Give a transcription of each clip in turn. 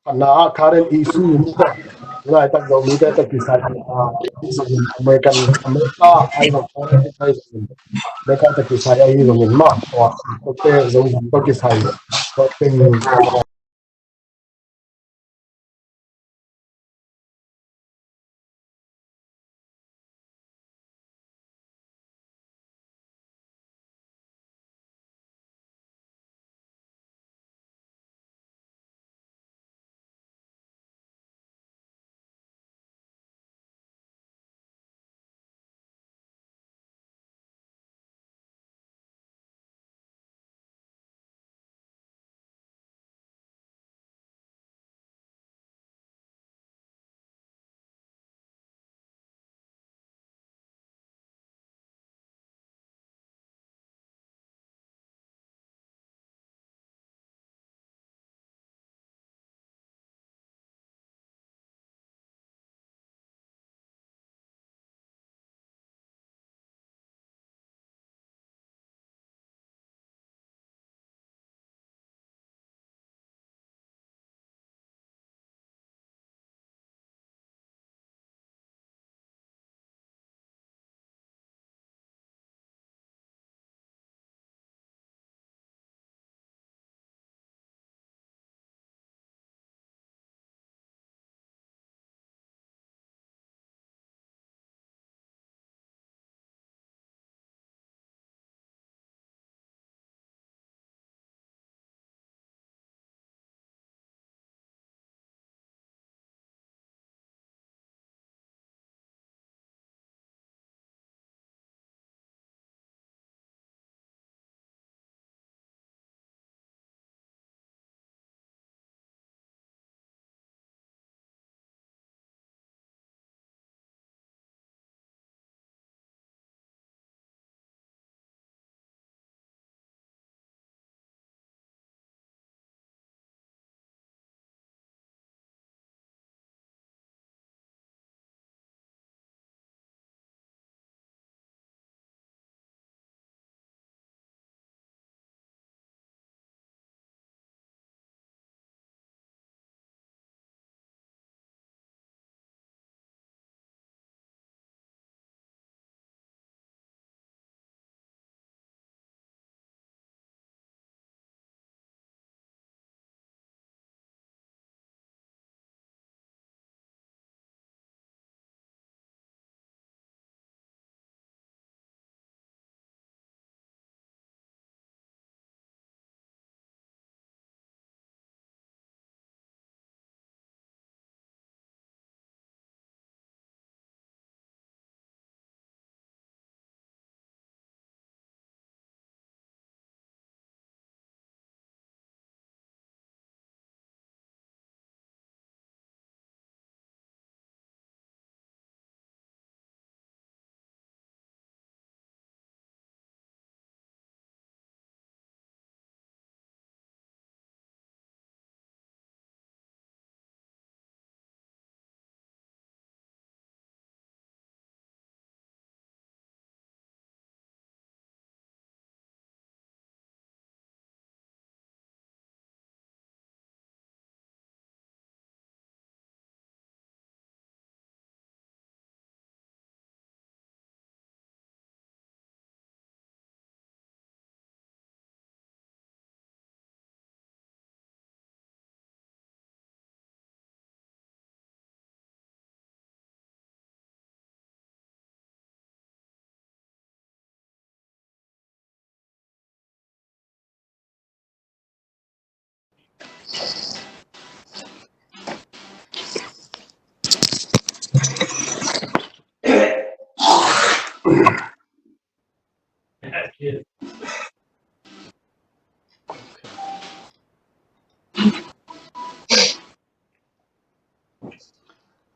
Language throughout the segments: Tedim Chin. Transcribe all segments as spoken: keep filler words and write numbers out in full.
Khatna ah current issue in tawh, laitak Zomite tawh kisai, ah, ahi zongin, American, America ahi zong, America ahi zongin, America tawh kisai ahi zongin mah, tua, tua te Zogam tawh kisai, tua teng,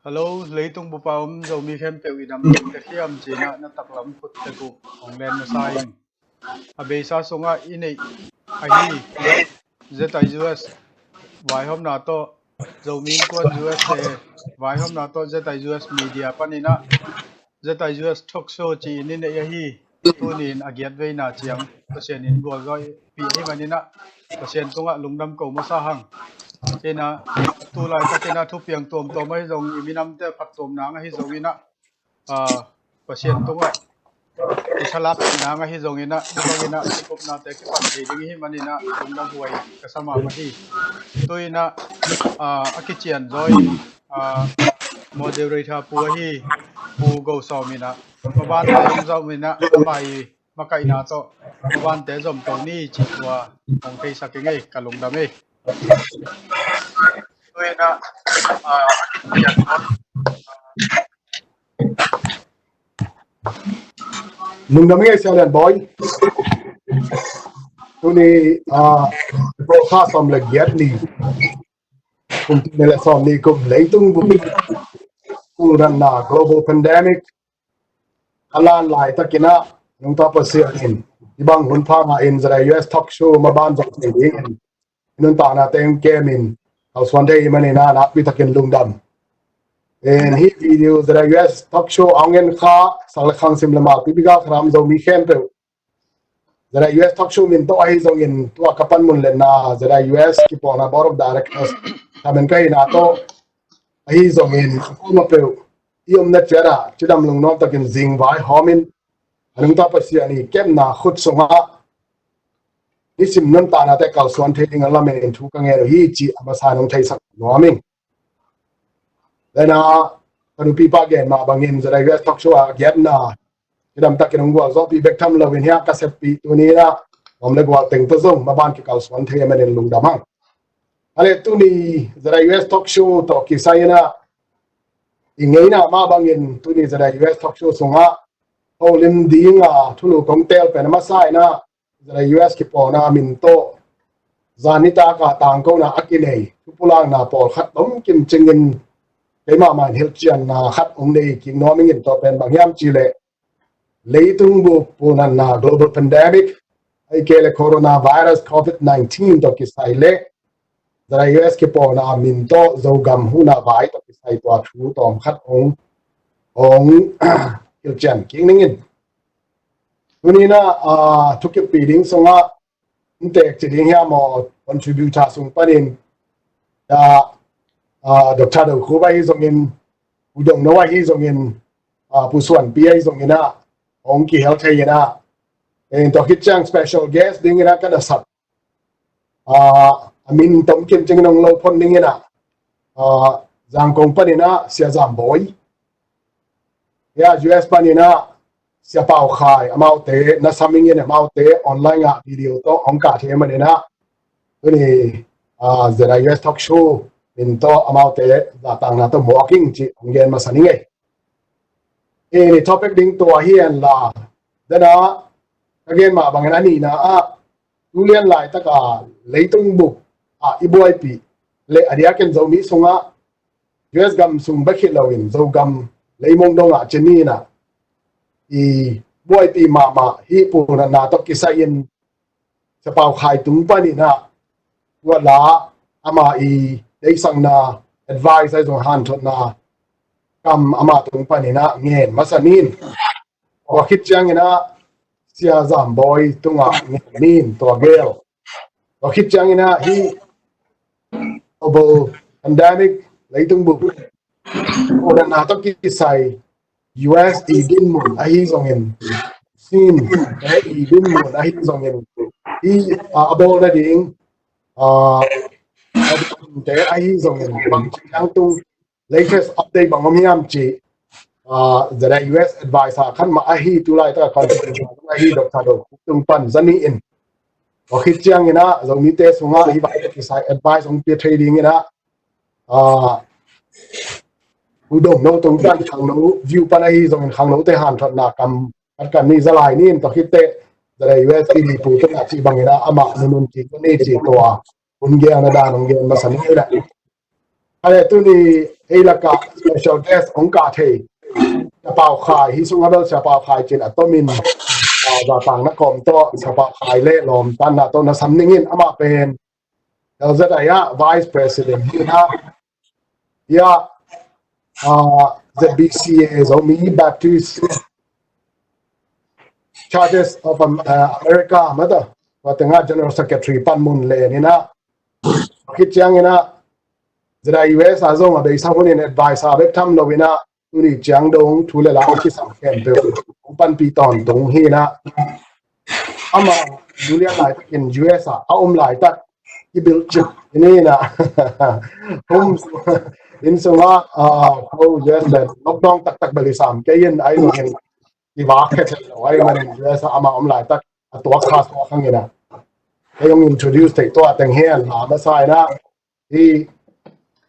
Hello, leitung bupa om Zomi khempeuh i dam ding ka hiam ci-in ah na taklam khut tek uh hong len masa ing. A beisa sungah i neih ahi Z I U S vaihawmna tawh, Zomi Innkuan U S A vaihawmna tawh Z I U S media panin ah Z I U S talk show ci-in i neih ahi. Tuni-in a giat veina ciang Pasian in gualzawhpih ahih manin ah Pasian tungah lungdam ko masa hang. Ina, tu laitakin a thupiang tuamtuam ahi zong, i minamte phattuam nang ahi zongin a, a, Pasian tungah i thalak nang ahi zongin a, i zongin a, i kupnate kipan thei ding ihi manin a, lungdam huai ka sa mahmah hi. Tu-in a, a, a kician zaw in, a, moderator pu ahi, Pu Go Sawm in a, mabante hong zom in a, ama i makaihna tawh mabante zom to ni cih tua hong theisak ing ei, ka lungdam ei. Tu-in a, a, Lungdam ing ei, Sia Lian Bawi. Tuni, a, broadcast sawm le giat ni, kum tul nih le sawm nih kum, leitung bup pulnatna global pandemic a lan laitakin a, nungta Pasian in hih bang hun pha ngah in ZIUS talk show maban zong thei dingin i nuntaknate hong kemin kalsuan thei i hih manin a, nakpi takin lungdam. In hih video ZIUS talk show a hong en kha, sak le khang, sim le mal, pipi, gal, kharam, Zomi khempeuh, ZIUS talk show min tawh ahi zongin, tua ka panmun lenna ZIUS kipawlna board of directors thamen ka hihna tawh ahi zongin, a kuamah peuh i omna ciat ah cidam lungnuam takin zingvai hawmin, a nungta Pasian i kepna khut sungah nisim nuntaknate kalsuan thei ding a lamen in thu ka ngen uh hi cih a masa in hong theisak nuam ing. Lena, ka nupipa gen mah bangin ZIUS talk show a giatna cidam takin hong gualzawhpih bek tham loin hiah ka seppih tuni-in a, om le gual teng tawh zong maban kikalsuan thei a manin lungdam hang. A le tuni ZIUS talk show tawh kisai-in a, i ngeina mah bangin tuni ZIUS talk show sungah holim dinga thulu kong teel pen a masa-in a, ZIUS kipawlna min tawh zan nitak a tangkona a kinei thupulakna pawlkhat tom kimcingin keimah mah in hilhcianna khat hong nei kik nuam ing in, tua pen bang hiam cih leh leitung bup pulnatna global pandemic, ahih kei leh coronavirus covid nineteen tawh kisai le ZIUS kipawlna min tawh Zogam huhna vai tawh kisai tua thu tawm khat hong, hong hilhcian kik ning in. Tuni-in a, a, thukippi ding sungah, in tek ci ding hiam aw, contributor sung panin, a, a, Doctor Do Khup ahi zongin, U Dong No ahi zongin, a, Pu Suan Pi ahi zongin a, hong kihel thei-in a, in tua khit ciang special guest dingin a ka na sap, a, a min tom kimcingin hong lo phon dingin a, a, Zangkong panin a Sia Zam Bawi. Hiah U S panin a Sia Pau Khai, amaute na sam ing in, amaute online ah video tawh hong kah thei manin a, tuni, a, ZIUS talk show min tawh amaute zahtakna tawh muak ing cih hong gen masa ning ei. I topic ding tua hi hen la, dena ka gen mah bangin a nihna ah, tu lian laitaka leitung bup ah i buaipih le a diakin Zomi sungah U S gam sung bek hi loin Zogam leimong dongah ci ni-in a, i buaipih mahmah hih pulnatna tawh kisai-in Sia Pau Khai tung panin a, tua la ama i deihsakna, advice ahi zong hanthotna kam ama tung panin a ngen masa ni-in, tua khit ciangin a Sia Zam Bawi tungah ngen ni-in tua gel. Tua khit ciangin a hih global pandemic, leitung bup pulnatna tawh kisai U S i dinmun ahi zongin, Chin, eh, i dinmun ahi zongin, i, a, a bawl nading, a, a dingte ahi zongin, bang ciang tung latest update bang om hiam cih, a, ZIUS adviser khat mah ahi, tu laitaka contributor ahi Doctor Do Khup tung pan za ni-in, tua khit ciangin a Zomite sungah hih bang kisai advice hong pia thei dingin a, a, U Dong No tung pan khangno view pan ahi zongin khangnote hanthotna kam khat kam nih za lai ni-in, tua khit teh ZIUS i dipu tungah cih bangin a amah nunun cih tua ni cih tua hun gelna dan hong gen masa ni leh. A le tuni ei lakah special guest hong kah thei Sia Pau Khai, hih sungah bel Sia Pau Khai cin a tomin, a, zahtakna kawm tawh Sia Pau Khai le lawmtatna tawh na sam ning in, amah pen L Z I ah Vice President hi-in a, hiah, a, Z B C A, Zomi Baptist Churches of Am-, a, America mah ta, tua tengah General Secretary panmun len in a, khit ciangin a Zeta U S a zong a beisa hunin adviser bek tham lo inah, tuni ciang dong thu le la a kisam khempeuh hong panpih tawntung hi inah, ama Julian laitakin U S a a om laitak i bilh cip i ni inah, home inn sungah, ah, ko U S le lockdown taktak bel i sam kei in, ahi zongin i vak khe thei lo ahih manin U S a ama om laitak a tuak kha tuak hang inah, kei hong introduce theih tua teng hi an la masa inah, hih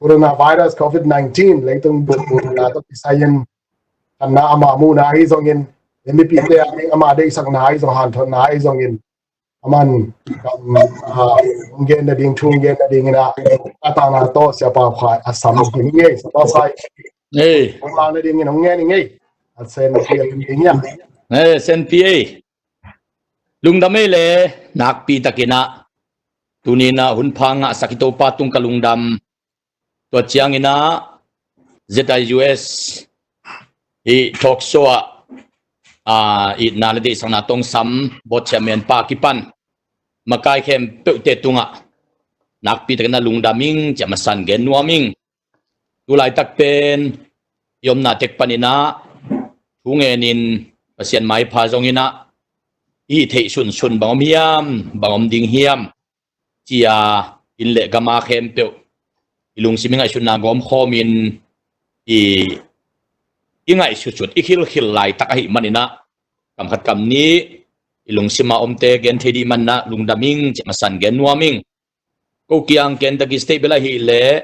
coronavirus covid nineteen leitung bup bup na tawh kisai in, khatna ama muhna ahi zongin, mipite a ding ama deihsakna ahi zong, hanthotna ahi zongin, aman kam, ah, hong gen nading, thu hong gen nading inah, a takna tawh Sia Pau Khai a sam hi ning ei. Sia Pau Khai, ei, hong lak nadingin hong ngen ning ei. A sen pial ding hiam? Ei, sen pi ei. Lungdam ei le, nakpi takinah tuni inah hun pha ngahsak i Topa tung ka lungdam. Tua cianginah Z I U S i talk show ah, ah, itna le deihsakna tawh sam board chairman pa kipan makai khempeuhte tungah nakpi takinah lungdam ing ci-a masan gen nuam ing. Tu laitak pen i omna tek paninah thu ngenin Pasian maipha zonginah i theih sunsun bang om hiam, bang om ding hiam ci-a inn le gam a khempeuh i lungsim i ngaihsutna gawmkhawmin i, i ngaihsutsut, i khilkhil laitak ahih maninah kam khat kam nih i lungsim a omte gen thei dih maninah lungdam ing ci-a masan gen nuam ing. Ko kiang Kentucky State bel ahih leh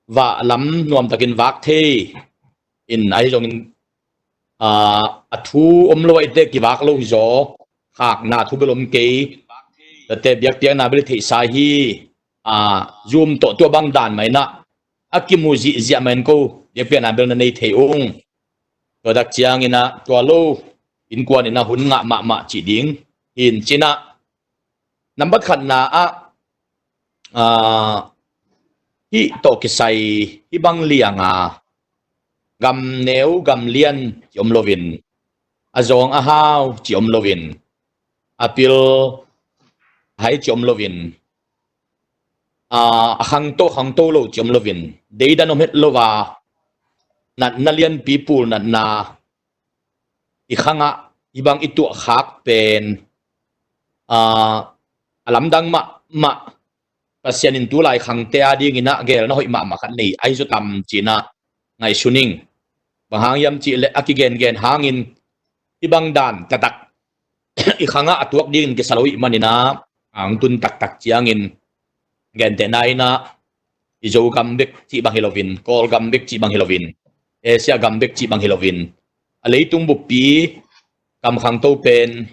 vah lam nuamtakin vak thei in, ahi zongin, ah, a thu om lo ahih teh kivak lo hi zaw, khakna thu bel om kei, tate biakpiakna bel i theihsa hi, ah, Zoom tawh tua bang dan mah inah a kimu zihziah mah in ko biakpiakna bel na nei thei ung. Tua tak cianginah tua lo innkuan inah hun ngah mahmah cih ding hi in cinah, nambat khatna ah, ah, hih tawh kisai, hih bang lianga gam neu gam lian ci om loin, a zawng a hau ci om loin, a pil hai ci om loin, ah, a khangto khangto lo ci om loin, deidan om het lo a, natna lianpi pul natna i khangah hih bang i tuahkhak pen, ah, a lamdang mahmah, Pasian in tulai khangte a dinginah gelna hoih mahmah khat nei ahi zaw tam cinah ngaihsun ing. Bang hang hiam cihleh a kigengen hangin hih bang dan taktak i khangah a tuak dingin kisa lo ahih maninah, a hong tun taktak ciangin gentehna inah i Zogam bek cih bang hi loin, Kawlgam bek cih bang hi loin, Asia gam bek cih bang hi loin, a leitung buppi kam khangto pen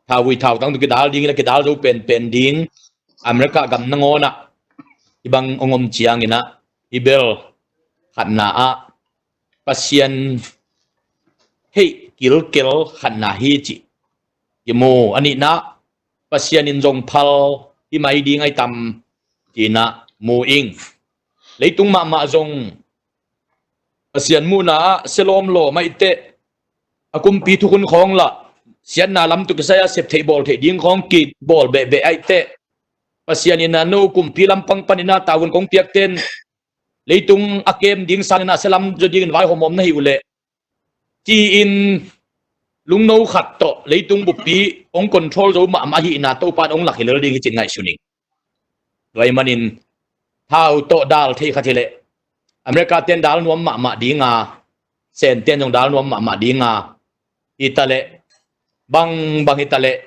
thauvui thautang tawh kidal dingin a kidal zo penpen ding America gam nangawnah hih bang hong om cianginah hih bel khatna ah Pasian theih kilkel khatna hi cih kimu. A nihna, Pasian in zong phal hi mai ding ahi tam cinah mu ing. Leitung mahmah zong Pasian muhna ah sia lawmlawm ahih teh, a kumpi thukhun khawng lah siatna lam tawh kisai a sep theih bawl theih ding khawng kibawl behbeh ahih teh, Pasian in a no kumpi lampang paninah tavuan kong piakten leitung a kem ding sanginah sia lam zaw dingin vaihawm om na hi uh leh ci-in lungno khat tawh leitung buppi hong control zo mahmah ahihna Topa in hong lak hi lel ding hi cin ngaihsun ing. Tua ahih manin thau tawh dal thei khat hi leh America ten dal nuam mahmah dinga, Sen ten zong dal nuam mahmah dinga, hi ta leh, bang bang hi ta leh,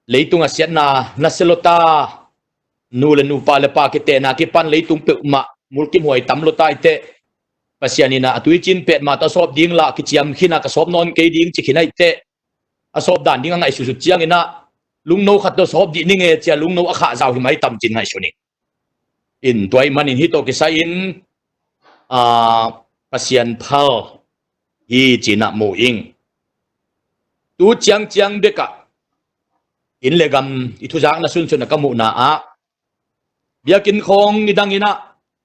leitung a siatna nasia lota, nu le nupa le pa kitehna kipan leitung peuhmah mulkimhuai tam lota ahih teh, Pasian in a tuicin petmah tawh a sawp ding lah kiciam khin a ka sawp nawn kei ding ci khin ahih teh, a sawp dan ding a ngaihsutsut cianginah lungno khat tawh sawp dih ning e ci-a lungno a khahzau hi mai tam cin ngaihsun ing. In tua ahih manin hih tawh kisai-in, aa, Pasian phal hi cinah mu ing. Tu ciangciang bekah inn le gam i thuzakna sunsun a ka muhna ah biakinn khawng nidang inah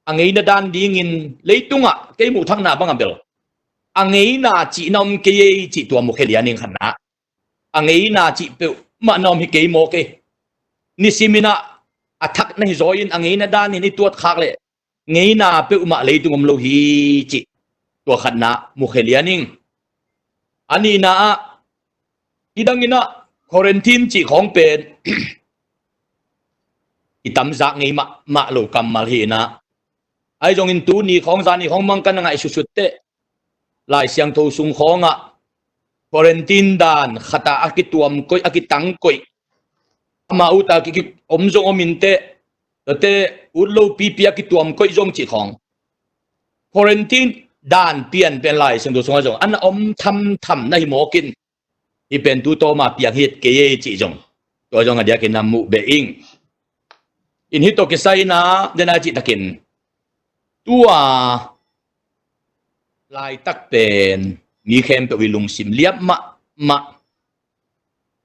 a ngeina dan dingin leitungah kei muhthakna bangah bel a ngeina cihna om kei ei cih tua mukhia lian ing khatna. A ngeina cih peuhmah na om hi kei maw kei. Nisim inah a thak na hi zaw in a ngeina danin i tuat khak leh ngeina peuhmah leitung om lo hi cih tua khatna mukhia lian ing. A nihna ah hih dangin ah quarantine cih khawng pen i tamzak ngei mahmah lo kammal hi in ah, ahi zongin tuni khawng zani khawng mang kan a ngaihsutsut teh Lai Siangtho sung khawngah quarantine dan khatah a kituam koih, a kitang koih, ama utah ki, ki om zong om in teh, tate ut lo pipi a kituam koih zong cih khawng quarantine dan pian pen Lai Siangtho sungah zong an a om thamtham na hi mawkin hih pen tu tawma piang hi et kei ei cih zong tua zong a diakin a muh beh ing. In hih tawh kisai in ah dena cihtakin tua laitak pen mi khempeuh i lungsim liap mahmah.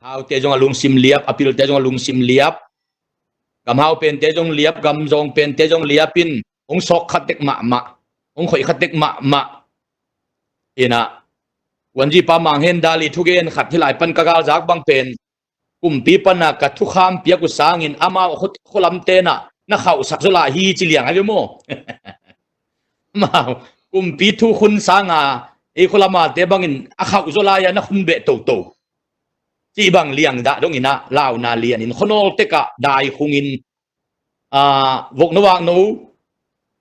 Haute zong a lungsim liap, a pilte zong a lungsim liap, gam hau pente zong liap, gam zawng pente zong liap in hong sawk khat tek mahmah, hong khoih khat tek mahmah. In ah Wanjipa Mang Hen Dali thugen khat hih lai pan ka galzak bang pen kumpi pana ka thukham piak uh sangin amau a khualamte na na khauhsak zaw lai hi ci liang a ve maw? Amau kumpi thukhun sanga ei khualamate bangin a khauh zaw lai a na khun beh toto cih bang liang dah dongin ah launa lianin khuanawl tekah dai khungin vok no vak no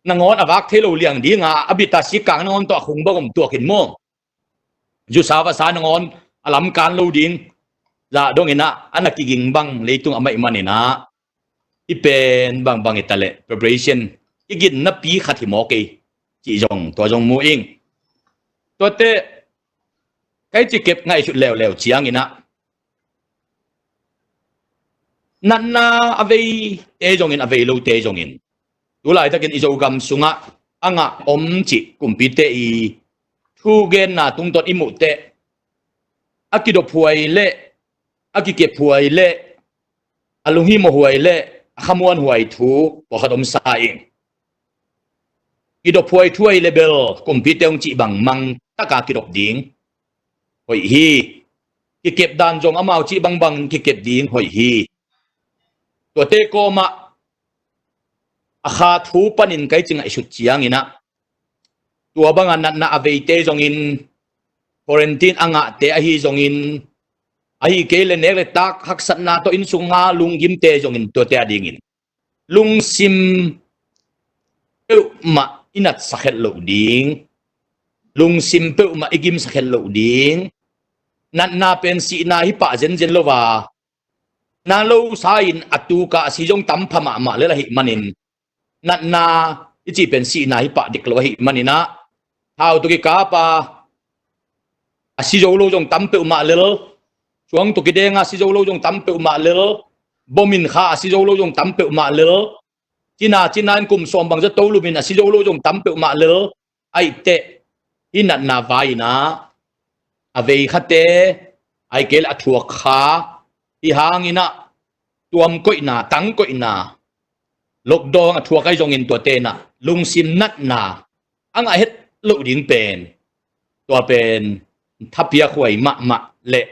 nangawn a vak thei lo liang dinga a bita sikang nangawn tawh a khung bang om tuakin maw? Zusa vasa nangawn a lamkan lo ding zah dongin ah a na kiging bang leitung a maih manin ah i pen bangbang i ta leh preparation i ginna pi khat hi maw kei cih zong tua zong mu ing. Tuate kai ci kep ngaihsut leuleu ciangin ah natna a veite zongin a vei lote zongin tu laitakin i Zogam sungah a ngah om cih kumpite i thugenna tungtawn i muh teh a kidophuai leh a kikephuai leh a lunghimawhhuai leh a khamuanhuai thu pawlkhat om sa ing. Kidophuai thu ahi leh bel kumpite hong cih bang mang taka kidop ding hoih hi. Kikep dan zong amau cih bangbang kikep ding hoih hi. Tuate kawmah a kha thu panin kai ci ngaihsut ciangin ah tua banga natna a veite zongin quarantine a ngahte ahi zongin ahi kei leh nek leh tak haksatna tawh inn sunga lunggimte zongin tuate a dingin lungsim peuhmah i natsak het loh ding, lungsim peuhmah i gimsak het loh ding. Natna pen sihna hi pah zenzen lo a, na lo sa-in a tuka a si zong tam pha mahmah lel ahih manin natna i cih pen sihna hi pah dik lo ahih manin ah thau tawh kikap a a si zo lo zong tam peuhmah lel, suang tawh kidenga a si zo lo zong tam peuhmah lel, bomin kha a si zo lo zong tam peuhmah lel, cina cina in kum sawm bang za to lumin a si zo lo zong tam peuhmah lel. Aih teh hih natna vai-in ah a vei khate aih kei leh a thuak kha hih hangin ah tuam koihna, tang koihna, lockdown a thuak ahi zongin tuate in ah lungsim natna a ngah het loh ding pen tua pen thapiakhuai mahmah leh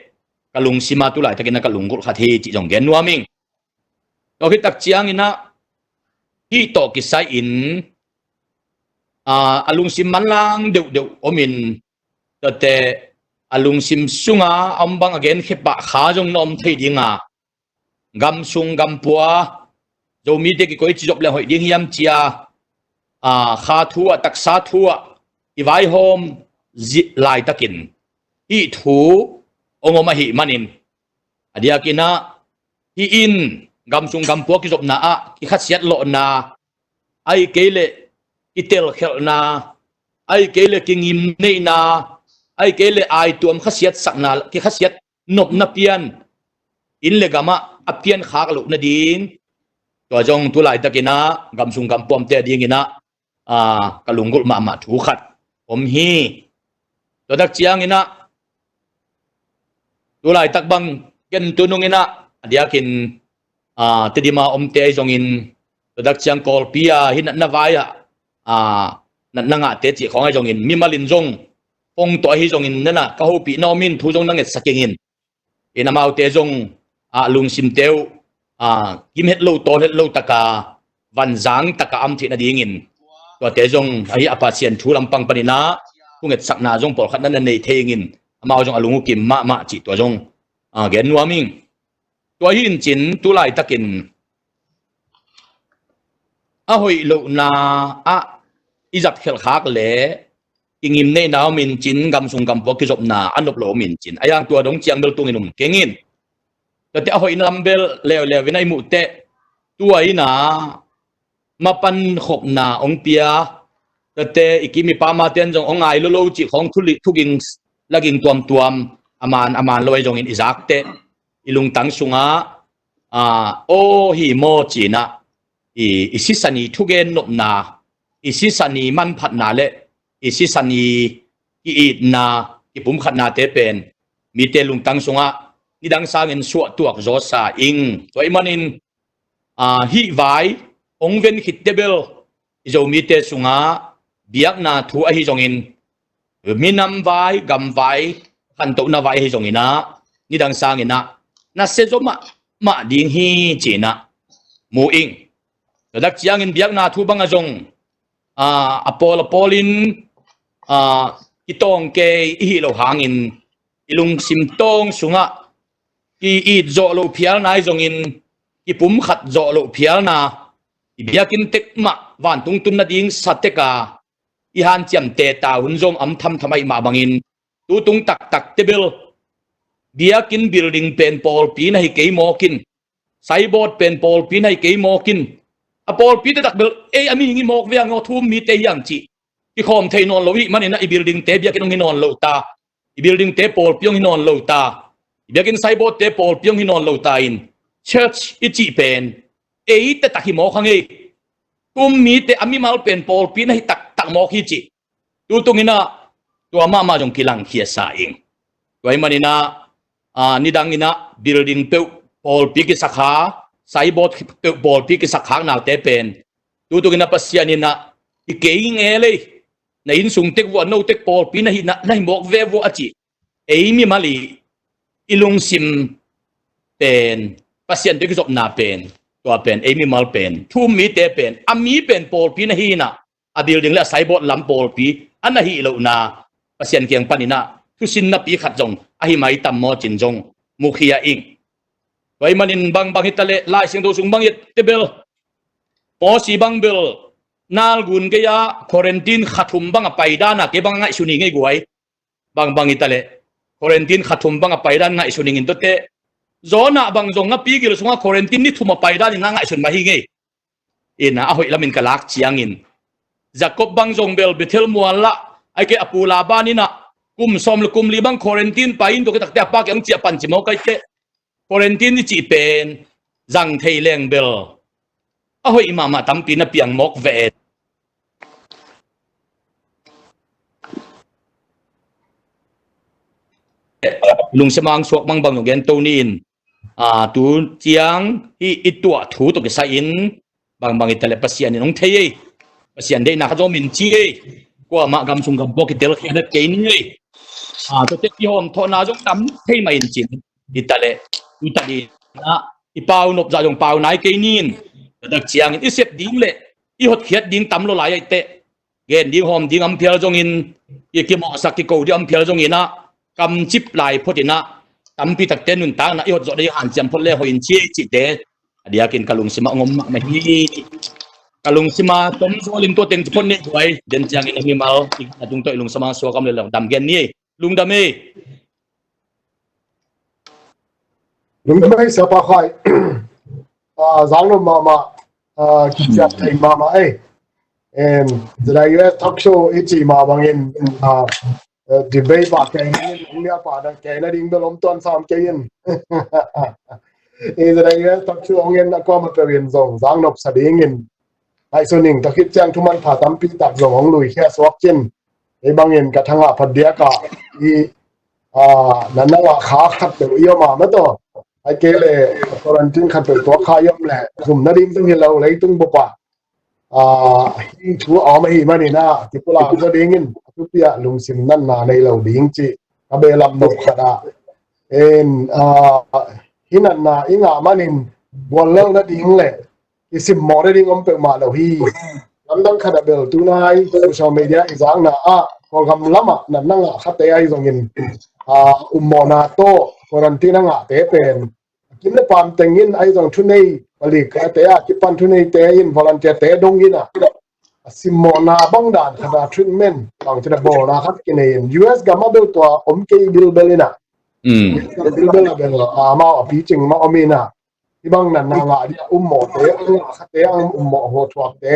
ka lungsima tu laitakin ah ka lunggulh khat hi cih zong gen nuam ing. Tua khit tak ciangin ah hih tawh kisai-in a lungsim manlang deuhdeuh omin tuate a lungsim sunga a om bang a genkhia pah kha zong na om thei dinga gam sung gam pua Zomite kikoi ci zop leng hoih ding hiam cia kha thu ah taksa thu ah i vaihawm zih laitakin hih thu hong om ahih manin a diakin ah hih in gam sung gam pua kizopna ah kikhasiat lawhna aih kei leh kitelkhelhna aih kei leh kingimneihna aih kei leh aituam khasiatsakna kikhasiat nopna pian inn leh gamah a piankhak loh nading tua zong tu laitakin ah gam sung gam puamte a dingin ah ka lunggulh mahmah thu khat om hi. Tua tak ciangin ah tu laitak bang ken tu nungin ah a diakin Tedim a omte ahi zongin tua tak ciang Kawlpi a hih natna vai ah natna ngahte cih khawng ahi zongin mimal in zong pong tawh ahi zongin nana ka hopih na om in thu zong na ngetsak ing in. In amaute zong a lungsimte uh a, gim het lo, tawn het lo taka vanzang taka am theih nadingin, tuate zong ahi a Pasian thu lampang paninah thungetsakna zong pawlkhat na na nei thei ingin, amau zong a lung uh kim mahmah cih tua zong, a, gen nuam ing. Tua hi in cin, tu laitakin a hoih lohna ah i zat khelhkhak le i ngimneihna om in cin, gamsung gampua kizopna a nop lo om in cin, a yang tua dong ciang bel tungin um keng in. Tuate a hoihna lam bel leuleu in a i muh teh, tua in a mapan khopna hong pia, tuate i kim i pam a ten zong hong ngai lo lo cih khawng thuli-, thuging laging tuamtuam, a man, a man lo ahi zongin i zak teh, i lungtang sungah, a, aw hi maw cinah, i, i sisan i thugen nopna, i sisan i manphatna le i sisan i ki-itna, kipumkhatnate pen mite lungtang sungah nidang sangin suahtuak zawsa ing. Tua ahih manin, a, hih vai hong ven khitte bel i Zomite sungah biakna thu ahi zongin, minam vai, gam vai, khantohna vai ahi zonginah, nidang sanginah nasia zaw mahmah ding hi cinah mu ing. Tua dak ciangin biakna thu bangah zong, a, a pawl a pawlin, a, kitawng kei i hih loh hangin, i lungsim tawng sungah ki-it zawh loh phialna ahi zongin, kipumkhat zawh loh phialna, i biakinn tek mah vantung tun nading sa teka i hanciamte ta hun zong om thamtham ahih mah bangin, tutung taktak tebel biakinn building pen pawlpi na hi kei mawkin, saibawt pen pawlpi na hi kei mawkin, a pawlpi taktak bel ei a mihing i mawk ve ang aw, thu um mite hi ang cih kikhawm thei nawn lo i hih maninah i buildingte biakinn hong hi nawn lo ta, i buildingte pawlpi hong hi nawn lo ta, i biakinn saibawtte pawlpi hong hi nawn lo ta in, church i cih pen ei taktak hi mawk hang ei. Thu um mite a mimal pen pawlpi na hi taktak mawk hi cih tutunginah tua mahmah zong kilangkhia sa ing. Tua ahih maninah, a, nidanginah building peuh pawlpi kisakha, saibawt peuh pawlpi kisakkhak naute pen tutunginah Pasian inah i kei nge lei, na innsung tek vua, no tek pawlpi na hi, na, na hi mawk ve vua a cih ei mimal i, i lungsim pen, Pasian tawh i kizopna pen, tua pen ei mimal pen, thu um mite pen a mi pen pawlpi na hi inah, a building le a saibawt lam pawlpi a na hih lohna Pasian kiang paninah thusinnapi khat zong ahi maitam maw cin zong mukhia ing. Tua ahih manin bangbang hitaleh Lai Siangtho sung bang i et tebel, Mosi bang bel nalgun gei-a quarantine kha thum bang a paidana kei bang a ngaihsun hi ngei guai. Bangbang hitaleh quarantine kha thum bang a paidan ngaihsun ingin tuate, Jonah bang zong a pi gil sungah quarantine ni thum a paidan inah ngaihsun mah hi ngei. Inah a hoih lamin ka lak ciangin, Jacob bang zong bel Bethel mual lah, ahih kei a pu Laban inah kum sawm le kum li bang quarantine pai in, tua khit takte a pa kiang hong ciah pan ci mawk ahih teh, quarantine i cih pen zang thei leng bel a hoih mahmah tampi na piang mawk ve. Lungsim a hong suak bangbang zong gen to ni in, a, tu ciang hih i tuah thu tawh kisai-in bangbang hitaleh Pasian in hong thei ei. Pasian deihna khat zong om in ci ei. Kuamah gamsung gampua kitelkhia het kei ni ei. A, tuate kihawm thawhna zong tam thei mah in cin hitaleh, hitaleh i pau nop zah zong pau nai kei ni in. Tua dak ciangin i sep ding le i hotkhiat ding tam lo lai ahih teh, gen ding hawm ding om phial zongin, i kimawhsak kiko ding om phial zonginah, kamcip lai photinah tampi takte nuntakna i hot zawh ding hanciam phot le hoih in ci ei cihte a diakin ka lungsimah hong om mahmah hi. Ka lungsimah tom zualin tua teng ci phot ni guai. Den ciangin a mimal i na tung tawh i lungsim a suak om le lo dam gen ni ei. Lungdam ei. Lungdam ei, Siapa Khai. A, zang lo mahmah, a, kiciap thei mahmah ei. Em, Z I U S talk show i cih mah bangin, a, eh, debate pah kei nading, hong nia pah kei nading bel om tuan sam kei in. I Z I U S talk show hong en a kuamah peuh in zong zang nopsa dingin ngaihsun ing. Tua khit ciang thu manpha tampi tak zong hong luikhia suak cin. Ei bangin ka thangah phat diakah i, a, na nangah kha khat peuh i om a mataw. Ahih kei leh quarantine khat peuh tuak kha i om leh zum nading zong hi lo, leitung bup ah, a, hih thu a om ahih maninah kipulak zaw dingin a thupi ah lungsim natna nei lo ding cih ka behlap nop khat ah. En, a, hih natna i ngah manin gual lo nading le i simmawh nading om peuhmah lo hi. Lamdang khat ah bel tunai social media i zakna ah Kawlgam lamah natna ngah khate ahi zongin, aa, ummawhna tawh quarantine a ngahte pen a kim le paam tengin ahi zong thunei palik ate ah kipan thuneite in volunteer-te dongin ah a simmawhna bang dan khat ah treatment bang cina bawlna khat kinei in U S gam ah bel tua om kei bilbel in ah, U S gam bilbel ah bel amau a picing mah om in ah, hih bang natna ngah ding a ummawhte, a ngah khate, a ummawh hawthuakte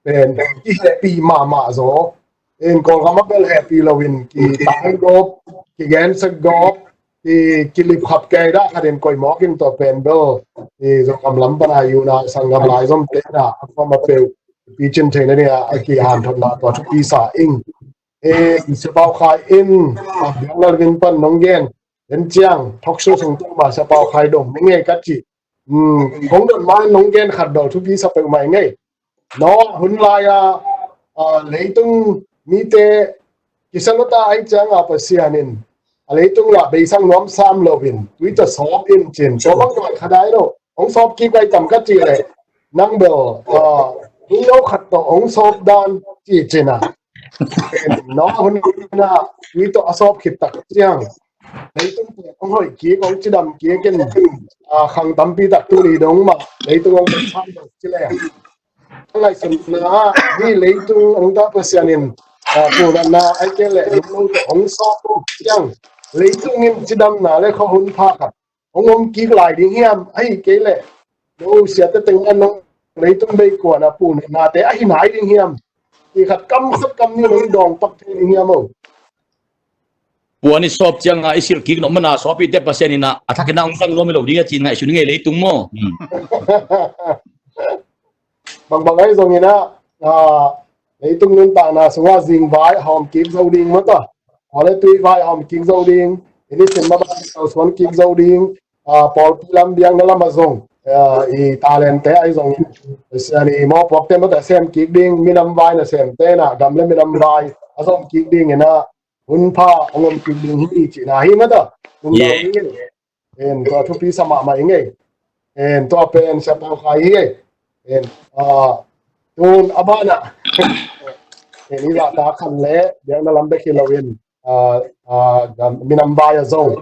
pen kihehpih mahmah zaw. In Kawlgam ah bel hehpih loin kitang gawp, kigensak gawp, ki, kilipkhap kei dah khat in koih mawk in tua pen bel i Zogam lam pan a i unau sanggam laizomte na a kuamah peuh picin theihna ding a a kihanthotna tua thupi sa ing. E, Sia Pau Khai in a biakna lam pan nong gen den ciang talk show sung tung mah Sia Pau Khai dong ni ngei ka cih. Hmm, kong don ma nong gen khat bel thupi sa peuhmah ing ei. Noah hun lai-a, ah, leitung mite kisia lua ta ahih ciangin Pasian in a leitung lah beisak nuam sam loin tui tawh sawp in ci-in tua bang nuai khat ai lo. Hong sawp kik ai tam ka cih leh nang bel, ah, tui lo khat tawh hong sawp dan ci cihna. Noah hun ah tui tawh a sawp khit tak ciang leitung pen hong hoih kik, hong cidam kik in, ah, khang tampi tak tuni dong mah leitung hong pek sam lo ci leng, a ngaihsutna ah hih leitung hong ta Pasian in, ah, pu natna ahih kei leh lunglo tawh hong sawp ciang leitung in cidamna le khuahun pha khat hong om kik lai ding hiam, ahih kei leh no siate teng an nong leitung bei kuan a pu natnate ahi nai ding hiam, ti khat kam khat kam nih nong dawng pak thei ding hiam o. Puan i sawp ciangin i silh kik nop mana sawpite Pasian in a thak in a hong tang nuam hi lo ding a ci ngaihsun ing ei leitung maw. Hmm. Bangbang ahi zongin ah, ah, leitung nuntakna sungah zingvai a hawm kik zo ding maw ta. Khuale tuivai a hawm kik zo ding. I nisim mah bang a suan kik zo ding. Ah, pawlpi lam biakna lamah zong, ah, i talent-te ahi zongin Pasian i mawhpuakte maw ta sem kik ding. Minam vai nasemte na gam le minam vai a zom kik dingin ah hun pha hong om kik ding hi cihna hi mah ta. Kum dang hi. En, tua thupi sa mahmah ing ei. En, tua pen Sia Pau Khai hi ei. En, ah, tun a banah en, i zahtak khan le biakna lam bek hi loin, ah, ah, minam vai a zong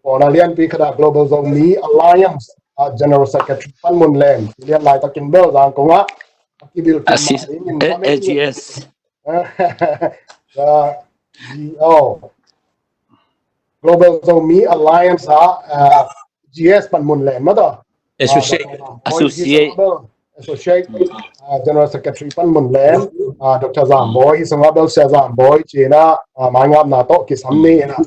pawlna lianpi khat ah Global Zomi Alliance, ah, General Secretary Pan Mun Len, lian laitakin bel Zangkong ah a kibil kim mah dingin, eh, A G S. Ah, G O. Global Zomi Alliance ah, ah, G S Pan Mun Len maw ta. Associate, ah, Doctor Associate, Associate, ah, General Secretary Pan Mun Len, ah, Doctor Zam Bawi, hi sungah bel Sia Zam Bawi cihna, ah, maingapna tawh kisam ni in ah,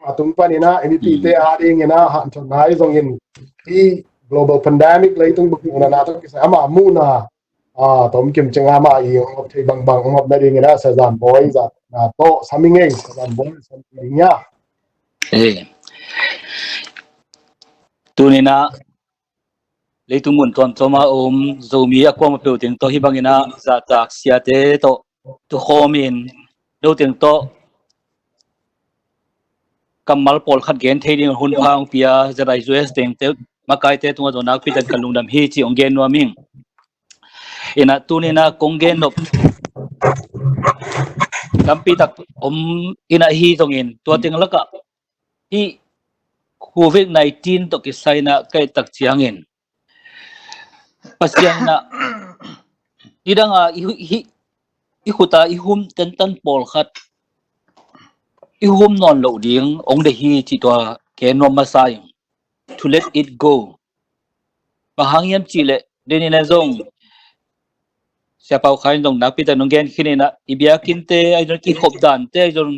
a tung panin ah i mipite a dingin ah hanthotna ahi zongin hih global pandemic leitung bup natna tawh kisai ama muhna, ah, tom kim cing ama i hong op thei bangbang hong op nadingin ah Sia Zam Bawi zahtakna tawh sam ing ei. Sia Zam Bawi, sam ding ia. Eh. Tunin ah leitung mun tuamtuam a om Zomi a kuamah peuh teng tawh hih bangin ah zahtak siate tawh tukhawm in, no teng tawh kammal pawlkhat gen thei ding hun pha hong pia Z I U S tengte makaite tungah zong nakpi takin ka lungdam hi ci hong gen nuam ing. In ah tunin ah kong gen nop tampi tak om in ah hi zongin tua teng lakah hih Covid nineteen tawh kisai in ah ka et tak ciangin Pasian in ah nidang a i, i, i khut a i hum tantan pawlkhat i hum nawn loh ding hong deih hi cih tua gen nuam masa ing. To let it go. Bang hang hiam cih leh denin ah zong Sia Pau Khai in zong nakpi tak nong gen khin in ah i biakinnte ahi zong, i khop dante ahi zong,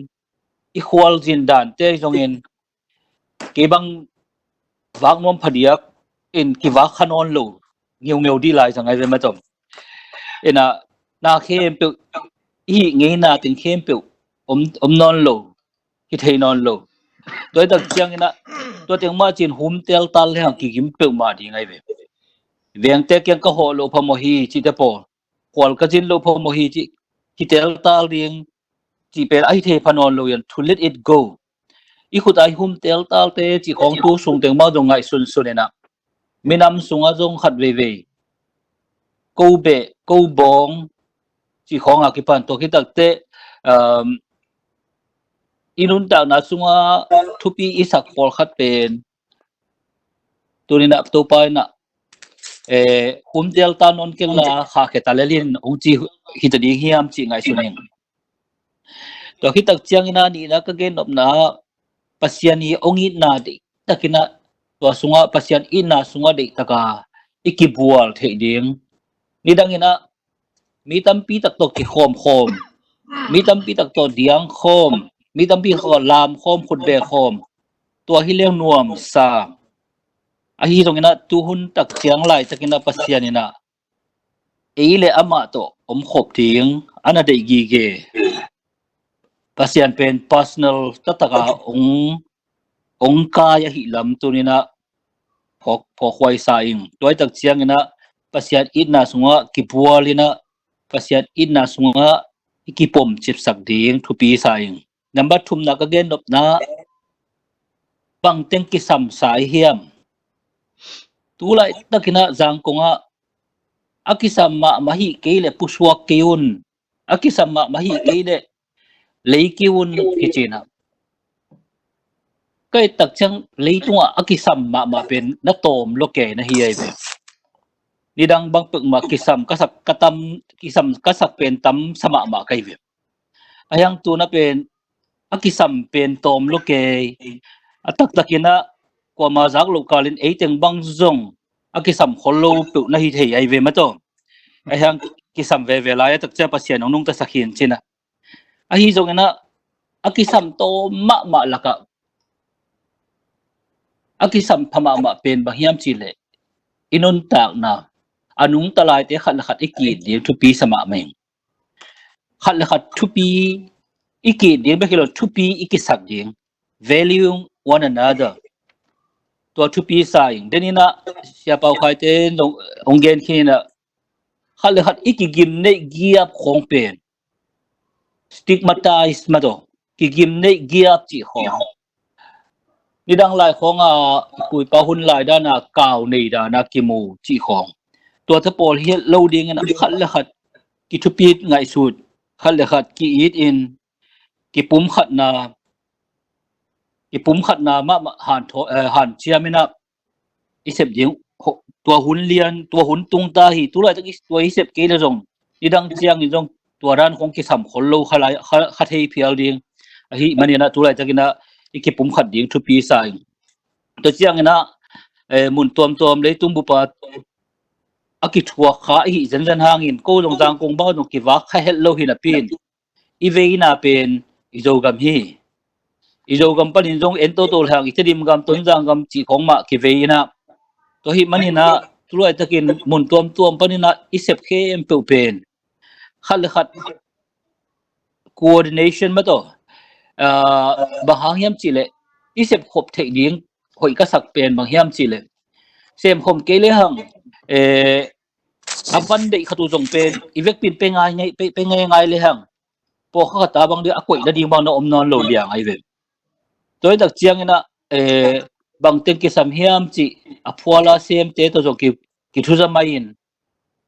i khualzin dante ahi zongin kei bang vak nuam phadiak in kivak kha nawn lo ngeungeu dih lai zang ahi ve maw. In ah na khempeuh, i hih ngeina teng khempeuh om, om nawn lo, hi thei nawn lo. Tua hi tak ciangin ah tua teng mah cin hum teltal le hang kigim peuhmah ding ahi ve. Vengte kiang ka hawh loh phamawh hi cihte pawl, khual ka zin loh phamawh hi cih hi teltal ding cih pen ahi thei pha nawn lo in, to let it go. I khut a i hum teltalte cih khawng tu sung teng mah zong ngaihsunsun in ah Minam sungah zong khat veivei ko beh, ko bawng cih khawng a kipan, tua khit takteh, um, i nuntakna sungah thupi i sak pawlkhat pen tuni-in ah Topa in ah, eh, humtel ta nawn keng la, khahkhia ta lel in, hong ci hi ta ding hiam cih ngaihsun ing. Tua khit tak ciangin ah nihna ka gen nopna ah, Pasian i hong itna deihtakin ah, tua sungah, Pasian itna sungah deihtaka i kibual theih ding. Nidangin ah mi tampi tak tawh kikhawmkhawm, mi tampi tak tawh diangkhawm, mi tampi tak tawh lamkhawm, khutbehkhawm, tua hi leng nuamsa. Ahi zongin ah tuhun tak ciang laitakin ah Pasian in ah ei le amah tawh omkhop ding a na deih gige. Pasian pen personal taktaka hong, hong kai ahih lam tuni-in ah phawk, phawkhuai sa ing. Tua hi tak ciangin ah Pasian itna sungah kibual in ah, Pasian itna sungah i kipom cipsak ding thupi sa ing. Nambat thumna ka gen nopna, bangteng kisam sa i hiam? Tu laitakin ah Zangkong ah a kisam mahmah hi kei leh pusuak kei un, a kisam mahmah hi kei leh lei kei un, kici-in ah. Ka et tak ciang leitungah a kisam mahmah pen na tawm lua kei na hi ahi ve. Nidang bang peuhmah kisam ka sak, ka tam, kisam ka sak pen tam sa mahmah ka hi ve. Ahi hang tu-in ah pen a kisam pen tawm lua kei. A taktakin ah kuama zak loh kalin ei teng bang zong a kisam khol lo peuh na hi thei ahi ve maw taw. Ahi hang kisam veve lai a tak ciang Pasian hong nungtasak hi in ci-in ah. Ahi zongin ah a kisam tawm mahmah lakah a kisam pha mahmah pen bang hiam cih leh i nuntakna, a nungta laite khat le khat i ki-it ding thupi sa mahmah ing. Khat le khat thupi i ki-it ding bek hi lo, thupi i kisak ding, valuing one another. Tua thupi sa ing. Denin ah Sia Pau Khaite hong gen khin in ah, khat le khat i kigim neih giap khawng pen stigmatize maw taw, kigim neih giap cih khawng. Nidang lai khawng a, pu pa hun lai dan a kau nei dan a kimu cih khawng. Tua te pawl hi lo dingin ah khat le khat kithupi ngaihsut, khat le khat ki-it in, kipumkhatna, kipumkhatna mahmah han thaw, eh, hanciam in ah i sep ding, tua hun lian, tua hun tung ta hi, tu laitak tua i sep kei leh zong nidang ciangin zong tua dan khawng kisam khol lo kha lai, kha, kha thei phial ding. Ahih manin ah tu laitakin ah i kipumkhat ding thupi sa ing. Tua ciangin ah, eh, mun tuamtuam leitung bup ah a kithuak kha i hih zenzen hangin ko zong Zangkong bang zong kivak kha het lo hi napi-in i veina pen i Zogam hi. I Zogam panin zong en toto lehang i Tedim gam, Tonzang gam cih khawng mah kivei in ah, tua ahih manin ah tu laitakin mun tuamtuam panin ah i sep khempeuh pen khat le khat coordination maw taw, ah, bang hang hiam cih leh i sep khop theih ding hoih ka sak pen bang hiam cih leh sem khom kei lehang, eh, a van deih khat uh zong pen i vekpi-in pe ngai ngai, pe, pe ngai ngai lehang pawlkhat khat a bang ding a koih nading bang na om nawn lo liang ahi ve. Tua hi tak ciangin ah, eh, bangteng kisam hiam cih a phuala semte tawh zong ki, kithuza mai in,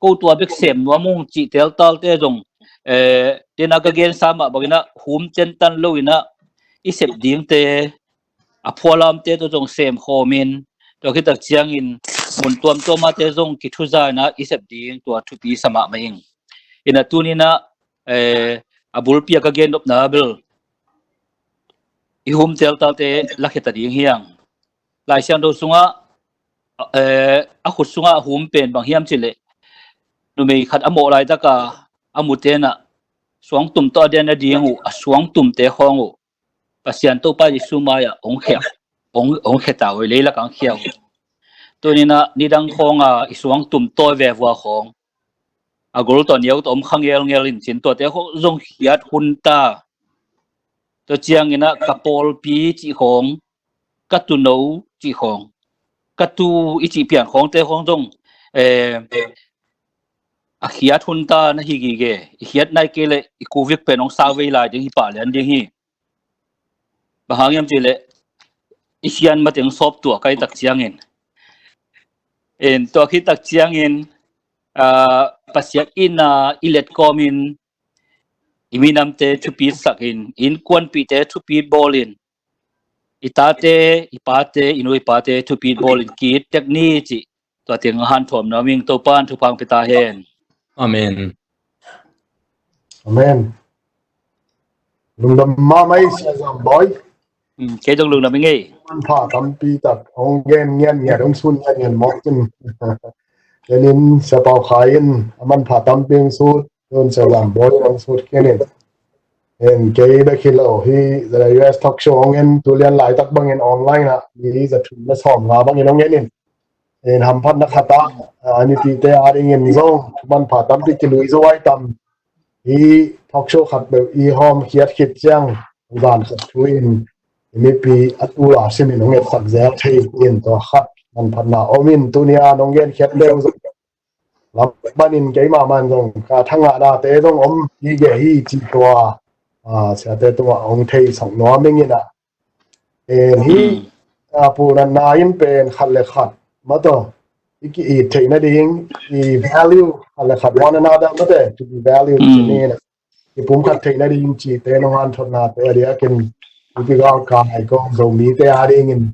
ko tua bek sem nuam ung cih teltalte zong, eh, tena ka gensa mah bangin ah hum tentan lo in ah i sep dingte, a phualamte tawh zong sem khawm in, tua khit tak ciangin mun tuamtuam ate zong kithuza in ah i sep ding tua thupi sa mahmah ing. In ah tuni-in ah, eh, a bulpi a ka gen nopna bel i hum teltalte lakhia ta ding hi hang. Lai Siangtho sungah, eh, a khut sungah a hum pen bang hiam cih leh numei khat a mawh laitaka a mute in ah suangtum tawh a den nading uh, a suangtumte khawng uh Pasian Topa Jesu mai-ah hong khia, hong, hong khia ta uh, leilak ah hong khia uh. Tuni-in ah nidang khawng a i suangtum tawi vevua khawng a gol tawh neu tawh om kha ngelngel in cin, tuate khawng zong khiat hun ta. Tua ciangin ah ka pawlpi cih khawng, ka tuuno cih khawng, ka tuu i cih pian khawngte khawng zong, eh, a khiat hun ta na hi gige. I khiat nai kei leh i covid pen hong sau vei lai ding hi, pah lian ding hi. Bang hang hiam cih leh i khian mateng sawp tuah ka hih tak ciangin En tua khit tak ciangin, ah, Pasian itna i let kawmin i minamte thupit sakin, innkuanpihte thupit bawlin, i tate, i pate, i nu i pate thupit bawlin ki-it tek ni cih tua teng hanthawn nuam ing. Topa'n thupha hong pia ta hen. Amen. Amen. Lungdam mahmah ei Sia Zam Bawi. Hmm, kei zong lungdam ing ei. Manpha tampi tak hong gen ngian ngiat, hong sun ngian ngiat mawk in. Kenin Sia Pau Khai in a manpha tampi hong sut, tun Sia Zam Bawi in hong sut khin in. En kei bek hi lo, hih U S talk show hong en, tu lian laitak bangin online ah mi za thum le sawm nga bangin hong en in. En hamphatna khat ah, a, a nipihte a dingin zong manpha tampi kilui zo ai tam. Hih talk show khat beuh i hawm khiat khit ciang, zan khat thu in i mipi a tul a simin hong etsak zel thei in, tua khat manphatna om in, tuni a nong gen khiat beuh zong lam panin keimah man zong ka thangahnate zong om hi ge hi ci tua, a, siate tungah hong theisak nuam ing in a. En hih, hmm, a, pulnatna in pen khat le khat mataw i ki-it theih nading, i value khat le khat, one another mate, to be valued, hmm, ci ni na. I pumkhat theih nading cihte nong hanthotnate a diakin i kigalkai kong Zomite a dingin,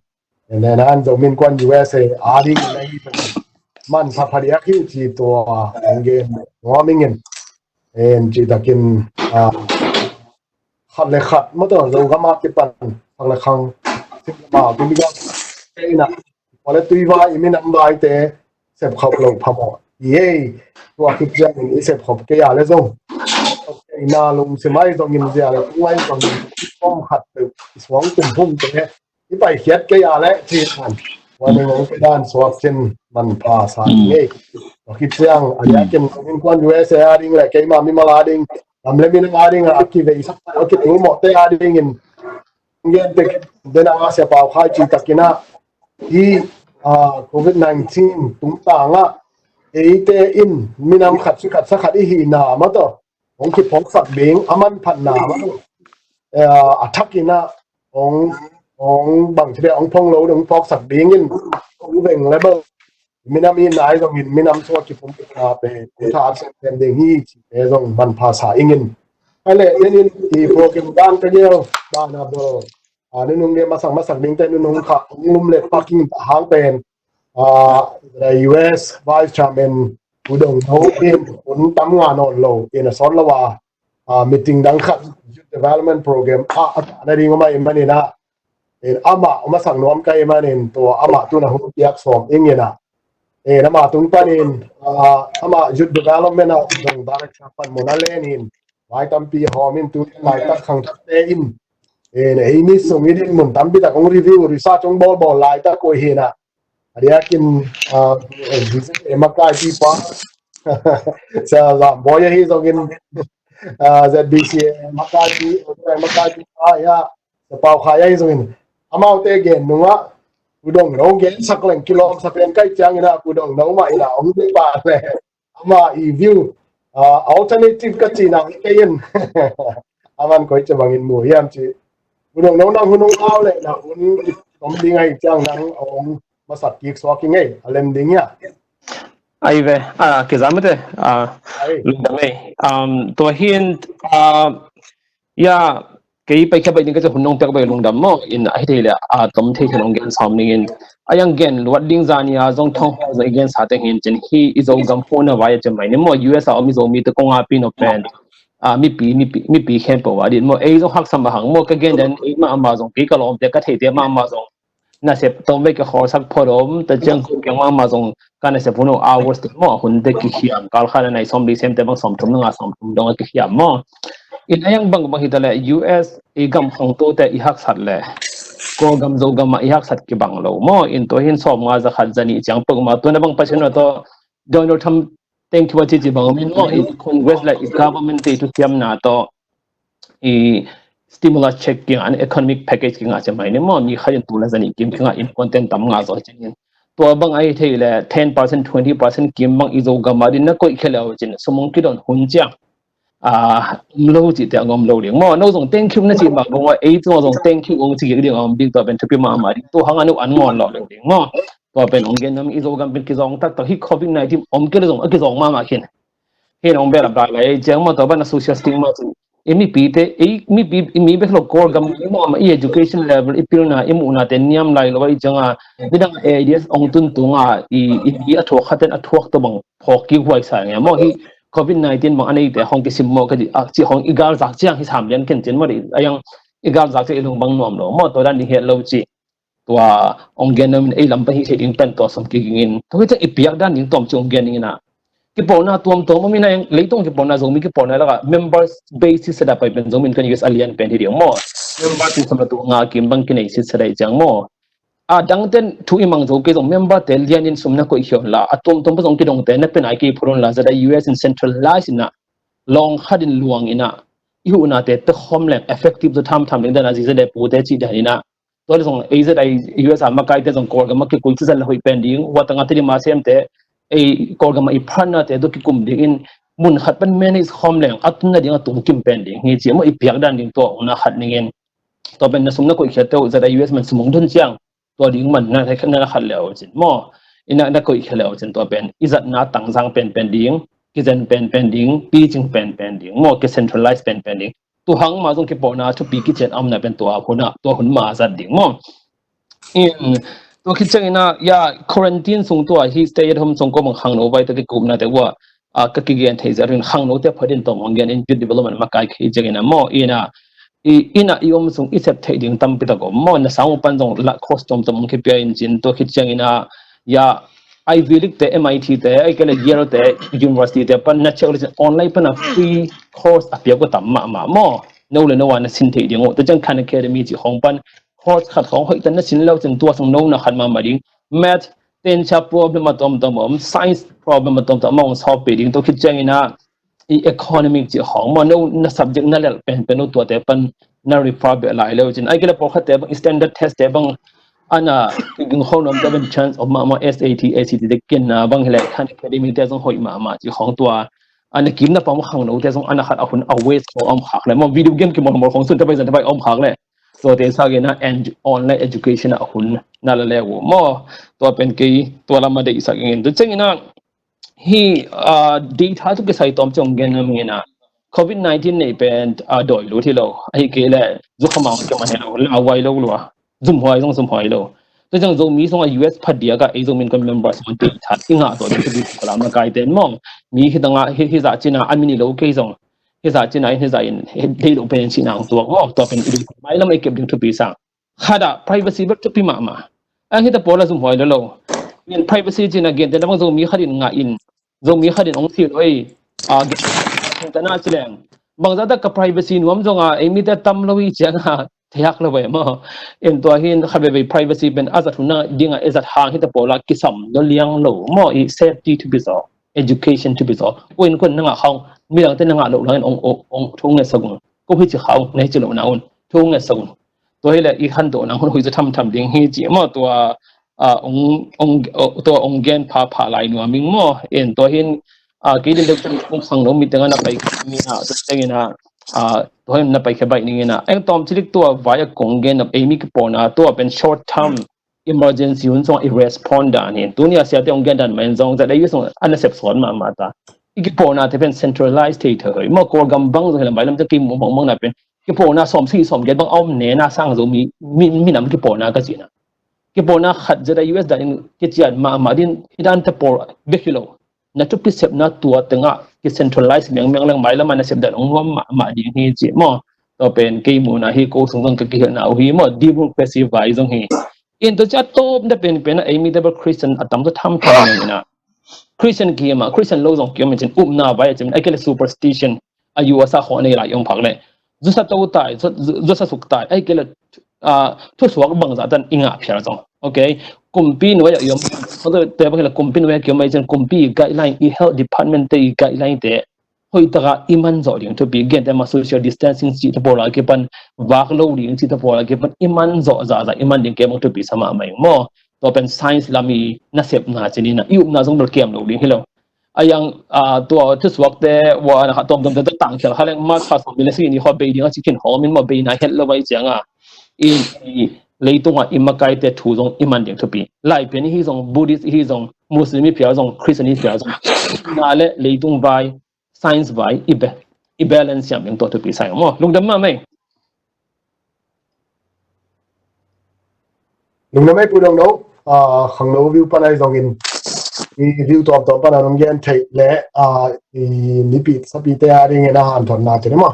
en en an Zomi Innkuan U S A a dingin ahi manpha phadiak hi ci tua hong gen nuam ing in. En cihtakin, a, khat le khat mataw Zogam a kipan khang le khang, singkama kimigal kei na, tua le tui vai, i minam vaite sepkhop lo phamawh hi ei. Tua khit ciangin i sepkhop kei a le zong na lungsim ai zongin, zia le tung ai zongin, om khat peuh i suang kum humte i paikhiat kei a le ci khan, tua ning hong pia dan suak cin manpha sa ing ei. Tua khit ciang a diakin Innkuan U S A a ding le keima mimal a ding, lam le minam a ding a kiveisak a kitulmawhte a dingin gen tek den a, Sia Pau Khai, cihtakin a, hih, a, covid nineteen tungtang ah eite in minam khat si khat sa khat i hihna mataw hong kiphawksak ding, a manphatna mataw, a, a thakin a hong, hong bangci le hong phong lo, hong phawksak dingin hong veng le bel minam i nai zongin minam sung a kiphum kipna pen tha a sem sem ding hi cihte zong manpha sa ing in. Ai le, den in i program dan ka gel dan a bel, a, nunung le masak masak dingte nunung kha hong lum le paking ta hang pen, a, U S Vice Chairman Pu Dong No in hun tam nga nawn lo in a sawt lo a, a, meeting dang khat, Youth Development Program a, a, na ding om ahih manin a, in amah om a sak nuam ka hih manin tua amah tun a hun piak sawm ing in a. In amah tung panin, a, amah Youth Development a zong director pan mun a len in, vai tampi hawm in tu laitak khangthakte in, in ei mi sung in, in mun tampi tak hong review, research hong bawlbawl laitak uh hi in a. A diakin, a, Z B C A makaipipa Sia Zam Bawi ahi zongin, a, Z B C A makaipi, makaipipa, ya, Sia Pau Khai ahi zongin, amaute gen nungah Pu Dong No gensak leng kilawmsa pen ka hih ciangin a Pu Dong No mah in a om ding pah le, ama i view, a, alternative ka cihna hi kei in. Aman koi ci bangin mu hiam cih. Pu Dong No, nang hun hong au le, nang hun kitom ding ahih ciang nang hong masak kik suak ing ei, a lem ding hia? Ai ve, a, kizam mate, a, ai, lungdam ei. Um, tua hi in, a, ya, kei paikhia baih ding ka ci, hun nong piak baih lungdam maw, in ahi thei le, a, tom thei thei nong gen sawm ning in. A yang gen luat ding zani a zong thong haw zong i gen sa teng hi in cin hi i Zogam hun a vai a ci mai ni maw, U S a om i Zomite kong a pi no pen, a, mipi, mipi, mipi khempeuh a din maw, ei zong haksam a hang maw, ka gen den ei mah amah zong kei ka lawmte ka theite mah amah zong nasep tom vei ka khawlsak phot om, ta ciang kum kiang mah amah zong ka nasep hun uh hours te maw, hun te kihiam, kal khat a nai sawm li sem te bang sawm thum na nga sawm thum dong a kihiam maw. In a yang bang bang hi ta le U S i gam khangto te i haksat le Kawlgam Zogam ah i haksat kibang lo maw. In tua hin sawm nga za khat za nih ciang peuh mah tua na bang Pasian a tawh Donald Trump teng thu a cici bang om in maw, i Congress le i government te i thuciamna tawh i stimulus check kingah, an economic package kingah ci mai ni maw, mi khat in tul a za nih kim kingah in content tam nga zaw cin in. Tua bang ahi thei le ten percent, twenty percent kim bang i Zogam a din na koih khia le uh cin sum hong kidon hun ciang, a, om lo cihte a ngom lo ding maw. No zong thank you na cih mah bang uh a, ei tungah zong thank you hong ci kik ding a om ding, tua pen thupi mahmah ding. Tua hang a nu an ngawn lo ding maw. Tua pen ong gen nam i Zogam pen kizawng taktak hi, covid nineteen om kei le zong a kizawng mahmah khin. Hi nong bel a bai lai ciang maw, tua ban a social stigma cin i mipite, i mipi, i mi bek lo Kawlgam i mawh mah, i education level, i pilna, i muhna te niam lai lo a i cianga, midang a AIDS ong tun tunga i, i mi a thuak khaten a thuak tua bang phawk ki huai sa nge maw. Hi covid nineteen bang a neite hong kisim maw ka ci, a ci hong i galzak ciang hi sam lian khen cin maw, a yang i galzak ciang i lung bang nuam lo maw, tua dan i hiat lo ci. Tua ong gen namin ei lam pan hi thei ding pen tua som kigingin, tua hi ciang i piak dan ding tuam ci ong gen dingin a, kipawlna tuamtuam om ina, leitung kipawlna, Zomi kipawlna laka members basis seta pai pen Zomi in kan US a lian pen hi ding maw. Member tung som la tu nga kim bang kinei sit seta i ciang maw. A dangten thu i mang zo kei zong member te lianin sum na koih khion la, a tuamtuam pa zong kidongte na pen ai kei phurun la, zeta US in centralize ina, lawng khatin luang ina, i huhnate pek khawm leng effective zo thamtham ding dana zizade pute cih dan ina, tua le zong A Z I US a makaite zong Kawlgam a kikul cizan la hoih pen ding, watanga tadima semte ei Kawlgam a i partner te tua kikum dingin mun khat pan manage khawm leng a tunna ding a tungkim pen ding hi ci maw, i piak dan ding tua ong na khat ningin. Tua pen na sum na koih khiat teu, Z I U S man sum ong dun ciang tua ding man na khat le au cin maw, i na koih khia le au cin, tua pen i zatna tangzang penpen ding, kizen penpen ding, picing penpen ding maw, kicentralize penpen ding. Tuhang ma zong kipawlna thupi kician a omna pen tua hun ah, tua hun ma zat ding maw. In tua khit ciangin ah, ya, quarantine sung tua hi stay at home sung ko bang khangno vai tua kikupna te ua, a, ka kigen thei zia rin khangno te phatin tawm hong gen in youth development makai khei ciangin ah maw, in ah i inn ah i om sung i sep theih ding tampi tak om maw, na sang uh pan zong la course tawmtawm hong kipia in cin tua khit ciangin ah, ya, Ivy League te, M I T te, ai kei le Yale te, university te pan na check le cin online pan a free course a piak uh tam mahmah maw. No le no a na sin theih ding uh. Tua ciang Khan Academy cih khawng pan course khat khawng hoih tan na sin lo cin tua sang no na khat mahmah ding. Math, tencha problem a tawmtawm om, science problem a tawmtawm om, hong solve pih ding. Tua khit ciangin ah i economic cih khawng maw, no na subject na lelh penpen uh tuate pan na refer beh lai lo cin. Ai kei le pawlkhatte bang standard test te bang ana ging khawng nuam te bang chance om mahmah, S A T, A C T te kinna bang hi le Khan Academy te zong hoih mahmah cih khawng tua ana kimna pam khangno te zong ana khat a hun a waste khawng om khak le maw, video game kimawlmawl khawng sun te bai zan te bai om khak le. Tuate sagin ah online education a hun na la le uh maw. Tua pen kei tua lam a deihsak ingin. Tua ciangin ah hi, ah, data tu kisai tawm ciang gen na mingin ah covid nineteen nei pen, ah, dawi lut hi lo. Ahi kei le zukhamang kiman hi lo, lauhuai lo lua. Zumhuai zong zumhuai lo. Tua ciang Zomi zong a U S phadiak ah ei Zomi in kan members hong data i ngah tawh ding thupi lam na kai ten maw. Mi hi tangah hi, hi zah cina a min i lo kei zong. Hi zah cina in hi zah in hi dei lo pen cina ang tuak maw. Tua pen i dei mai lam ei kep ding thupi sang. Khat ah privacy bel thupi mahmah. Ang hita pawl a zumhuai lo lo. In privacy cina gente na bang Zomi khat in ngah in, Zomi khat in ong thil oi. A, gente na ci leng, bangzah tak ka privacy nuam zonga ei mite tam lo hi cianga theihak lo ve maw. In tua hin khat veve privacy pen a zat hun na dinga e zat hang hita pawl a kisam lo liang lo maw, i safety thupi zaw, education thupi zaw. Ko in ko in na ngah khawng midangte na ngah lo langin ong, ong, ong thu ngetsak un. Ko hi ci khawng na hi ci lo na un thu ngetsak un. Tua hi le i khantohna hun hoih zaw thamtham ding hi ci maw, tua, a, ong, ong, tua ong gen phapha lai nuam ing maw. En tua hin, a, kei din deuh ong khangno mi tengah na pai mi ah, tua tengin ah, a, tua hin na pai khia baih ningin ah. Eng tawm cilik tua vai a kong gen nop ei mi kipawlna tua pen short term emergency hun song i respond dan hin. Tuni a siate ong gen dan main zong zat ei song ana sep sawt mahmah ta. I kipawlna te pen centralize thei thei hoih maw, Kawlgam bang zong hi lam bai lam te kimu bang bang na pen kipawlna sawm si sawm get bang a om ne na sang zo mi, mi, minam kipawlna ka cihna. Kipawlna khat zeta U S dan in kician mahmah din hi dan te pawl bek hi lo. Na thupi sepna tua tengah kicentralize miangmiang leng mai lamah na sep dan ong nuam mahmah ding hi ci maw. Tua pen kei muhna hi ko sung zong ka kihilhna uh hi maw, democracy vai zong hi. In tua cia tawp na pen pen a ei mi double Christian a tam tua tham tham ina. Christian kihima, Christian lo zong kiom in cin upna vai a cin, ai kei le superstition a U S a khawng a nei lai i om phak le. Zusa to tai, zu-, zu-, zusa suk tai, ai kei le, ah, thusuak bangzah tan i ngah phial zong. Okay. Kumpi nuai a i om, te bang kei le kumpi nuai a kiom ai cin, kumpi guideline, i health department te i guideline te hoih taka i man zawh ding thupi, gente ma social distancing cih te pawl a kipan, vak lo ding cih te pawl a kipan i man zawh zahzah i man ding kei bang thupi sa mahmah ing maw. Tua pen science lam i nasepna cin ina, i upna zong bel kiam lo ding hi lo. A yang, a, tua thusuakte ua na kha tawmtawmte tangkhial kha leng mas kha sawm ni le si ni khaw bei ding a ci khin hawm in maw, beina het lo vai cianga i, i leitungah i makaite thu zong i man ding thupi. Laipian i hi zong, Buddhist i hi zong, Muslim i phial zong, Christian i phial zong, na le leitung vai, science vai i be, i balance siam ding tua thupi sa ing maw. Lungdam mahmah ei. Lungdam ei Pu Dong No, ah, khangno view pan ahi zongin, i view tuamtuam pan a nong gen theih le, ah, i nipi sapite a dingin a hanthotna ci ni maw.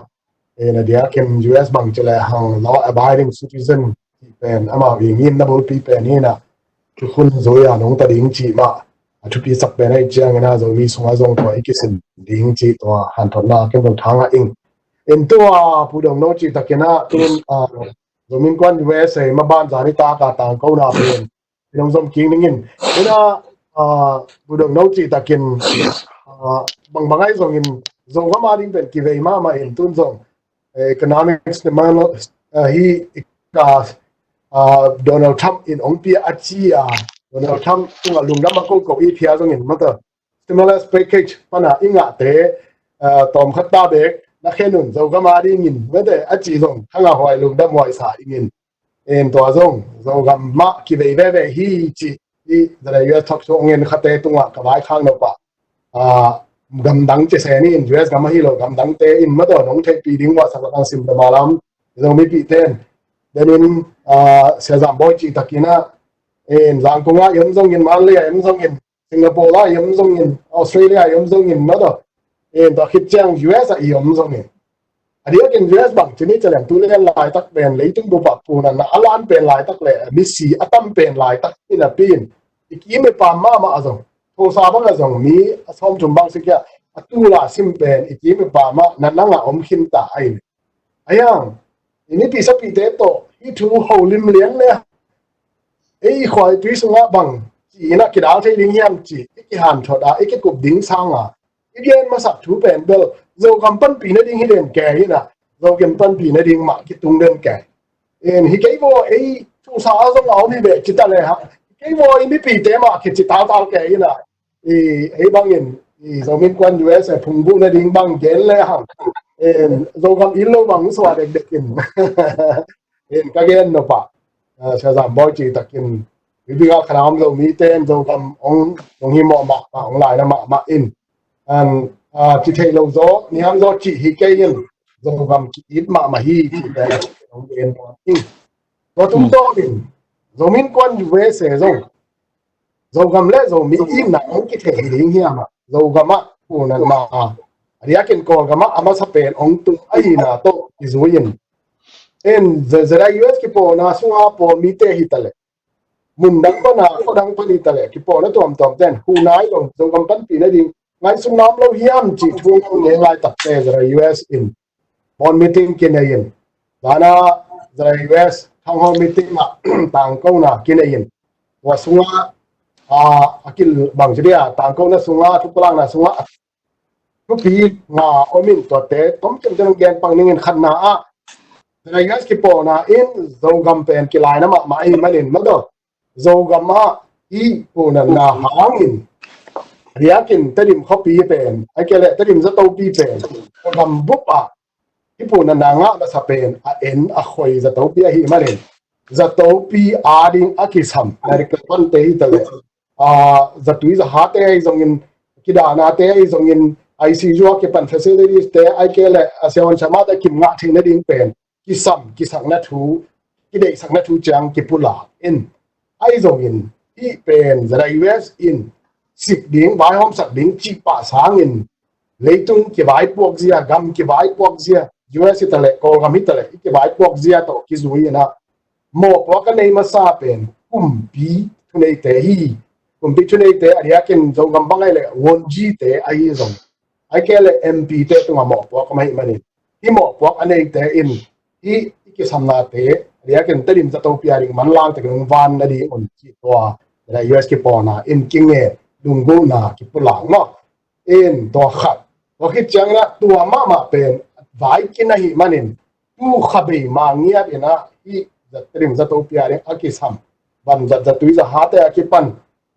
Eh, na diakin U S bang ci le hang law abiding citizen pen amau i ngimna bulpi pen hi na, thukhun zui a nong ta ding ci mah a thupi sak pen ahi ciangin a Zomi sungah zong tua i kisin ding ci tua hanthotna ken zong thangah ing. In tua Pu Dong No ci takin a tun, ah, Zomi Innkuan U S A maban zani taka tangkona pen i nong zom kik ning in. Ina, ah, Pu Dong No ci takin, ah, bangbang ahi zongin Zogam a ding pen kivei mahmah in tun zong, eh, economic stimulus, ah, hi ka, ah, Donald Trump in ong pia a ci a, Donald Trump tungah lungdam a koko i phial zongin mata stimulus package pana i ngahte, ah, tawmkhat ta bek na khen un Zogam a dingin mate a ci zong khangah huai lungdam huai sa ingin. En tua zong Zogam mah kivei veve hi ci i zana U S thok sung en khate tungah ka vaikhak no pah. Ah, gamdang ci se ni in U S gam ahi lo gamdangte in mataw nong theihpih ding uah sak lakang sim dama lam Zomipihte in. Denin, ah, Sia Zam Bawi ci takin ah, en Zangkong ah i om zongin, Manlei ah i om zongin, Singapore ah i om zongin, Australia ah i om zongin mataw. En tua khit ciang U S ah i om zongin. A diakin U S bang ci ni ciang tu lian laitak pen leitung bup ah punanna a lan pen laitak le misi a tam pen laitak hi napi in i kim i pam mahmah a zong, thosa bang a zong mi a sawmthum bang si kia a tul a sim pen i kim i pam ah na nang a om khin ta a in. A hiang i nipi sapite tawh hih thu holim lian le ei i khuai tui sungah bang ci-in a kidal thei ding hiam ci i kihanthot a i kikup ding sang a i gen masak thu pen bel Zogam panpih nading hi den kei hi na, Zogam panpih nading mah kitung den kei. En hi kei vaw ei thusa a zong a om hi ve ci ta le hang hi kei vaw i mipite mah kici taltal kei hi na. I, ei bangin i Zomi Innkuan U S A phungbuh nading bang gen le hang, en Zogam inn lo bang suah dekdek in. En ka gen no pah, ah, Sia Zam Bawi ci takin i bik a khan a om Zomite in Zogam ong, ong hi mawh mahmah, ong laina mahmah in. An, ah, ci thei lo zaw, niam zaw cih hi kei in, Zogam ki-it mahmah hi cih pen ong gen nuam ing. Tua tungtawnin Zomi Innkuan U S A zong Zogam le Zomi itna ong kithei hi ding hiam ah Zogam ah punanna a diakin Kawlgam ah a masa pen ong tung ahihna tawh kizui in. En Z I U S kipawlna sunga pawl mite hi ta le mundang pana khuadang pan hi ta le kipawlna tuamtuam ten huhna i lo Zogam panpih nading ngaihsutna om lo hiam cih thu ong ngen laitakte Z I U S in board meeting kinei in, dana Z I U S town hall meeting ah tangkona kinei in, tua sungah, ah, a kil bang ci dia tangkona sungah thupulakna sungah thupi nga om in tuate tomkim te nong gen pang ning in khatna ah Z I U S kipawlna in Zogam pen kilaina mahmah ahih manin mataw Zogam ah i punanna hangin a diakin Tedim khuapi pen, a kei le Tedim zatopi pen Zogam bup ah i punanna ngah masa pen a en a khoi zatopi ahih manin zatopi ading a kisam medical pante hi ta le, ah, zatui zahate ahi zongin kidahnate ahi zongin I C U a kipan facilities te a kei le a siawan samate kim ngah theih nading pen kisam, kisakna thu, kideihsakna thu ciang kipulak in. Ahi zongin hih pen Z I U S in sik ding, vaihawmsak ding cih pah sangin leitung kivaipuak zia, gam kivaipuak zia, U S hi ta le Kawlgam hi ta le i kivaipuak zia tawh kizui in ah mawhpuak a nei masa pen kumpi thuneite hi. Kumpi thuneite a diakin Zogam bang ahi le wonjite ahi zong a kei le M P te tungah mawhpuak om ahih manin hih mawhpuak a neite in hih i kisamnate a diakin Tedim zatopi ading manlang takin hong van nading un cih tua U S kipawlna in kinge lunggulhna kipulak maw. In tua khat, tua khit ciangin ah tua mahmah pen vaikin ahih manin tu kha bei ma ngiat in ah hih Tedim zatopi ading a kisam vanzat zatui zahate a kipan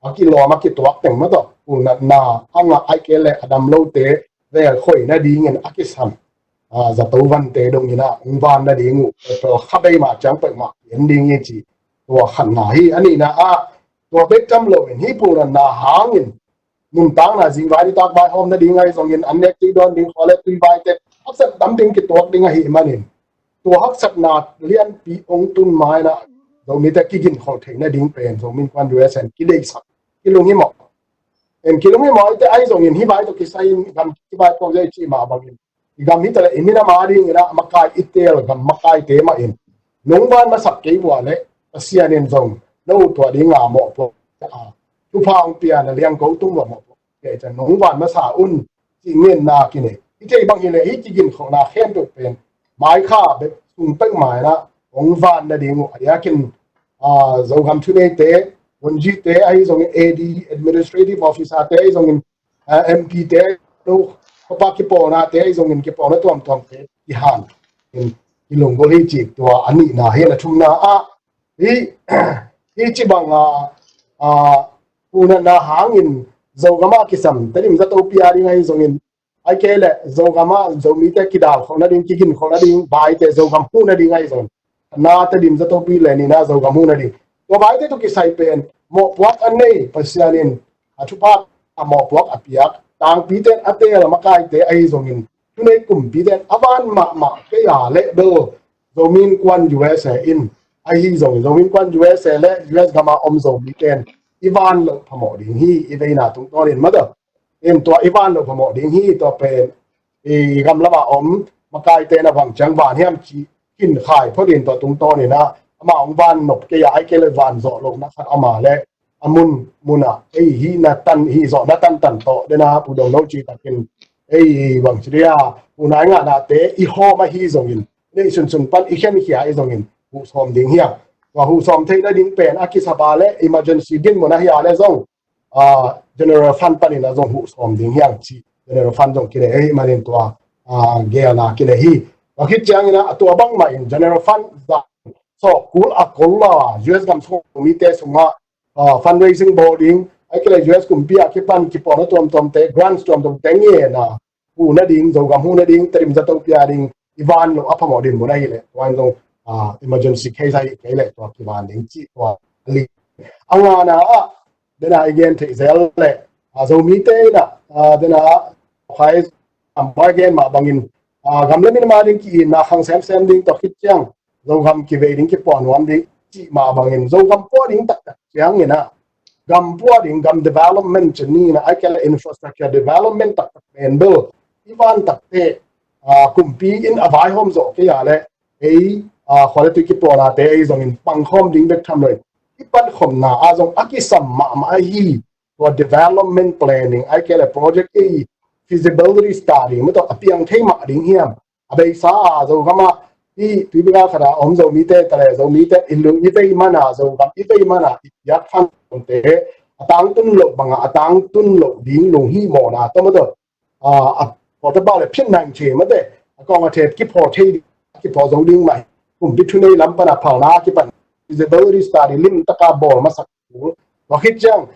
a kilawm a kituak teng mataw punatna a ngah a kei le a dam lote vel khoi nadingin a kisam, ah, zato vante dongin ah hong van nading uh kha bei mah ciang peuhmah en ding hi ci Tua khatna hi. A nihna ah tua bek tham loin hih phunanna hangin nuntakna zingvai nitak vaihawm nading ahi zongin, an nek tui dawn ding, khua le tui vaite haksat tam ding kituak ding ahih manin, tua haksatna lianpi hong tun ma-in ah Zomite kiginkhol theih nading pen Zomi Innkuan U S A in kideihsak, kilunghimawh. En, kilunghimawh ahite ahi zongin hih vai tawh kisai-in gam kivaipuak zaw i cih mah bangin, i gam hi taleh i minam adingin ah makai i teel gam makaite mah in, nong van masak kei vua leh Pasian in zong no tua dinga mawhpuak a, thupha hong pia na liangko tung vua mawhpuak pia i ciang nong van masa un, cih ngenna kinei. I theih bang hileh hih kiginkholhna khempeuh pen maikha bek sung peuhmah in ah hong van nading uh a diakin, ah, Zogam thuneite, Wonjite ahi zongin, A D, Administrative Officer-te ahi zongin, ah, M P-te, no, papa kipawlnate ahi zongin, kipawlna tuamtuamte kihan in kilunggulh hi cih tua a nihna hi. A thumna ah hih, hih ci banga, ah, phunanna hangin Zogam ah kisam Tedim zatopi ading ahi zongin, ahih kei leh Zogam ah Zomite kidalkhol nading, kiginkhol nading, vaite Zogam huh nading ahi zongin, na Tedim zatopi le nihna Zogam huh nading, tua vaite tawh kisai pen mawhpuak a nei, Pasian in a thupha a mawhpuak a piak, tangpite in a teel a makaite ahi zongin, thunei kumpite in a van mahmah kei a leh bel Zomi Innkuan U S A in ahi zongin, Zomi Innkuan U S A le U S gam a om Zomite in i van loh phamawh ding hi, i veina tungtawnin maw. In tua i van loh phamawh ding hi. Tua pen i gam lam a om makaite in a bang ciang van hiam cih khin khai phot in, tua tungtawnin ah amah hong van nop kei a, ahih kei leh van zawh lohna khat a om a leh a mun mun ah ei hih na tan, hih zawh na tantan tawh den a, Pu Dong No cih takin ei bangci dia, Pu Nai ngahnate i hawm ahi zongin, neih sunsun pan i khenkhia ahi zongin huh sawm ding hi hang. Tua huh sawm theih nading pen a kisap a leh emergency dinmun ahi a leh zong, ah, General Fund panin a zong huh sawm ding hi hang cih General Fund zong kinei ahih manin tua, ah, geelna kinei hi. Tua khit ciangin ah a tua bangmah in General Fund za sawh kul a kol a U S gam sung mite sungah, ah, fundraising bawl ding, ahih kei leh U S kumpi a kipan kipawlna tuamtuamte, grants tuamtuamte ngen a, huh nading, Zogam huh nading, Tedim zatopi ading i van loh a phamawh dinmun ahih leh, tua in zong, ah, emergency case ahih kei leh tua kivan ding cih tua a li. A ngana ah, den a i gen theih zel leh, ah, Zomite in ah, ah, den a, khai, am, bai gen mah bangin, ah, gam le minam ading ki-itna khang semsem ding, tua khit ciang Zogam kivei ding, kipua nuam ding cih mah bangin, Zogam pua ding taktak ciangin ah, gam pua ding, gam development ci ni in ah, ahih kei leh infrastructure development taktak pen bel i van takteh, ah, kumpi in a vaihawm zawh kei a leh ei, ah, khua le tui kipuanate ahi zongin pangkhawm ding bek tham loin, i pankhopna ah zong a kisam mahmah ahi tua development planning, ahih kei leh project ei feasibility study mah tawh a piang thei mah ding hiam? A beisa a Zogam ah hih tuipi gal khat a om Zomite ta leh, Zomite i lung i vei man a, Zogam i vei man a i piak fund te a tangtun loh bang a, a tangtun loh ding lunghimawhna tawh mah tawh, ah, a pawlta pau le phin nang thei mah teh, a kawng a thet kiphaw thei, kiphaw zo ding mah hi. Kumpi thunei lam pan a phalna a kipan feasibility study limtak a bawl masak kul. Tua khit ciang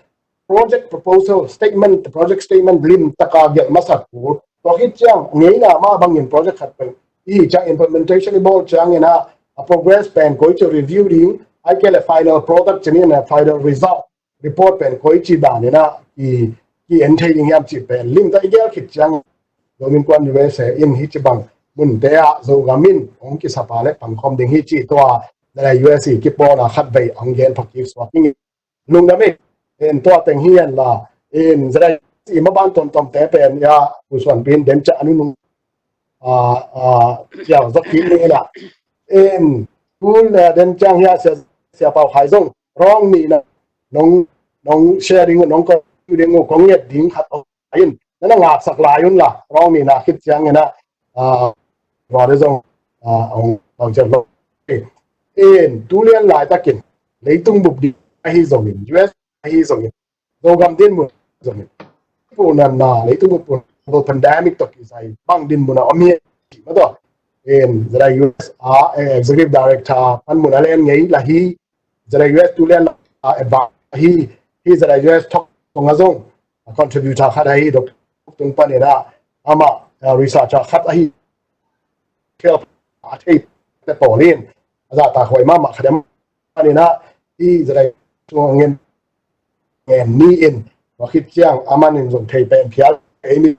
project proposal statement, project statement limtak a gelh masak kul. Tua khit ciang ngeina mah bangin project khat pen i hih ciang implementation i bawl ciangin ah, a progress pen koici review ding, ahih kei leh final product ci ni in ah, final result report pen koici danin ah ki, ki-en thei ding hiam cih pen limtak i gel khit ciang, Zomi Innkuan U S A in hih ci bang munte ah Zogam in hong kisap a leh pangkhawm ding hi cih tua, den a U S A kipawlna khatvei hong gen phakik suak ing. Lungdam ei. In tua teng hi hen la, in, zada i maban tuamtuamte pen, ya, Pu Suan Pin, den ciang a nunung, ah, ah, sia zok kik ni la. In, kun, ah, den ciang hi a sia, sia Pau Khai zong, rawng nihna, nong, nong share ding uh, nong ko ding uh, kong nget ding khat uh, in, na na ngaksak lai un la, rawng nihna khit ciangin ah, ah, vawh deuh zong, ah, hong bang ciat lo. In, tu lian laitakin, leitung bup ding ahi zongin, U S ahi zongin, Zogam dinmun zongin, pu nan na, leitung bup global pandemic tawh kisai bang dinmun a om hi, mah tawh. In, zada U S a, eh, executive director pan mun a len ngei la hi, zada U S tu lian a, eh, advisor hi, hi zada U S thok tungah zong a contributor khat ahi, Doctor tung panin ah, amah, eh, researcher khat ahi, tel a thei te pawl in, a zahtakhuai mahmah khat em panin ah, i za dai sung a ngen ngen ni in, tua khit ciang a man in zong thei pen phial ei ni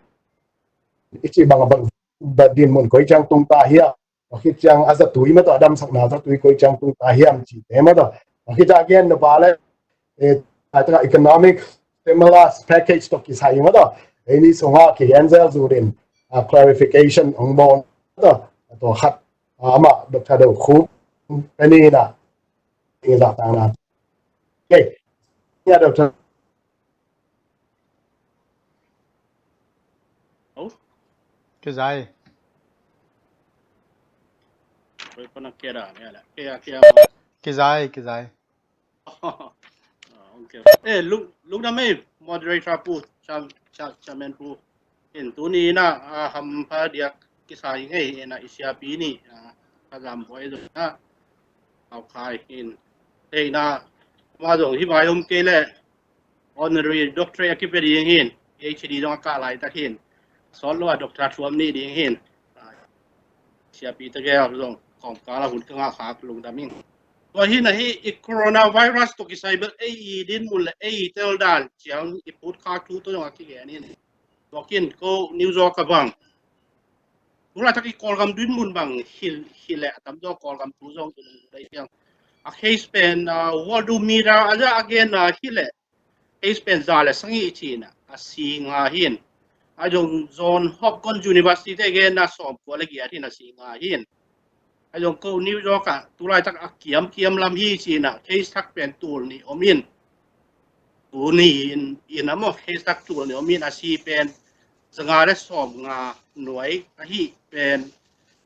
i ci bang a bang ba din mun koi ciang tung ta hiam, tua khit ciang a zatui ma tawh a damsakna zatui koi ciang tung ta hiam ci te ma tawh, tua khit ciang a gen na ba le, eh, a taka economic stimulus package tawh kisai ma tawh ei ni sung a kigen zel zu din, a clarification ong bawl ma tawh, tua khat, a, amah Doctor Do Khup pen ina ing za ta na. Okay. Ya, Doctor. Kizai. Kizai, kizai. Ah, okay. Eh, lung, lungdam ei, moderator pu, chair, chair, chairman pu. In tuni ina, ah, hampha diak kisai ngei ina i siapi ni, ah, ka zam boy zong na. Au khai in. Te ina, ma zong hi mai om kei le, honorary doctorate a kipia ding hin, P H D zong a kah laitak hin, sawt lo a doctor thuam ni ding hin, ah, siapi tegel zong kawmkal a hun ka ngah khak lungdam ing. Tua hi na hi i coronavirus tawh kisai bel ei i din mun le ei i tel dan ciang i phut khak thu tawh zong a kigen in. Tua kin ko New York a bang, tu laitak i Kawlgam din mun bang hi, hi le a tam zong Kawlgam thu zong i lungdam dai piang. A case pen, ah, world media a za a gen na hi le case pen za le sangih ci ina a si nga hin. A zong John Hopkins University te gen na sawm kua le giat hin a si nga hin. A zong ko New York a tu laitak a kiam kiam lam hi ci ina case thak pen tul ni om in. Tuni in, in a maw case thak tul ni om in a si pen zanga le sawm nga nuai ahi pen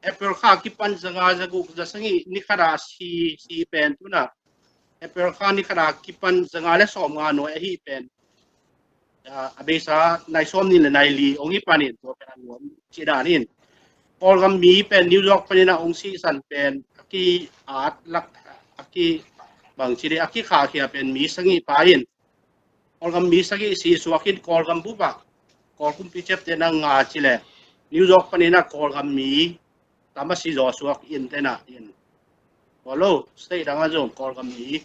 April kha kipan zanga zaguk zasangih ni khat a si, si pen tuna April kha ni khat a kipan zanga le sawm nga nuai ahi pen, ah, a beisa nai sawm ni le nai li ong hi panin tua pen a nuam ci dan in. Kawlgam mi pen New York panin a ong sisan pen a ki at lak a ki bang ci di a ki khakhia pen mi sangih pa in. Kawlgam mi sangih si suak in Kawlgam bup a Kawl kumpi ciaptehna nga ci le New York panin a Kawlgam mi tam a si zaw suak in tena in. Tua lo state dang a zong Kawlgam mi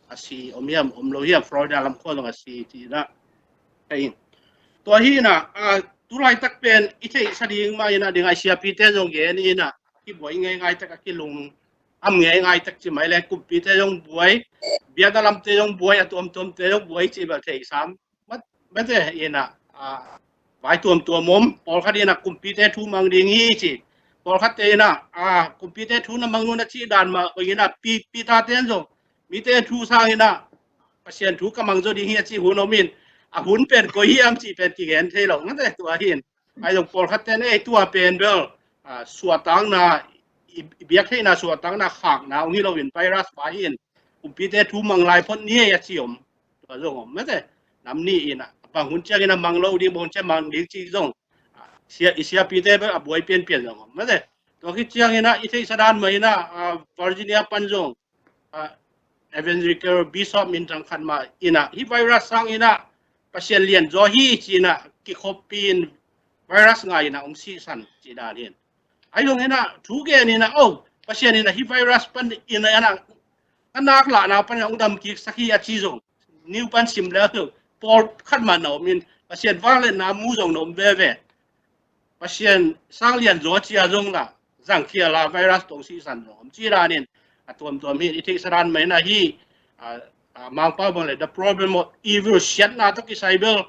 a si om hiam om lo hiam Florida lam khua zong a si ci ina. Tua hi ina, ah, tu laitak pen i theihsa ding mah ina ding a i siapite zong gen ina kibuai ngeingai tak a kilung am ngeingai tak ci mai le kumpite zong buai, biakna lamte zong buai, a tuamtuamte zong buai ci bel theihsam. Mat, mate ina, ah, vai tuamtuam om, pawlkhat ina kumpite thu mang ding hi ci. Pawlkhatte ina, ah, kumpite thu na mang nuna ci dan mah ina pi, pi tate zong mite thu sang ina Pasian thu ka mang zo ding hi a ci hun om in, a hun pen koi hiam ci pen kigen thei lo, mate tua hin. Ai zong pawlkhat ten ei tua pen bel, ah, suahtakna, i, i biak theihna suahtakna khakna ong hi lo in virus pa in kumpite thu mang lai phot ni ei a ci om. Tua zong om mate. Nam ni in a bang hun ciang in a mang lo ding bang hun ciang mang ding ci zong. Ah, sia, i siapite bel a buai pianpian zong om mate. Tua khit ciang in a i theihsa dan mah in a, ah, Virginia pan zong, ah, Evangelical Bishop minthang khat mah in a hi virus sang in a Pasian lian zaw hi ci in a kikhoppi in virus ngai in a om sisan ci dan hin. Ai zong in a thu gen in a, oh, Pasian in a hi virus pan in a, in a, a nak lahna pan in a ong dam kik sak hi a ci zong. New pan sim le zong pawlkhat mah na om in Pasian vangliatna mu zong na om veve. Pasian sang lian zaw cia zong la zangkhia la virus tong sisan zong om ci dan in a tuamtuam hi i theihsa dan mah in a hi, a, a, Mangpau bang le the problem of evil siatna tawh kisai bel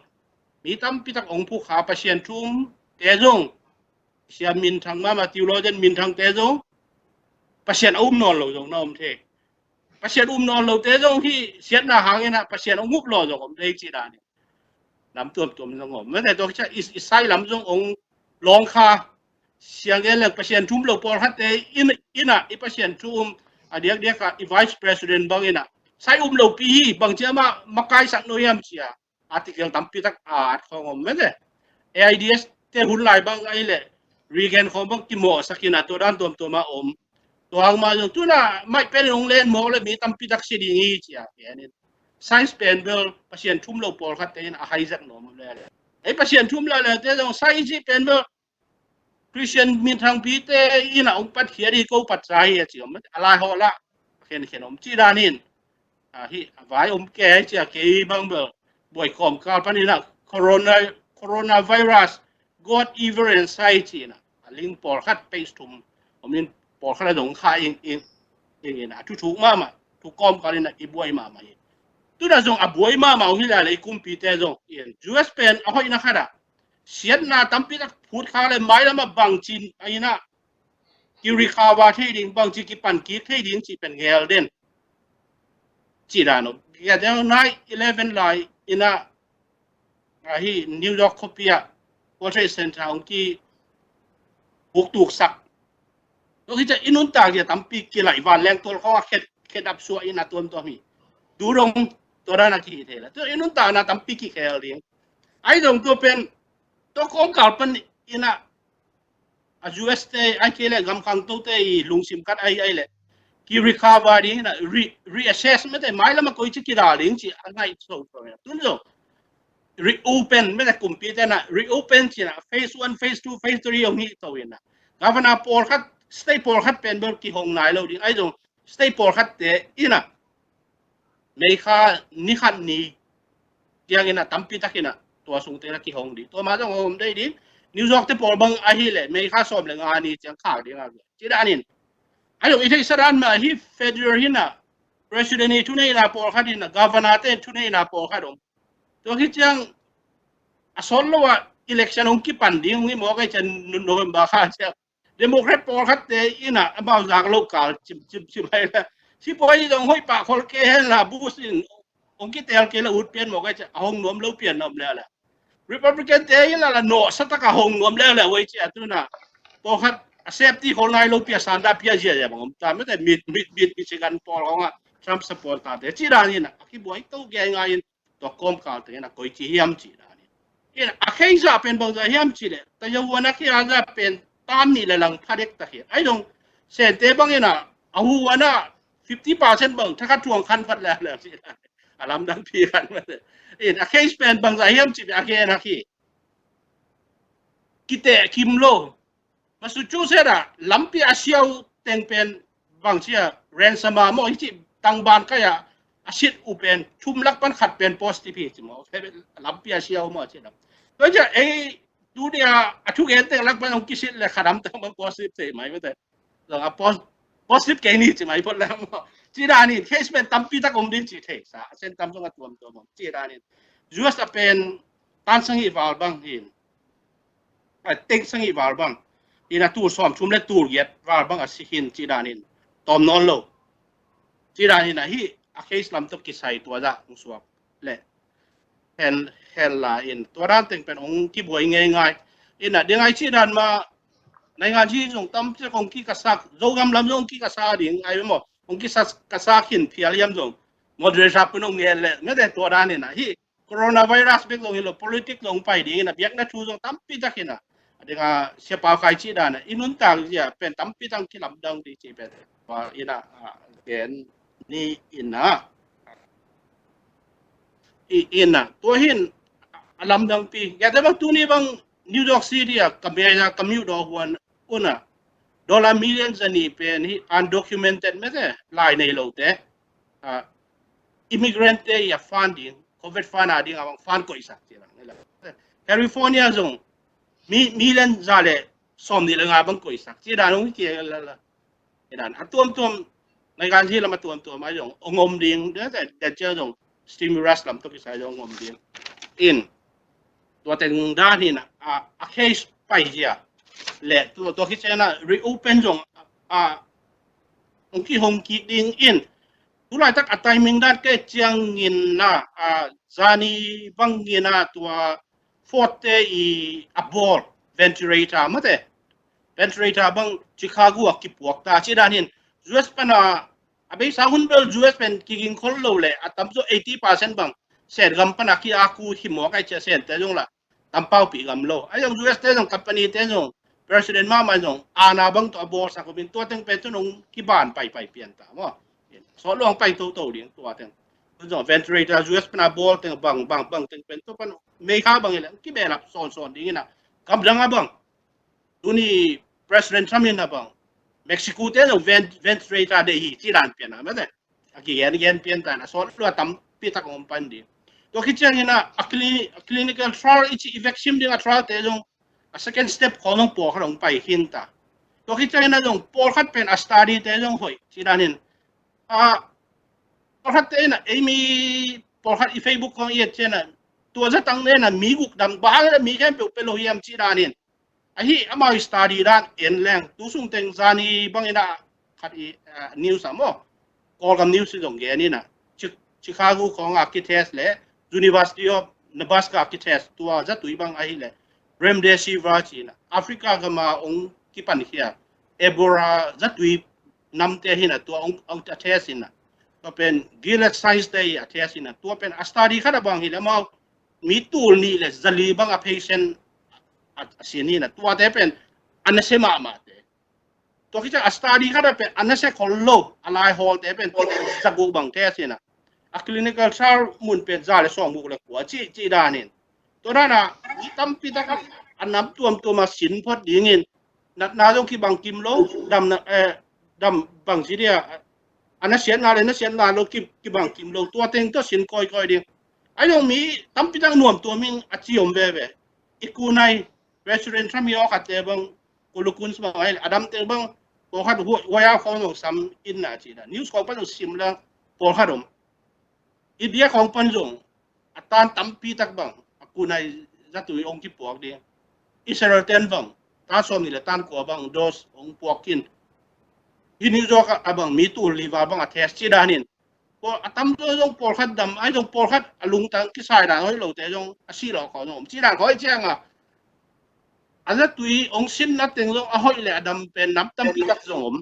mi tampi tak ong phukha Pasian thu umte zong, sia minthang mama theologian minthangte zong Pasian a um nawn lo zong na om thei. Pasian um nawn lote zong hi siatna hangin a Pasian ong up lo zong om dei ci dan in. Nam tuamtuam zong om. Mate tua kicia i, i sai lam zong ong lawng kha. Siang gen leng Pasian thu um lo pawlkhatte in, in a i Pasian thu um a diakdiak a i vice president bang in a sai um lo pi hi bang cia ma, makaisak no hiam cia. Article tampi tak a at khawng om mate. AIDS te hun lai bang ai le Reagan khawng bang kimawhsak in a tua dan tuamtuam a om. Tua hang mah zong tuna maih pen in hong len mawk le mi tampi tak si ding hi cia. Science pen bel Pasian thu um lo pawlkhat te in a hijack nuam le le. Ei Pasian thu um le le te zong science pen bel Christian minthangpite in a hong patkhia ding ko patsa hi a ci om. A lai haw lah khenkhen om ci dan in. a hi a vai om kei cia kei bang bel buai kawmkal panin a corona, coronavirus, God, Evil and Psy ci-in a link pawlkhat page thum om in pawlkhat a dong kha in in in a thuthuk mahmah thu kawmkal in a i buai mahmah hi. Tuna zong a buai mahmah uh hi lai le i kumpite zong in U S pen a hoihna khat a siatna tampi tak phut kha le mailam a bangcin a in a ki recover thei ding, bangci kipan kik thei ding ci pen ngel den. Ci dan uh. Kia deuh nine eleven lai in a, a hi New York khuapi ah World Trade Center hong ki huk tuksak. Tua hi cia i nuntak cia tampi kilaih vanleng tual khawng a khet, khet ap suah in a tuamtuam hi. Tu dong tua dan a kihi thei la. Tua i nuntakna tampi kikhel ding. Ai dong tua pen tua kawmkal pan in a a U S te ai kei le gam khangto te i lungsim khat ai ai le ki recover ding na re, reassess mete mailam a koi ci kidal ding ci a ngai so so na tun zo reopen mete kumpi te na reopen ci na phase one, phase two, phase three ong hi to in na governor pawlkhat, state pawlkhat pen bel kihong nai lo ding ai zong state pawlkhat te in a May kha ni khat ni tiang in a tampi tak in a tua sung te na kihong ding. Tua ma zong hong om dei ding. New York te pawl bang ahi le May kha sawm le nga ni tiang khak ding a ci dan in. Ai lo i theihsa dan ma hi federal hi na president i thuneihna pawlkhat hi na governor te thuneihna pawlkhat om. Tua hi tiang a sawt lo a election hong kipan ding hong i mawk ai cian November kha ciang Democrat pawlkhat te in a amau zak lo kal cim cim cim hai la. Sipuai zong hoih pah khol ke hen la Bush in hong kitel ke la ut pian mawk ai cia a hong nuam lo pian na om le la. Republican te in la la nawh sa tak a hong nuam le la wei cia tu na pawlkhat a safety khol nai lo pia sanda pia zia zia bang om ta mete mit mit mit Michigan pawl hong a Trump supporter te ci dan in a kibuai to ge ngai in tua kawmkal tengin a koi ci hiam ci dan in. In a case a pen bangza hiam ci le ta yahuan a kia za pen tam nih le lang phadek ta hi ai dong sente bangin a a huan a fifty percent bang thakhat thuang khan phat le le ci dan a lamdang pi khan in a case pen bangza hiam ci le a gen a khi kiteh kim lo Massachusetts ah lampi a siau teng pen bang cia ransom a maw hi ci tangban kai a a sit uh pen thum lak pan khat pen positive hi ci maw lampi a siau maw ci lam. Tua cia ei tu dia a thugen teng lak pan hong kisit le khatam tang bang positive thei mai mete. Zong a positive kei ni ci mai pot le maw ci dan in case pen tampi tak om ding ci thei sa a sen tam zong a tuam tuam ci dan in U S a pen tan sang i val bang hin a teng sang i val bang in a tul sawm thum le tul giat val bang a si hin ci dan in tawm nawn lo ci dan in a hi a case lam tok kisai tua dah hong suak le hen hen la in tua dan teng pen hong kibuai ngei ngai in a ding ai ci dan ma nai ngan ci zong tam ci hong ki ka sak zo gam lam zong ki ka sa ding ai maw hong ki sa ka sa khin phial hiam zong moderator pun hong ngel le mete tua dan in a hi coronavirus bek zong hi lo politic zong pai ding in a biakna thu zong tampi tak in a a ding a siapa kai ci dan a i nuntak zia pen tampi tak kilamdang ding ci pen pa in a gen ni in a i in a tua hin a lamdang pi ya te bang tuni bang New York City a ka mei a ka miu do huan un a dollar million zani pen hi undocumented mete lai nei lo te immigrant te i a fund ding covid fund a ding a bang fund koihsak ci lang California zong mi million za le sawm ni le nga bang koihsak ci dan hong ki la la dan a tuamtuam nai gan hi lam a tuamtuam a zong ong om ding dan cia zong stimulus lam tok kisai zong om ding in tua teng dan hin a a case pai zia le tua tua khi cena reopen zong a hong ki hong ki ding in tulai tak a timing dan ke ciang in na a zani bang in a tua forte i a ball ventilator mate ventilator bang Chicago a kipuak ta ci dan hin U S pan a a beisa hun bel U S pen kiging khol lo le a tam zo eighty percent bang sen gam pan a ki a ku hi mawk ai cia sen te zong la tampau pi gam lo ai zong U S te zong company te zong president mama zong ana bang to a ball sa ko bin tua teng pen tu nong ki ban pai pai pian ta mo so luang pai to to ding tua teng zong ventilator U S pan a ball teng bang bang bang teng pen to pan mei kha bang ile ki belap son son ding ina kam dang a bang tuni President Trump in a bang Mexico te zong ventilator de hi ci dan pian a mate a kigen gen pian ta in a sawt lua tampi tak om pan ding. Tua khit ciangin a, a cli-, a clinical trial i ci i vaccine ding a trial te zong a second step khawng zong pawlkhat hong pai khin ta. Tua khit ciangin a zong pawlkhat pen a study te zong hoih ci danin a pawlkhat te in a ei mi pawlkhat i Facebook khawng i et cian a tua zatang nen a mi guk dam bang hang in a mi khempeuh pe lo hiam ci danin ahi amau i study dan en leng tu sung teng zani bangin a khat i, ah, news a maw Kawlgam news i zong gen in a Chi-, Chicago khawng a kitest le University of Nebraska kitest tua zatui bang ahi le remdesivir ci in a Africa gam a ong kipan khia Ebola zatui namte hi in a tua ong, ong a test in a tua pen Gilead Sciences te a test in a tua pen a study khat a bang hi le amau mi tul nih le zali bang a patient a, a sin hi in a tuate pen a nasia mahmah te. Tua khit ciang a study khat a pen a nasia khol lo a lai hawl te pen tua pen zaguk bang test in a a clinical trial mun pen za le sawmguk le kua ci, ci danin tua dan a mi tampi tak a nam tuamtuam a sin phot dingin natna zong kibang kim lo, damna, eh, dam bang ci dia a nasiatna le nasiatna lo ki, kibang kim lo tua teng tua sin kawikawi ding. Ai zong mi tampi tak nuam tuam in a ci om veve. I kunai President Trump i awkhatte bang Kulukuns bang ai a damte bang pawlkhat huaya khawng zong sam in na ci na news khawng pan zong sim la pawlkhat om. India khawng pan zong a tan tampi tak bang a kunai zatui ong kipuak ding. Israel ten bang tan sawm nih le tan kua bang dose ong puak khin. Hi New York a bang mi tul li val bang a test ci danin a tam zong pawlkhat dam ai zong pawlkhat a lungtang kisai dan hoih lote zong a si lo khawng zong om ci dan hoih ciang a a zatui ong sinna teng zong a hoih le a dam pen nam tampi tak zong om.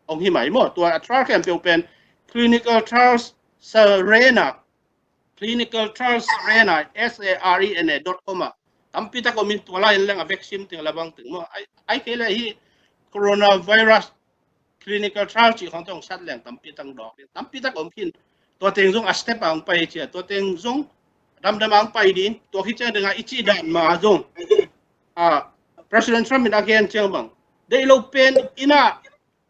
Ong hi mai maw tua a trial khempeuh pen clinical trials sarena clinical trials sarena S A R E N A dot com a tampi tak om in tua lai in leng a vaccine teng la bang teng maw ai, ai kei le hi coronavirus clinical trial ci khawng tawng sat leng tampi tak dawk ding tampi tak om khin. Tua teng zong a step a ong pai cia tua teng zong damdam a ong pai ding tua khit ciang ding a i ci dan ma zong a President Trump in a gen ciang bang deih lo pen in a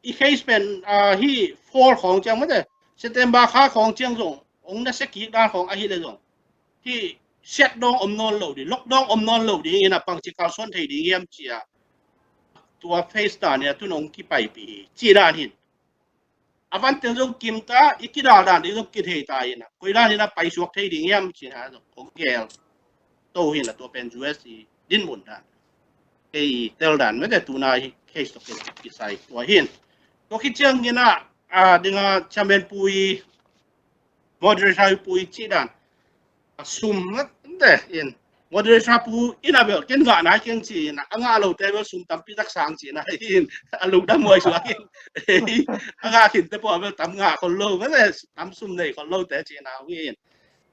i case pen a hi fall khawng ciang mate September kha khawng ciang zong ong nasia kik dan khawng ahi le zong hi siat dawng om nawn lo ding lockdown om nawn lo ding in a pangci kalsuan thei ding hiam cia tua phase ta nia tun ong kipaipih hi ci dan hin a van teng zong kim ta i kidal dan ding zong kithei ta in a koi dan in a paisuak thei ding hiam ci na zong ong gel to hin a tua pen U S i dinmun dan kei tel dan mete tuna hi case to case kisai tua hin tua khit ciang in a a ding a chairman pui moderator pui ci dan a sum mete in moderator pu in a bel ken ngah nai keng ci in a ngah lo te bel sum tampi tak sang ci na in a lungdam huai suak in a ngah khin te pawh bel tam ngah khol lo mete tam sum nei khol lo te ci na in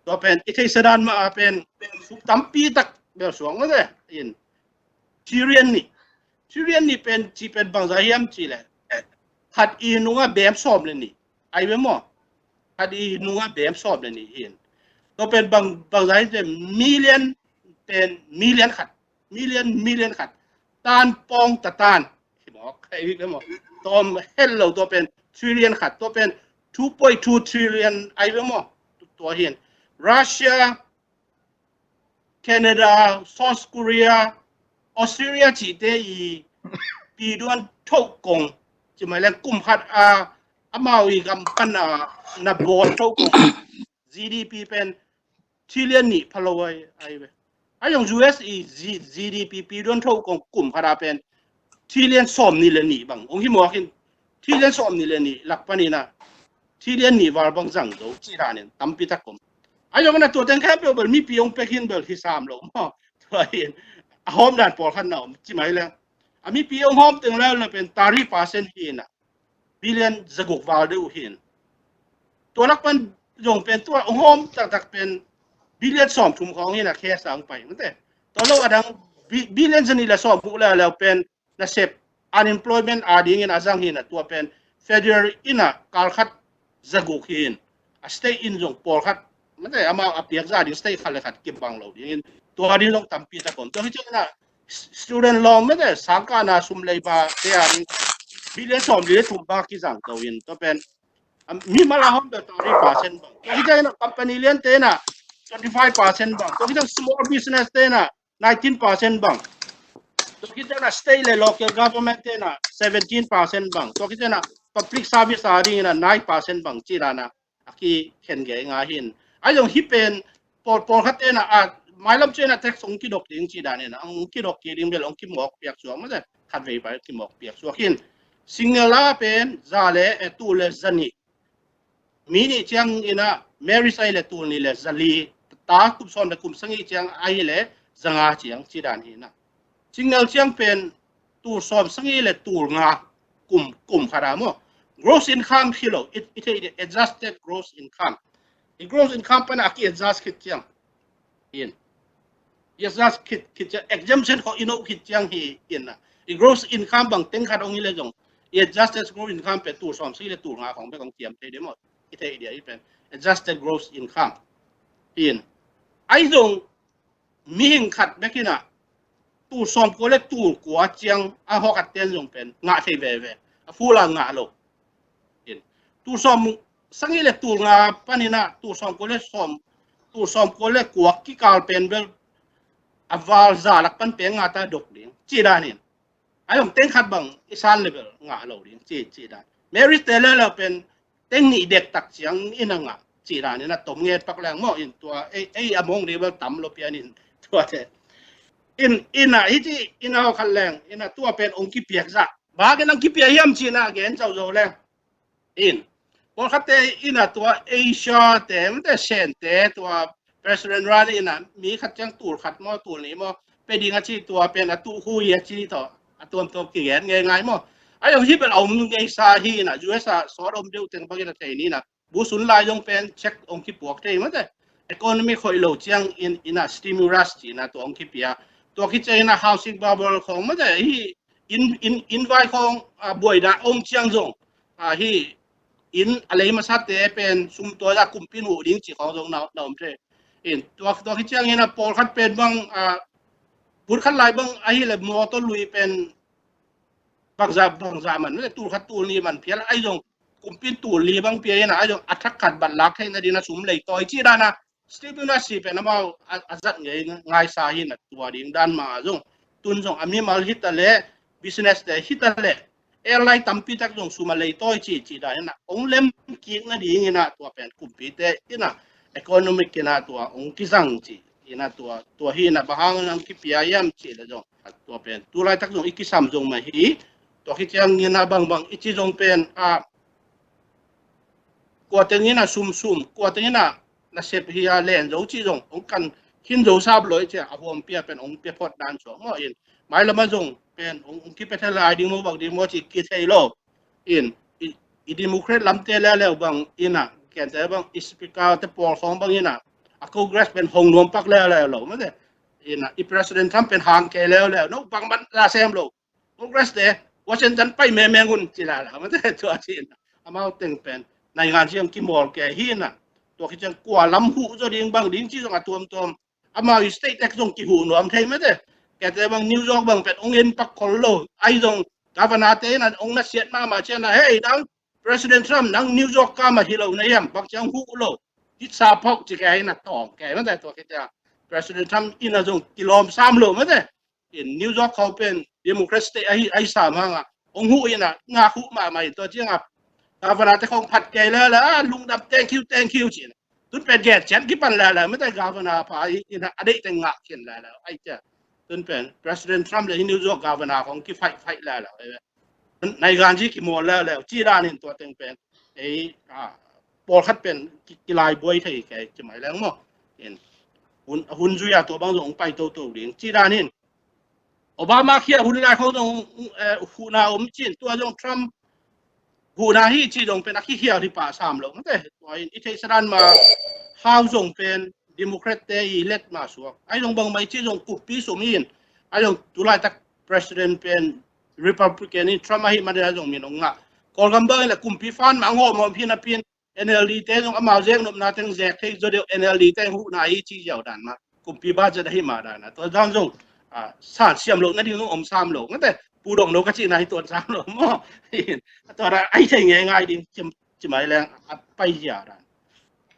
tua pen i thei sadan ma a pen sum tampi tak bel suak mete in Trillion nih Trillion nih pen ci pen bangza hiam ci le khat i nunga bem sawm le nih ai ve maw khat i nunga bem sawm le nih hin tua pen bang bangza hiam ci million pen million khat million million khat tan pawng ta tan hi maw kai ve maw tawm hel lo tua pen trillion khat tua pen two point two trillion ai ve maw tua hin Russia Canada, South Korea, Australia cihte i piduan thoh kong ci mai leng kum khat a amau i gam pan a na bawl thoh kong G D P pen trillion nih pha lo ai ai ve. A yong U S i G D P piduan thoh kong kum khat a pen trillion sawm nih le nih bang ong hi mawk in trillion sawm nih le nih lak panin a trillion nih val bang zang zo ci danin tampi tak om. A yong na tua teng khempeuh bel mipi ong pek hin bel hi sam lo maw tua hin a hawm dan pawlkhat na om ci mai leng a mipi ong hawm teng lel na pen tari percent hi na billion zaguk val deuh hin tua lak pan zong pen tua ong hawm taktak pen billion sawm thum khawng hin a khe sang pai mate tua lo adang billion zani le sawm buh le leu pen nasep unemployment a dingin a zang hin a tua pen federal in a kal khat zaguk hin a state in zong pawl khat mate amau a piak za ding state khat le khat kibang lo dingin tua ding zong tampi tak om tua hi ciangin a student loan mate sangkahna sum lei ba te a ding billion sawm li le thum ba kizang lo in tua pen Mimal a hong bel thirty percent bang. Tua khit ciangin a company liante in a twenty five percent bang. Tua khit ciang small business te in a nineteen percent bang. Tua khit ciang a state le local government te in a seventeen percent bang. Tua khit ciang a public service a ding in a nine percent bang ci dan a a kikhen ngei ngai hi. Ahi zong hih pen pawl pawlkhat te in a mailam ciang a tax hong kidok ding ci dan in a hong kidok kik ding bel hong kimawk piak suak mah te. Khatvei pai kimawk piak suak hi. Single a pen za le, eh, tul le za nih. Mi nih ciang in a marriage ahi le tul nih le za li, ta kum sawm le kum sagih ciang ahi le za nga ciang ci dan hi in a. Single ciang pen tul sawm sagih le tul nga kum, kum khat a maw. Gross income hi lo, i, i thei ding adjusted gross income. I gross income pan a ki adjust khit ciang in. I adjust khit, khit ciang, exemption khong i no khit ciang hi in a. I gross income bang teng khat hong hi le zong i adjusted gross income pen tul sawm sagih le tul nga khong bek hong kiam thei ding maw. I thei ding a i pen adjusted gross income hi in. Ahi zong mihing khat bek in a tul sawmkua le tul kua ciang a hawk a ten zong pen ngah thei veve. A full a ngah lo. In. Tul sawm sagih le tul nga pan in a tul sawmkua le sawm, tul sawmkua le kua kikal pen bel a val za lak pan pen nga ta dok ding ci dan in. Ahi zong teng khat bang i san le bel ngah lo ding ci, ci dan. Marriage te le le pen teng nih dektak ciang in a ngah ci dan in a tom nget pak leng maw in tua ei, ei a mong ding bel tam lo pian in tua te. In, in a hih ci in a hawk khat leng in a tua pen hong kipiak zah. Bang hang in hong kipia hiam ci in a gen zo zo leng. In. Pawlkhatte in a tua Asia te, mate Sente tua President Rani in a mi khat ciang tul khat maw, tul nih maw, pe ding a ci tua pen a tuh hui a ci tawh a tuamtuam kigen ngei ngai maw. Ahi zong hih bel a om ngeisa hi in a U S a sawt om deuh teng bang in a thei ni in a. Bu sun lai zong pen check hong kipuak thei mate. Economy khoih lo ciang in, in a stimulus ci in a tua hong kipia. Tua khit ciang in a housing bubble khong mate hih in, in, in vai khong, a, buai dah om ciang zong. A, hih in a lei masate pen sum tua za kumpi in huh ding ci khong zong na, na om thei. In tua, tua khit ciang in a pawlkhat pen bang, a, put khat lai bang ahi le mawtaw lui pen bangza, bangza man, le tul khat tul nih man phial ahi zong kumpi in tul li bang pia in a ahi zong a thak khat bat lak thei na ding a sum lei tawi ci dan a Steve Nasi pen amau a, a zat ngei ngaisa hi na tua ding dan ma zong tun zong a mimal hi ta le business te hi ta le airline tampi tak zong sum a lei tawi ci, ci dan in a hong lem kik na ding in a tua pen kumpi te in a economic in a tua hong kizang ci in a tua, tua hi in a bang hang in a hong kipia hiam ci le zong tua pen tu laitak zong i kisam zong mah hi. Tua khit ciang in a bangbang i ci zong pen a kua teng in a sumsum, kua teng in a nasep hi a len zo ci zong hong kan khin zo sap lo i ci a huam pia pen hong pia phot dan suak maw in. Mailam a zong pen hong, hong kipia thei lai ding maw bang ding maw ci kithei lo. In i, i Democrat lamte leuleu bang in a kente bang i speaker te pawl khawng bang in a a Congress pen hong nuam pak leuleu lo mate. In a i President Trump pen hang kei leuleu no bang man la sem lo. Congress te Washington pai memeng un ci la la mate tua ci in a amau teng pen naingan siang kimawl kei hi in a tua khit ciang kua lam huh zaw ding bang ding ci zong a tuamtuam amau i state tax zong kihuh nuam thei mate. Kete bang New York bang pen ong en pak khol lo ai zong governor te in a ong na siat mahmah ciang a hei nang President Trump nang New York ka mah hi lo na hiam bang ciang huh lo. Hih sa phawk ci kei in a tawng kei mate tua khit ciang President Trump in a zong kilawm sam lo mate. In New York khawng pen Democrat state ahi, ahi sam hang a ong huh in a ngak huh mahmah in tua ciang a governor te khawng phat kei leuleu a lungdam thank you, thank you ci in a tun pen gen cian kipan leuleu mate governor pa in a a deih teng ngak khin leuleu ai cia tun pen President Trump le hi New York governor khawng kifaih faih leuleu. Nai ganji kimawl leuleu ci dan in tua teng pen ei a pawlkhat pen ki, kilai buai thei kei ci mai leng maw. In hun, hun zui a tua bang zong pai toto ding ci dan in Obama khia hun lai khawng zong eh, huhna om cin tua zong Trump huhna hi ci zong pen a kikhial hi pah sam lo mate. Tua in i theihsa dan ma hau zong pen Democrat te i let ma suak ai zong bang mai ci zong kuppi sum in ai zong tulaitak President pen Republican in Trump ahi mate a zong min ong ngah Kawlgam bang in la kumpi fan ma ngawm om hi na pin N L D te zong amau zek nopna teng zek thei zaw deuh N L D te huhna hi ci ziau dan ma kumpi budget ahi ma dan a tua dan zong a san siam lo na ding zong om sam lo ngate pudong lo ka cihna hi tuan sam lo maw. Tua dan ai thei ngei ngai ding ci mai leng a pai zia dan.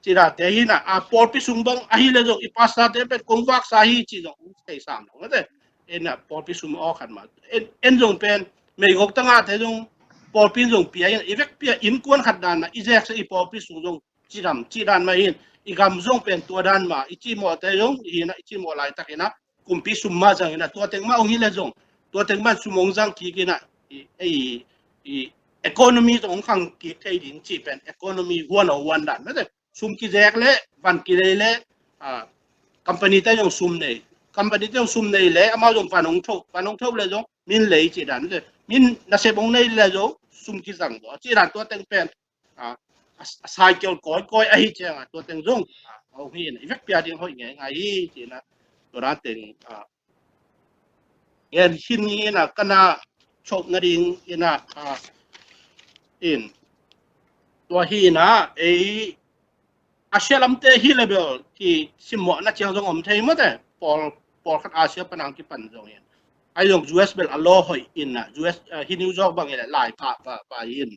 Ci dante hi na, a pawlpi sung bang ahi le zong i pastor te pen kong vaksa hi ci zong ong thei sam lo mate. En a pawlpi sung aw khat ma. En, en zong pen meigok tanga te zong pawlpi zong pia in, i vek pia innkuan khat dan na i zeksa i pawlpi sung zong cidam, cidan mah in, i gam zong pen tua dan mah, i cimawhte zong hi na, i cimawh laitak hi na, kumpi sum mah zang hi na, tua teng mah ong hi le zong, tua teng mah sum ong zang kik hi na, i, i, i economy zong ong khang kik thei ding ci pen, economy huan aw huan dan mate. Sum kizek le, van kilei le, a, company te zong sum nei, company te zong sum nei le, amau zong van ong tho, van ong tho le zong, min lei ci dan mate. Min nasep ong nei le zong, sum kizang zong, ci dan tua teng pen, a, a, a cycle kawikawi ahi cianga tua teng zong, a, a ong hi na, i vek pia ding hoih ngeingai hi, ci na, tua dan teng, a, ngen hin hi na, kana chop nading hi na, a, in, tua hi na, ei, Asia lamte hi le bel kisimmawhna ciang zong om thei mate, pawl, pawlkhat Asia panang kipan zong in. Ai zong U S bel a law hoih in na, U S, ah, hi New York bang hi le lai pha, pha, pha in.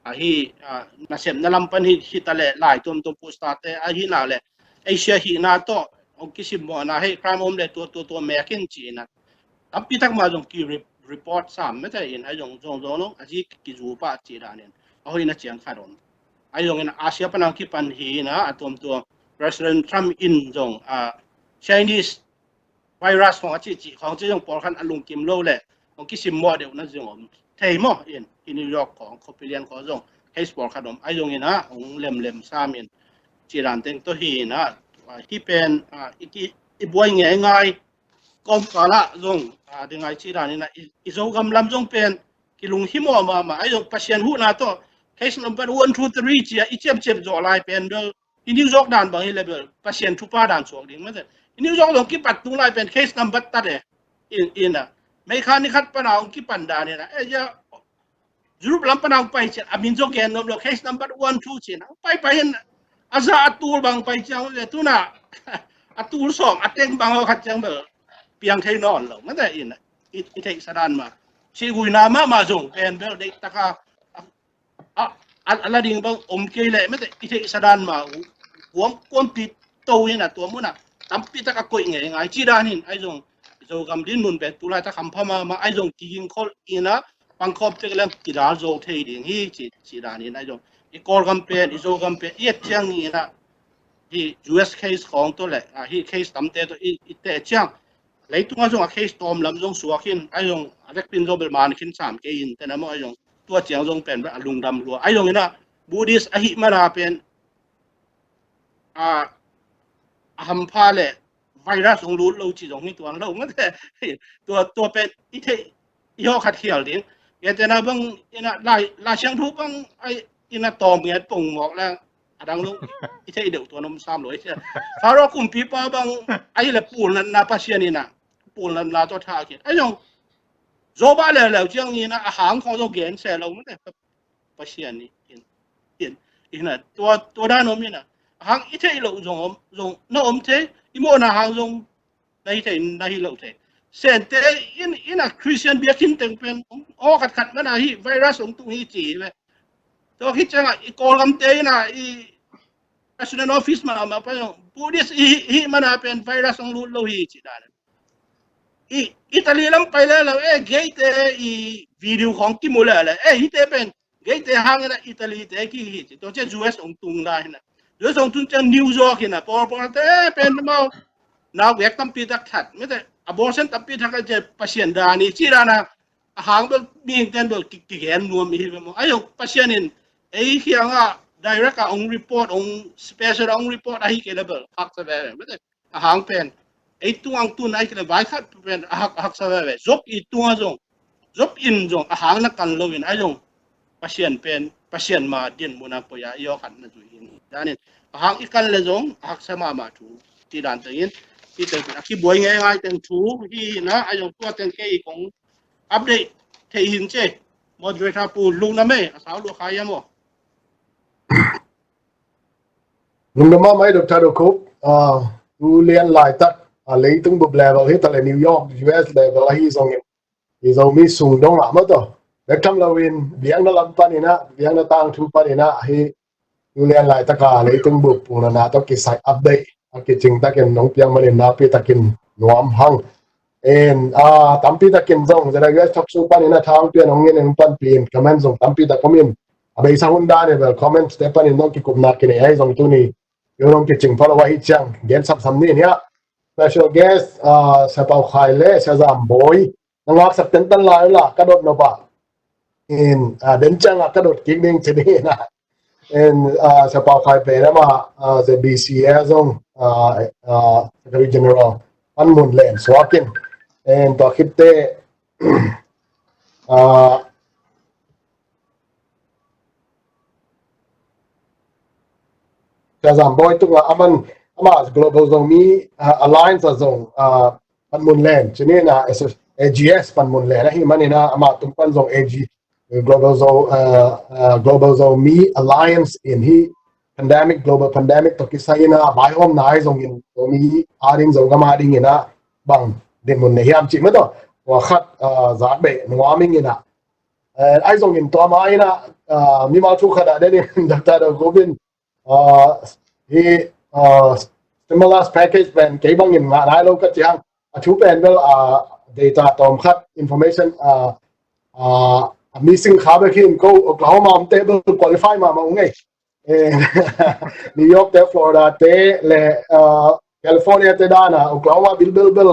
Ah, hi, ah, nasepna lam pan hi, hi ta le lai tuamtuam pustate, ah, hi na le Asia hi na tawh, ong kisimmawhna hei crime om le tua, tua, tua mek in ci na. Tampi tak ma zong ki re-, report sam mate in, ai zong, zong, zong, zong, a zi kizu pa ci dan in. A hoihna ciang khat om. Ai zong in Asia panang kipan hi na, a tuamtuam President Trump in zong, ah, Chinese virus khong a cihcih khong ci zong pawlkhat a lungkim lo le hong kisimmawh deuh na zong om thei maw in, hi New York khong, khuapi lian khong zong case pawlkhat om, ai zong in a hong lemlem sam in, ci dan teng tawh hi in a, ah, hi pen, ah, i ki, i buai ngeingai, kawmkal ah zong, ah, ding ai ci dan in a, i, i Zogam lam zong pen kilunghimawh mahmah, ai zong Pasian huhna tawh case number one, two, three ci a i ciamciam zawh lai pen bel, i New York dan bang hi le bel, Pasian thupha dan suak ding mate. I New York zong kipat tung lai pen case number tat e. In, in a. Meikha ni khat pana ong kipan dan in a. Eh, ya, Europe lam pana ong pai cian, a min zong gen nom lo, case number one, two ci na. Pai, pai in, a za a tul bang pai cian le tuna. A tul sawm, a teng bang aw khat cian bel. Piang thei nawn lo, mate in a. I, i theihsa dan ma. Ci guina mahmah zong, pen bel, deih taka. A, a, a la ding bang om kei leh mate i theihsa dan ma uh. Kuam, kuampi to in a tua mun a tampi tak a koih ngeingai ci dan in ai zong Zogam din mun pen tulai tak hampha mahmah ai zong kiging khol in a pangkhawm tek leng kidal zo thei ding hi ci, ci dan in ai zong i Kawlgam pen, i Zogam pen, i et ciang ni in a hi U S case khong to le, ah, hi case tamte to i, i teh ciang Leitung a zong a case tawm lam zong suak in, a zong a vekpin zong bel man khin sam kei in, tena maw a zong tua ciang zong pen bel a lungdam lua. A zong ina Buddhist ahih mana pen a, a hampha le virus hong lut lo ci zong hi tuan lo mate. Tua, tua pen i theih i hawh khat khial ding. Gentena bang ina lai, lai siangtho bang ai ina tawm nget pong mawk le a dang lo i theih deuh tua nom sam lo i cia. Pharaoh kumpipa bang ai le pulnatna Pasian ina pulnatna tua tha khin. Ai zong Job a leuleu ciang ina a hang khong zong gen se lo mate. Pasian ni in, in, ina tua, tua dan om ina a hang i theih lo zong om, zong na om thei, i mawhna hang zong na hi thei, na hi lo thei. Sente in, ina Christian biakinn teng pen aw khat khat mana hi virus hong tung hi ci hi ve. Tua hi cianga i Kawlgam te ina i President Office ma, ma pa zong Buddhist i, hi mana pen virus hong lut lo hi ci dan. I Italy lam pai le lo e, gay te i video khong kimu le le e, hite pen gay te hang ina Italy te ki hi ci. Tua ciang U S hong tung la hina. U S hong tung ciang New York hina. Pawl, pawl te pen mau nau gek tampi tak that. Mete abortion tampi tak a ci Pasian dan i ci dan a, a hang bel mihing ten bel ki, kigen nuam i hi bel mo. Ai zong Pasian in ei hiang a direct a hong report, hong special a hong report ahi kei le bel haksa veve. Mete a hang pen ei tung ang tun ai kei le vai khat pen a hak, a haksa veve. Job i tung a zong, Job in zong a hang na kan lo in ai zong Pasian pen, Pasian ma din muna poi a i aw khat na zui in. Dan in a hang i kan le zong a haksa mahmah thu. Ci dan teng in, ci teng a kibuai ngeingai teng thu hi na, ai zong tua teng kei kong update thei hin ce. Moderator pu lungna mei, a sau lua khai ya mo. Lungdam mahmah i Doctor Dokhup, ah, tu lian laitak, ah, leitung bup level hi ta le New York, U S level ahi zongin, i Zomi sung dong ah mah tawh, Bek tham loin biakna lam panin ah, biakna tangthu panin ah, hih tu lian laitaka leitung bup pulnatna tawh kisai update a kicing takin nong piak manin nakpi takin nuam hang. En, ah, tampi takin zong ZIUS talk show panin ah thang pian hong in hong panpih in comment zong tampi tak om in, a beisa hun dan in bel comment te panin zong kikupna kinei ahi zong tuni hong kicing pha lo ahih ciang gen sapsap ni in hiah. Special guest, ah, Sia Pau Khai le Sia Zam Bawi na ngaksak tentan lai uh la, ka dot nop a. In, ah, den ciangah ka dot kik ding ci ding in ah. In, ah, Sia Pau Khai pen amah, ah, ZBCA zong, ah, ah, Secretary General panmun len suak in. In tua khit teh, ah, Sia Zam Bawi tungah aman, amah Global Zomi, ah, Alliance ah zong, ah, panmun len ci ni in ah, AGS panmun len ahih manin ah, amah tung pan zong AG, Global Zo, ah, ah, Global Zomi Alliance in hih pandemic, global pandemic tawh kisai in ah vaihawmna ahi zongin Zomi ading, Zogam ading in ah bang dinmun nei hiam cih mah tawh, tua khat, ah, zak beh nuam ing in ah. Eh, ahi zongin tua mah in ah, ah, mimal thu khat ah den in Doctor Dawgub in, ah, hih, ah, stimulus package pen kei bangin ngah nai lo ka ciang, a thu pen bel, ah, data tawm khat, information, ah, ah, a missing kha bek hi in, ko Oklahoma omte bel qualify mahmah uh ngei. Eh, New York te, Florida te le, ah, California te dan a Oklahoma bilbel bel,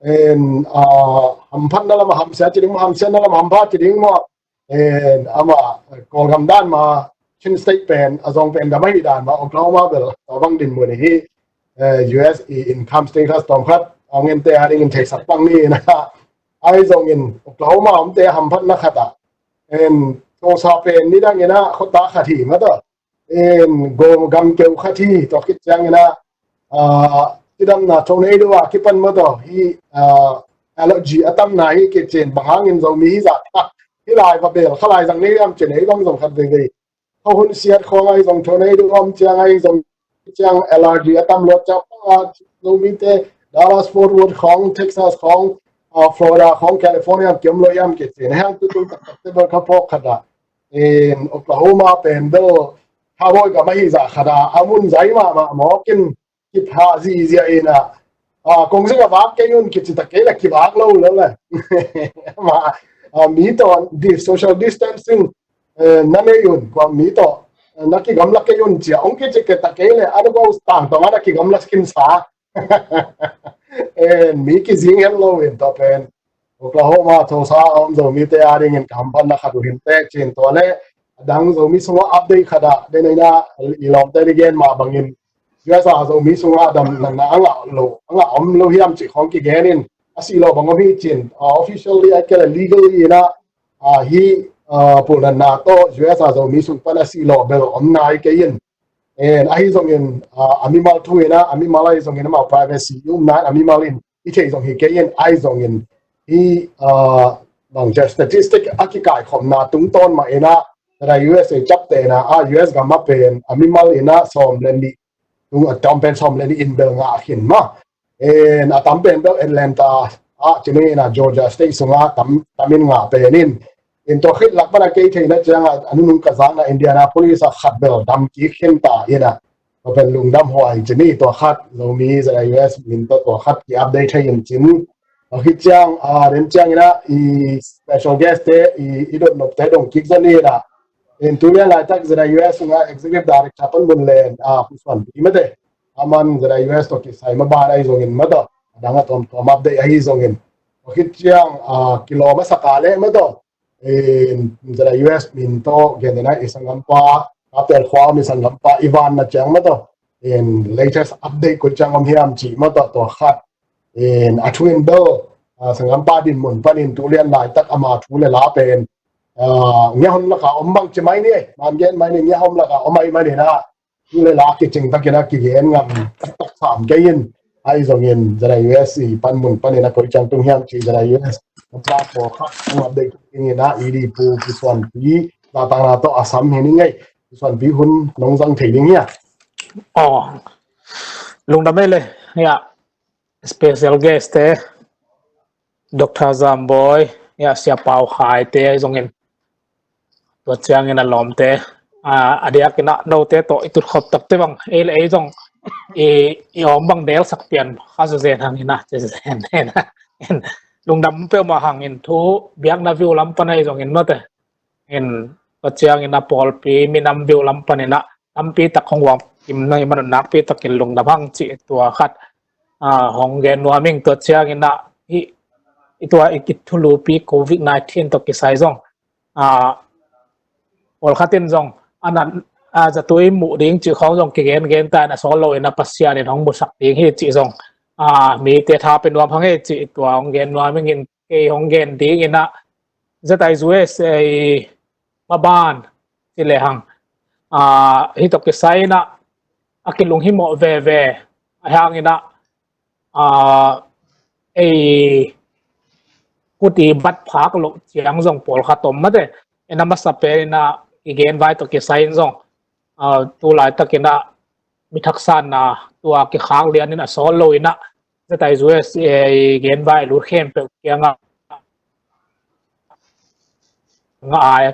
en, ah, hamphatna lam a hamsia ci ding maw, hamsiatna lam a hampha ci ding maw. En, amah Kawlgam dan mah Chin State pen a zong pen gam ahih dan mah Oklahoma bel tua bang dinmun hi. Eh, US i income status tawm khat a ngente adingin theisak pang ni in ah. Ahi zongin Oklahoma omte hamphatna khat ah, en, Tulsa pen nidang in ah khuata khat hi mah tawh. En, go gam keu khat hi, tua khit ciangin ah, ah, cidamna tornado a kipan mah tawh hih, ah, allergy a tamna hi kei cin, bang hangin Zomi hi zah kha, hih lai va bel kha lai zang nei hiam cin, ei bang zong khat veivei. Kha hun siat khawng ahi zong tornado om ciang ahi zong ciang allergy a tam luat ciang, ah, Zomite Dallas Fort Worth khawng, Texas khawng, ah, Florida khawng, California kiom lo hiam kei cin, hang tutung taktak te bel kha phawk khat ah. In Oklahoma pen bel cowboy gam ahi zah khat ah, a mun zai mahmah mawk in kipha zihziah in ah, ah, kongzing a vak kei un kici ta kei le kivak lo lo le. Mah, ah, mi tawh di-, social distancing, eh, na nei un, kua mi tawh, eh, na kigamla kei un cia ong kici kei ta kei le, a na go tangtawng a na kigamla kinsa. En, mi kizing het lo in tua pen Oklahoma, Tulsa a om Zomite adingin ka hamphatna khat uh hi inteh cin. Tua le a dang Zomi sungah update khat ah, den in ah i lawmte i gen mah bangin US a Zomi sungah damna a ngah lo, a ngah om lo hiam cih khawng kigen in, a sih lawh bang om hi cin, ah, officially ahih kei le legally in ah, ah, hih, ah, pulnatna tawh US a Zomi sung pan a sih lawh bel om nai kei in. En, ahi zongin, ah, a mimal thu in ah, a mimal ahi zongin amau privacy i upna in a mimal in i theih zong hi kei in, ahi zongin hih, ah, bang cia statistic a kikaikhopna tungtawn mah in ah, ZIUS a captehna ah, US gam ah pen a mimal in ah sawm le nih tung, a tam pen sawm le nih in bel ngah khin mah. En, a tam pen bel Atlanta ah, ci ni in ah Georgia State sungah tam, tam in ngah pen in. In tua khit lak pan a kei theihna ciangah a nunung ka zakna Indianapolis ah khat bel dam kik khin ta in ah, tua pen lungdam huai ci ni, tua khat Zomi ZIUS min tawh tua khat ki update thei in cin. Tua khit ciang, ah, den ciang in ah i special guest te, i, i dot nop te dong kik zaw ni in ah. In tu lian laitak ZIUS sungah Executive Director pan mun len, ah, Pu Suan Pi mate. Aman ZIUS tawh kisai mah ban ahi zongin mah tawh, a dang a tuamtuam update ahi zongin. Tua khit ciang, ah, kilawm a sak a leh mah tawh, in ZIUS min tawh gen in ah i sanggampa, Kaptel khua om i sanggampa i vanna ciang mah tawh, in latest update koi ciang om hiam cih mah tawh tua khat. In a thu in bel, ah, sanggampa dinmun panin tu lian laitak ama thu le la pen, ah, ngiahom laka om bang ci mai ni, man gen mai ni, ngiahom laka om ahi mai ni na. Thu le la kicing takin a kigen ngam taktak sam kei in, ahi zongin ZIUS i panmun panin a koi ciang tung hiam cih ZIUS a platform khat hong update ding in a, i di Pu, Pu Suan Pi, la tangna tawh a sam hi ni ngei. Pu Suan Pi, hun nong zang thei ding hia? Aw, lungdam ei le, ya, special guest te, Doctor Zamboi, Sia Pau Khai te ahi zongin, tua ciangin a lawmte, a diakin ah note tawh i tutkhop takte bang ei le ei zong i awm bang delsak pian kha zen hangin ah, ci zen hangin ah, lungdam peuhmah hangin thu biakna view lam pan ahi zongin mate, in tua ciangin a pawlpi minam view lam panin ah tampi tak hong huam kim na i manun nakpi takin lungdam hang cih tua khat hong gen nuam ing. Tua ciangin ah i tua i kithulupi covid nineteen tawh kisai zong pawlkhat in zong a nat a zatui muh ding cih khawng zong kigen gen ta in a sawl lo in a Pasian in hong musak ding hi cih zong mite tha pe nuam hang hi cih tua hong gen nuam ing. In kei hong gen ding in ah Z I U S A maban ci le hang hi tawh kisai in ah a kilunghimawh veve a hang in ah ei kuti bat phak loh ciang zong pawlkhat om mate. In a masa pen in ah i genvai tawh kisai in zong tu laitakin ah mi thaksanna tua kikhak lian in a sawl lo in ah Z I U S A i genvai lut khempeuh kiangah nga ai a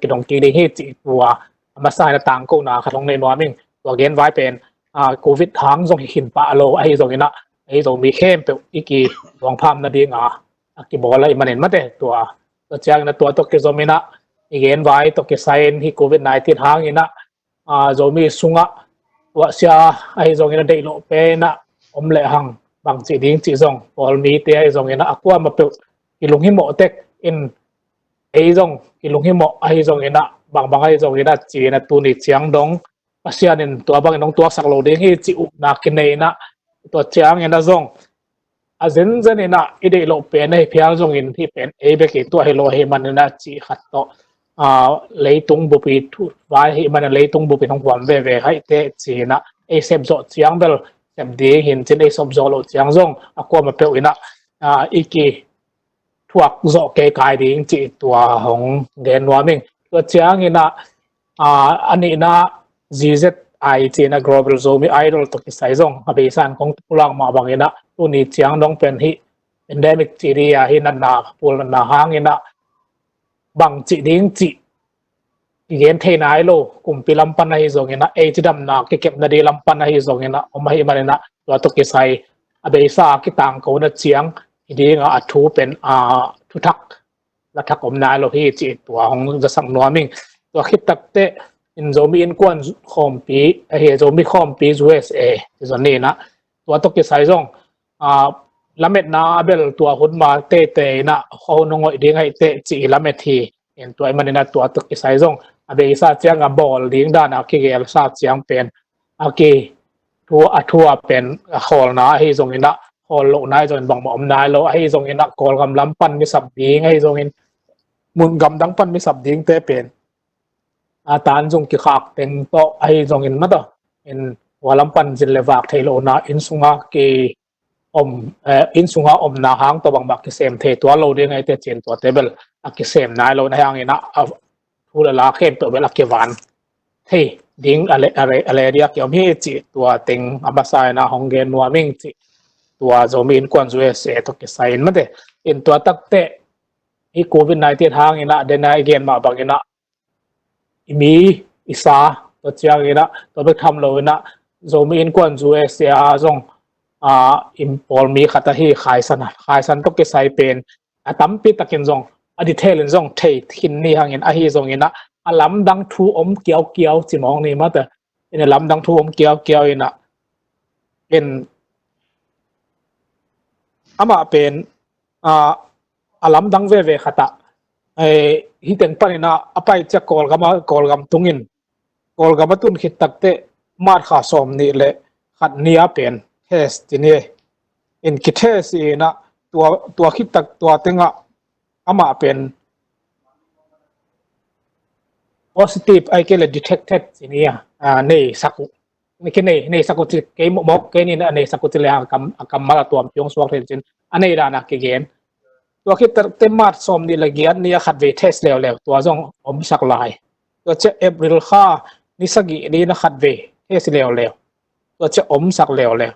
kidong kik ding hi cih tua a masa in a tangkona khat hong nei nuam ing. Tua genvai pen covid hang zong hi khin pah lo ahi zongin ah ei Zomi khempeuh i kiluangpham nadinga a kibawl ahih manin mate. Tua tua ciangin ah tua tawh kizom in ah i genvai tawh kisai in hi covid nineteen hangin ah Zomi sungah tuahsia ahi zongin a deih loh pen ah om lehang bangci ding cih zong pawl mite ahi zongin ah a kuamah peuh kilunghimawh tek in ei zong kilunghimawh ahi zongin ah bangbang ahi zongin ah ci in ah tuni ciang dong Pasian in tua bangin hong tuaksak lo ding hi cih upna kinei in ah tua ciangin ah zong a zenzen in ah i deih loh pen ahi phial zongin hih pen ei bek i tuah hi lo ahih manin ah cih khat tawh leitung bup i thu vai ahih manin leitung bup in hong huam veve haih teh ci in ah ei sep zawh ciang bel sep ding hi in cin ei sep zawh loh ciang zong a kuamah peuh in ah i kithuak zawh kei kai ding cih tua hong gen nuam ing. Tua ciangin ah a nihna Z Z I ci in ah Global Zomi Idol tawh kisai zong a beisa in kong pulak mah bangin ah tuni ciang dong pen hih pandemic ci ding a hih natna pul natna hangin ah bangci ding cih kigen thei nai lo kumpi lam pan ahi zongin ah ei cidamna kikepna ding lam pan ahi zongin ah om ahih manin ah tua tawh kisai a beisa a kitangkona ciang hi ding a a thu pen a thuthak lathak om nai lo hi cih tua hong zasak nuam ing. Tua khit takteh in Zomi Innkuan khawmpi ahi Zomi khawmpi U S A ci zong ni in ah tua tawh kisai zong lametna a bel tua hun ma teitei in ah khuahun hong hoih ding ahi teh cih i lamet hi. In tua ahih manin ah tua tawh kisai zong a beisa ciang a bawl ding dan a kigelsa ciang pen a ki thu a thu a pen a khawlna ahi zongin ah khawl lohna ahi zongin bangmah om nai lo ahi zongin ah Kawlgam lam pan mi sap ding ahi zongin mun gamdang pan mi sap dingte pen a tanzung kikhak teng tawh ahi zongin mah tawh in hua lam pan zin le vak thei lohna inn sunga ki om inn sunga omna hang tawh bangmah kisem thei tuan lo ding ahi teh cin tuate bel a kisem nai lo na hangin ah thu le la khempeuh bel a kivan thei ding a le ding a kiom hi cih tua teng a masa in ah hong gen nuam ing cih tua Zomi Innkuan U S A tawh kisai in mate. In tua takteh hih covid nineteen hangin ah den a i gen mah bangin ah i mi i sa tua ciangin ah tua bek tham lo in ah Zomi Innkuan U S A zong in pawl mi khat ahi Khaisan, Khaisan tawh kisai pen a tampi takin zong a detail in zong thei khin ni hangin ahi zongin ah a lamdang thu om kiaukiau ci mawng ni mah teh. In a lamdang thu om kiaukiau in ah in amah pen a lamdang veve khat ah hih teng panin ah a pai ciang Kawlgam a Kawlgam tungin Kawlgam a tun khit takteh March kha sawm nih le khat ni a pen test ci ni in kitest in ah tua khit tak tua teng ah amah pen positive ahi kei le detected ci ni a nei sak uh. Nei sak uh ci kei mawk kei ni a nei sak uh ci le a kammal a tuam piong suak thei cin a nei dan a kigen. Tua khit takteh March sawm nih le giat ni a khatvei test leuleu tua zong om sak lai. Tua ciang April kha ni sagih ni a khatvei test leuleu. Tua ciang om sak leuleu.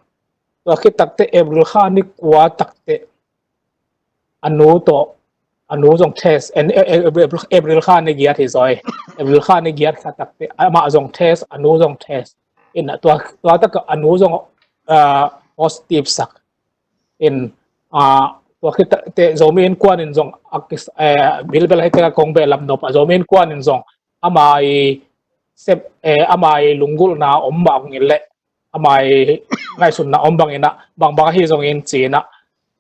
Tua khit takteh April kha ni kua takteh a nu tawh a nu zong test, en, e, e, April, April kha ni giat hi zaw. April kha ni giat kha takte amah zong test, a nu zong test. In tua, tua tak a nu zong, ah, positive sak. In, ah, tua khit takte Zomi Innkuan in zong a kis, eh, bilbel hei teka kong beh lam nop a Zomi Innkuan in zong ama i sep, eh, ama i lunggulhna om mah ong in leh ama i ngaihsutna om bangin ah, bangbang ahi zongin ci-in ah,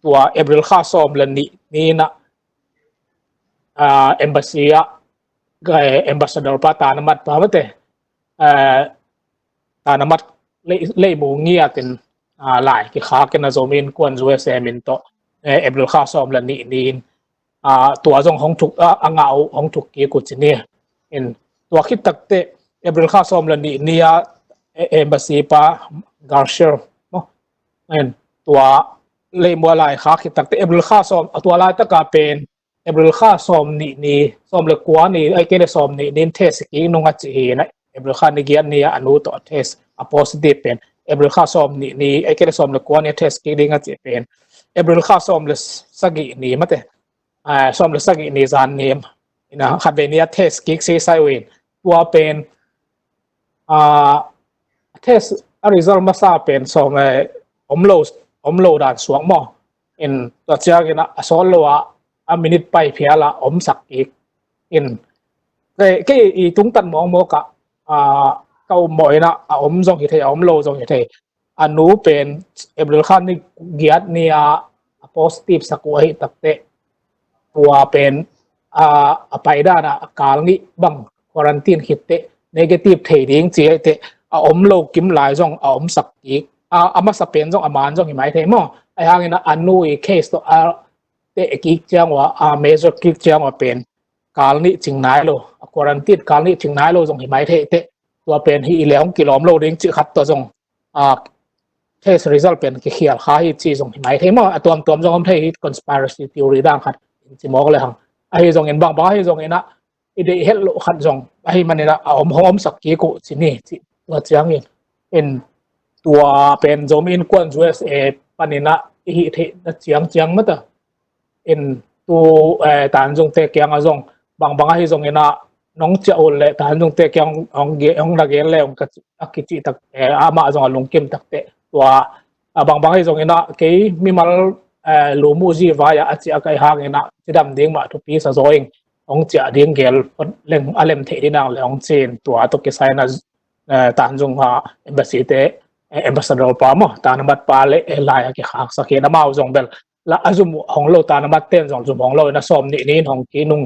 tua April kha sawm le nih ni-in ah, ah, embassy ah, eh, ambassador pa, tanamat pa mate, eh, tanamat lei, leimu ngiatin, ah, lai kikhak in a Zomi Innkuan U S A min tawh, eh, April kha sawm le nih ni-in, ah, tua zong hong thuk, ah, a ngah uh hong thuk kik uh ci ni. In tua khit takte April kha sawm le nih ni-a, eh, embassy pa Garcia maw, in tua leimu a lai khak khit takte April kha sawm, a tua laitaka pen April kha sawm nih ni, sawm le kua ni, ai kei le sawm nih ni-in test kik nung a ci hi na. April kha ni giat ni-a a nu tawh test a positive pen April kha sawm nih ni, ai kei le sawm le kua ni-a test kik ding a ci pen April kha sawm le sagih ni mate, ah, sawm le sagih ni zan ni, in a khatvei ni-a test kik sisai uh in, tua pen, ah, test a result masa pen sawm, eh, om lo, om lo dan suak maw. In tua ciangin a, a sawt lo a, a minute pai phial a om sak kik. In kei, kei i tungtan mawkmawk ah, ah, ka um mawh in ah, a om zong hi thei, a om lo zong hi thei. A nu pen April kha ni giat ni-a a positive sak uh ahi takte, tua pen, ah, a paidan ah a kal nih bang quarantine khitte negative thei ding ci ahi teh, a om lo kim lai zong a om sak kik. A, a masa pen zong a man zong hi mai thei maw. Ahi hangin a, a nu i case tawh a teh kik ciang uh a, a major kik ciang uh a pen kal nih cing nai lo, a quarantine kal nih cing nai lo zong hi mai thei teh, tua pen hi i le hong kilawm lo ding cih khat tawh zong, a, test result pen kikhial kha hi ci zong hi mai thei maw. A tuamtuam zong om thei hi, conspiracy theory dan khat in ci mawk le hang. Ahi zongin bangbang ahi zongin ah, i deih het loh khat zong ahi manin ah, a om, hong om sak kik uh ci ni, ci tua ciangin. In tua pen Zomi Innkuan U S A panin ah i hih theihna ciangciang mata. In tu, eh, Tan Zung te kiangah zong, bangbang ahi zongin ah, nong ciah uh leh Tan Zung te kiang hong ge-, hong na gen le hong ka ci, a kici tak, eh, amah zong a lungkim takte. Tua, a bangbang ahi zongin ah, kei mimal, eh, lum uh zi vai ah, a ciah ka hih hangin ah, cidam ding mah thupi sa zaw ing, hong ciah ding gel phot leng a lem theih ding nang le hong ci-in tua tawh kisai in ah, eh, Tan Zung a embassy te, eh, ambassador pa maw, tanamat pa le, eh, lai a kikhaksak hi in amau zong bel la a zum hong lo, tanamat ten zong zum hong lo in a sawm nih ni-in hong kik nung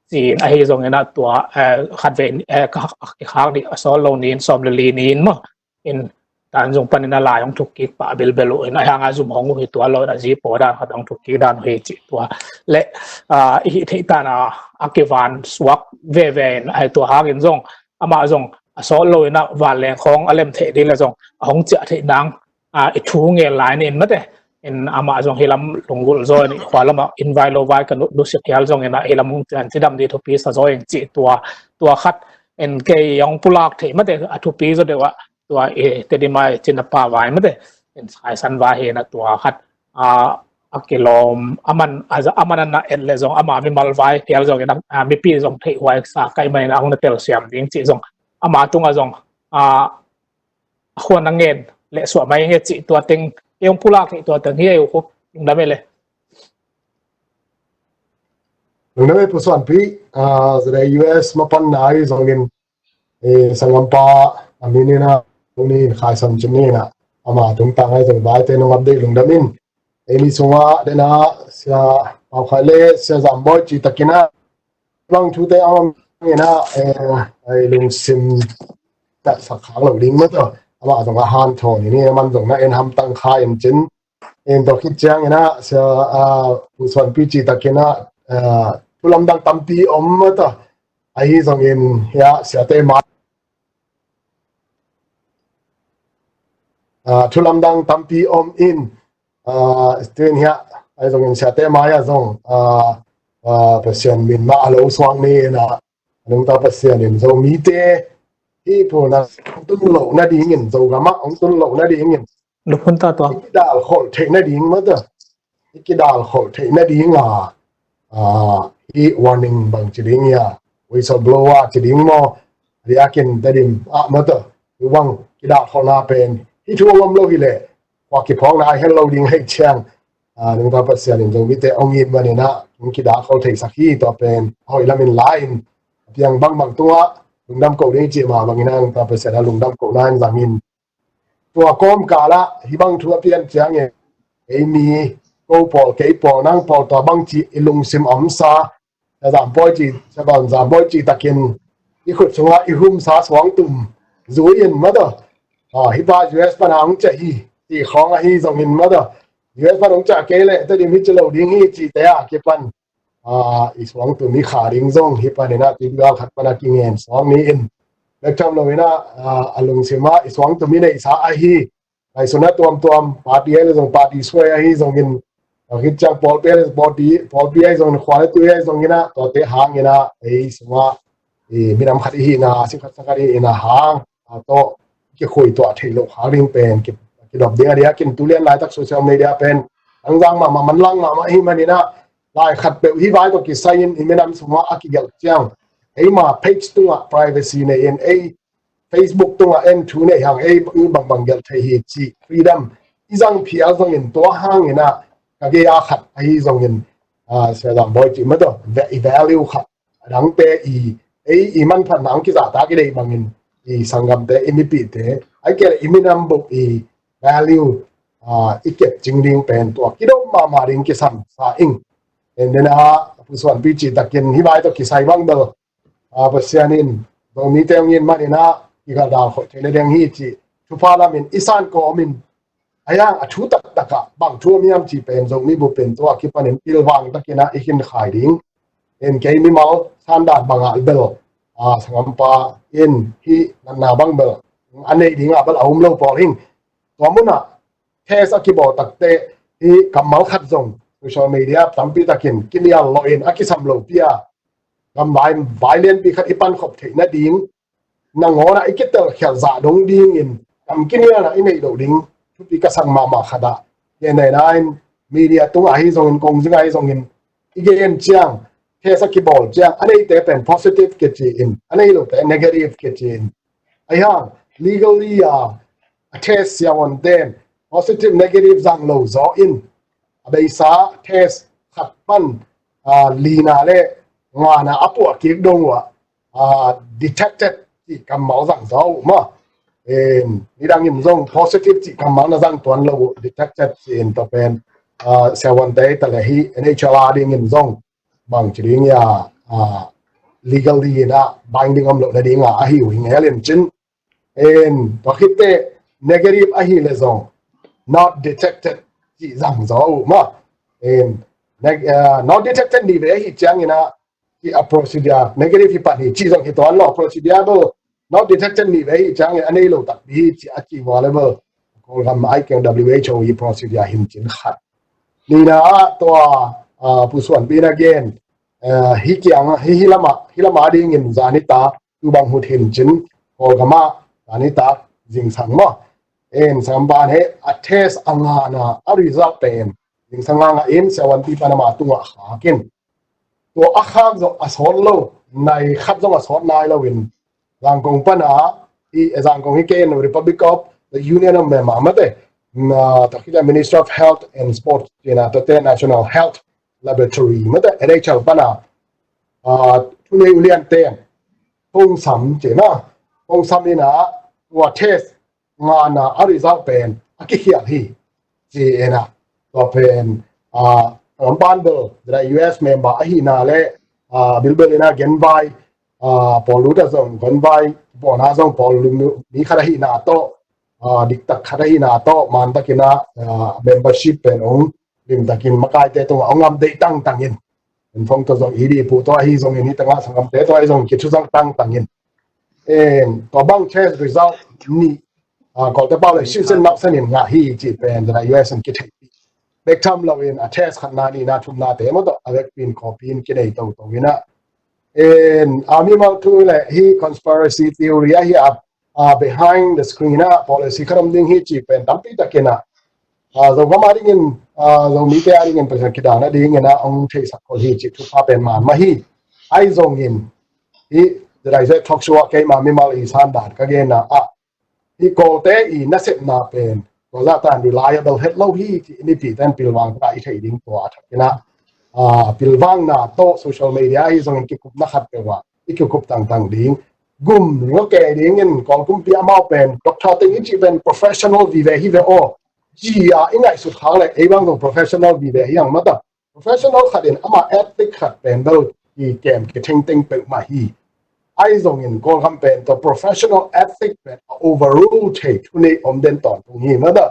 ci-in ahi zongin ah tua, eh, khatvei, eh, ka, ka, kikhak nih a sawt lo ni-in sawm le li ni-in maw. In Tan Zung panin a lai hong thuk kik pah bilbel uh in ahi hang a zum hong uh hi tuan lo in a zi paw dan khat hong thuk kik dan uh hi cih tua. Le, ah, i hih theih tan a, a kivan suak veve in ahi tua hangin zong amah zong a sawt lo in ah vanleng khawng a lem theih ding le zong a hong ciah theih nang, ah, i thu ngel lai ni in mate. In amah zong hi lam lunggulh zaw in i khua lamah in vai lo vai ka nu, nusia phial zongin ah hi lam hong cian cidam ding thupi sa zaw ing cih tua, tua khat in kei hong pulak theih mate a thupi zaw deuh ah tua i Tedim a i cina pa vai mate. In Khaisan vai hi in ah tua khat, ah, a kilawm, aman, a, aman a na et le zong, ama mimal vai phial zongin ah, ah, mipi zong theih huai sa ka hih manin ah hong na telsiam ding cih zong ama tungah zong, ah, a khuan a ngen leh suah mai nge cih tua teng, kei hong pulak theih tua teng hi ei uh khu, lungdam ei le. Lungdam ei Pu Suanpi, ah, zade U S mapan na ahi zongin, eh, sanggampa a min in ah, tuni in Khaisan cin ni in ah, ama tungtang ahi zong vaite nong update lungdam in. Ei ni sungah dena Sia Pau Khai le Sia Zam Bawi ci takin ah, bang thute a om in ah, eh, ei lungsim tak sak khak lo ding mah tawh. Amah zong a hanthawn in, aman zong na en hamtang kha in cin. In tua khit ciangin ah, Sia, ah, Pu Suanpi ci takin ah, ah, thu lamdang tampi om mah tawh. Ahi zongin, ya, siate mai, ah, thu lamdang tampi om in, ah, tuin hiah, ahi zongin siate mai ah zong, ah, ah, Pasian min mah a lo suak ni in ah, a nungta Pasian in Zomite hih phuna hong tun loh nadingin, Zogam ah hong tun loh nadingin, lupkhun ta tua, i kidal kholh theih nading mah tawh, i kidal kholh theih nading a, ah, hih warning bang ci ding hia, whistleblower ci ding maw, a diakin Tedim ah mataw, hih bang kidah khawhna pen hih thu a om lo hileh kua kiphawkna a hi lo ding hei ciang, ah, nungta Pasian in Zomite hong it manin ah hong kidah khol theisak hi. Tua pen a hoih lamin la-in a piang bangbang tungah lungdam ko ding cih mah bangin ah nungta Pasian a lungdam kohna in zangin, tua kawmkal ah hih bang thu a pian ciangin ei mi, ko pawl, kei pawl, nang pawl, tua bang ci i lungsim omsa, Sia Zam Bawi ci, Sia Zam Bawi ci takin i khut sungah i humsa suangtum zui-in mataw, ah, hih pa U S pana hong ciah hi cih khawng ahi zongin mataw, U S pana hong ciah kei leh Tedim hi ci lo ding hi cihte a kipan, ah, i suangtum i kha ding zong hih panin ah tuipi gal khat pana kingen suak ni-in, bek tham loin ah, ah, a lungsim ah i suangtum i neihsa ahi, ngaihsutna tuamtuam, party ahi le zong party suai ahi zongin, ah, khit ciang pawlpi ahi le pawlpi, pawlpi ahi zongin, khua le tui ahi zongin ah, tuate hangin ah ei sungah i minam khat i hihna, si khat sa khat i hihna hang a tawh kikhuituah theih loh khak ding pen ki, kidop ding a diakin tulian laitak social media pen angzang mahmah, manlang mahmah ahi manin ah, lai khat peuh hih vai tawh kisai-in i minam sungah a kigelh ciang eima page tungah privacy nei-in, ei Facebook tungah en thu nei hang, ei bangbang gelh thei hi cih freedom i zang phial zongin, tua hangin ah ka gei a khat ahi zongin, ah, Sia Zam Bawi cih mataw, i value khat, a dangte i, ei i manphatna hong kizahtak i deih bangin i sanggamte, i mipihte, ahih kei leh i minam buk i value, ah, i kepcing ding pen tua kidop mahmah ding kisam sa ing. En den a, Pu Suanpi cih takin hih vai tawh kisai bang bel, ah, Pasian in Zomite hong it manin ah i gal dal khawh theih nading hi cih thupha lamin i san kawmin, a yang a thu taktak ah bang thu om hiam cih pen Zomi bup pen tua kipanin pilvang takin ah i khin khai ding. En kei mimal sandan bangah bel, ah, sanggampa in hih natna bang bel a neih dingah bel a um lo pawl hing. Tua munah test a kibawl takteh hih kammal khat zong social media tampi takin kinial lawhin a kisam lopi a, gamvai, vai lianpi khat i pankhop theih nading, nangawnah i kitelkhialh zah dong dingin kam kinialna i neih loh ding thupi ka sak mahmah khat ah, gen nei nain media tungah ahi zongin, kongzing ahi zongin i gen ciang, test a kibawl ciang a neite pen positive kici-in, a nei lote negative kici-in, ahi hang legally a, a test siavuanten positive negative zang lo zaw in a beisa test khat pan, ah, lina le ngana a puah kik dong uh ah, ah, detected cih kammal zang zaw uh maw. Em, nidangin zong positive cih kammal na zang tuan lo uh, detected cih in tua pen, ah, siavuante ta le hih N H L R dingin zong bang ci ding hia, ah, legally in ah binding om loh nading ah ahi uh hi ngel in cin. En, tua khitteh negative ahi le zong not detected cih zang zaw uh maw. En, neg-, ah, not detected nih vei ahi ciangin ah, hih a procedure, negative hi pan hi cih zong hi tuan lo, procedure bel not detected nih vei hi ciangin a nei lo takpi hi cih a cih vua le bel Kawlgam a i keng W H O i procedure hin cin khat. Nihna ah tua, ah, Pu Suanpi in a gen, ah, hih kiang, hih, hih lamah, hih lamah dingin zanitak tu bang hut hin cin, Kawlgam ah zanitak zingsang maw. En, sanggampa he a test a ngana a result pen zingsang nganga in siavuanpi pan ama tungah khak in. Tua a khak zong a sawt lo, nai khat zong a sawt nai loin Zangkong pana, i, Zangkong hi kei in Republic of the Union of Myanmar mate, na, tua khit a Ministry of Health and Sports cihna, tuate National Health Laboratory mate, N H L pana, ah, thunei uliante in hong sam cihna, hong sam in ah tua test ngana a result pen a kikhial hi ci-in ah, tua pen, ah, a lampan bel, U S member ahihna le, ah, bilbel in ah genvai, ah, pawl lut ah zong genvai, pawlna zong pawl lut mi khat ahihna tawh, ah, diktak khat ahihna tawh, mantakin ah, ah, membership pen hong limtakin makaite tungah hong update tangtangin, en, phone tawh zong, i dih pu tawh ahi zongin, hi tangah sanggamte tawh ahi zong kithuzang tangtangin, en, tua bang test result nih, ah, Kawlte pau le siusen napsanin ngah hi cih pen, U S in kithei bek tham loin a test khatna, nihna, thumnate maw tawh a vekpin khawpin kinei toto in ah, en, a mimal thu le hi conspiracy theory ahi a, ah, behind the screen ah policy khat om ding hi cih pen tampi takin ah, Zogam a dingin, Zomite a dingin Pasian kidang nadingin a hong theisak khol hi cih thupha pen man mah hi. Ahi zongin hih The Dissect Talk Show ah keima mimal i san dan ka genna ah hih Kawlte i nasepna pen tua zahtan reliable het lo hi cih i mipite in pilvang taka i theih ding tua a thakin ah pilvangna tawh social media ahi zongin kikupna khat peuh ah i kikup tangtang ding. Gum lo kei dingin Kawl kumpi amau pen doctor teng i cih pen professional vive hi ve aw. Ci a i ngaihsut khak le ei bang zong professional vive hi hang mata. Professional khat in ama ethic khat pen bel i kem kithengteng peuhmah hi. Ahi zongin Kawlgam pen tua professional ethic pen a overrule thei thu nei om den tawntung hi mata.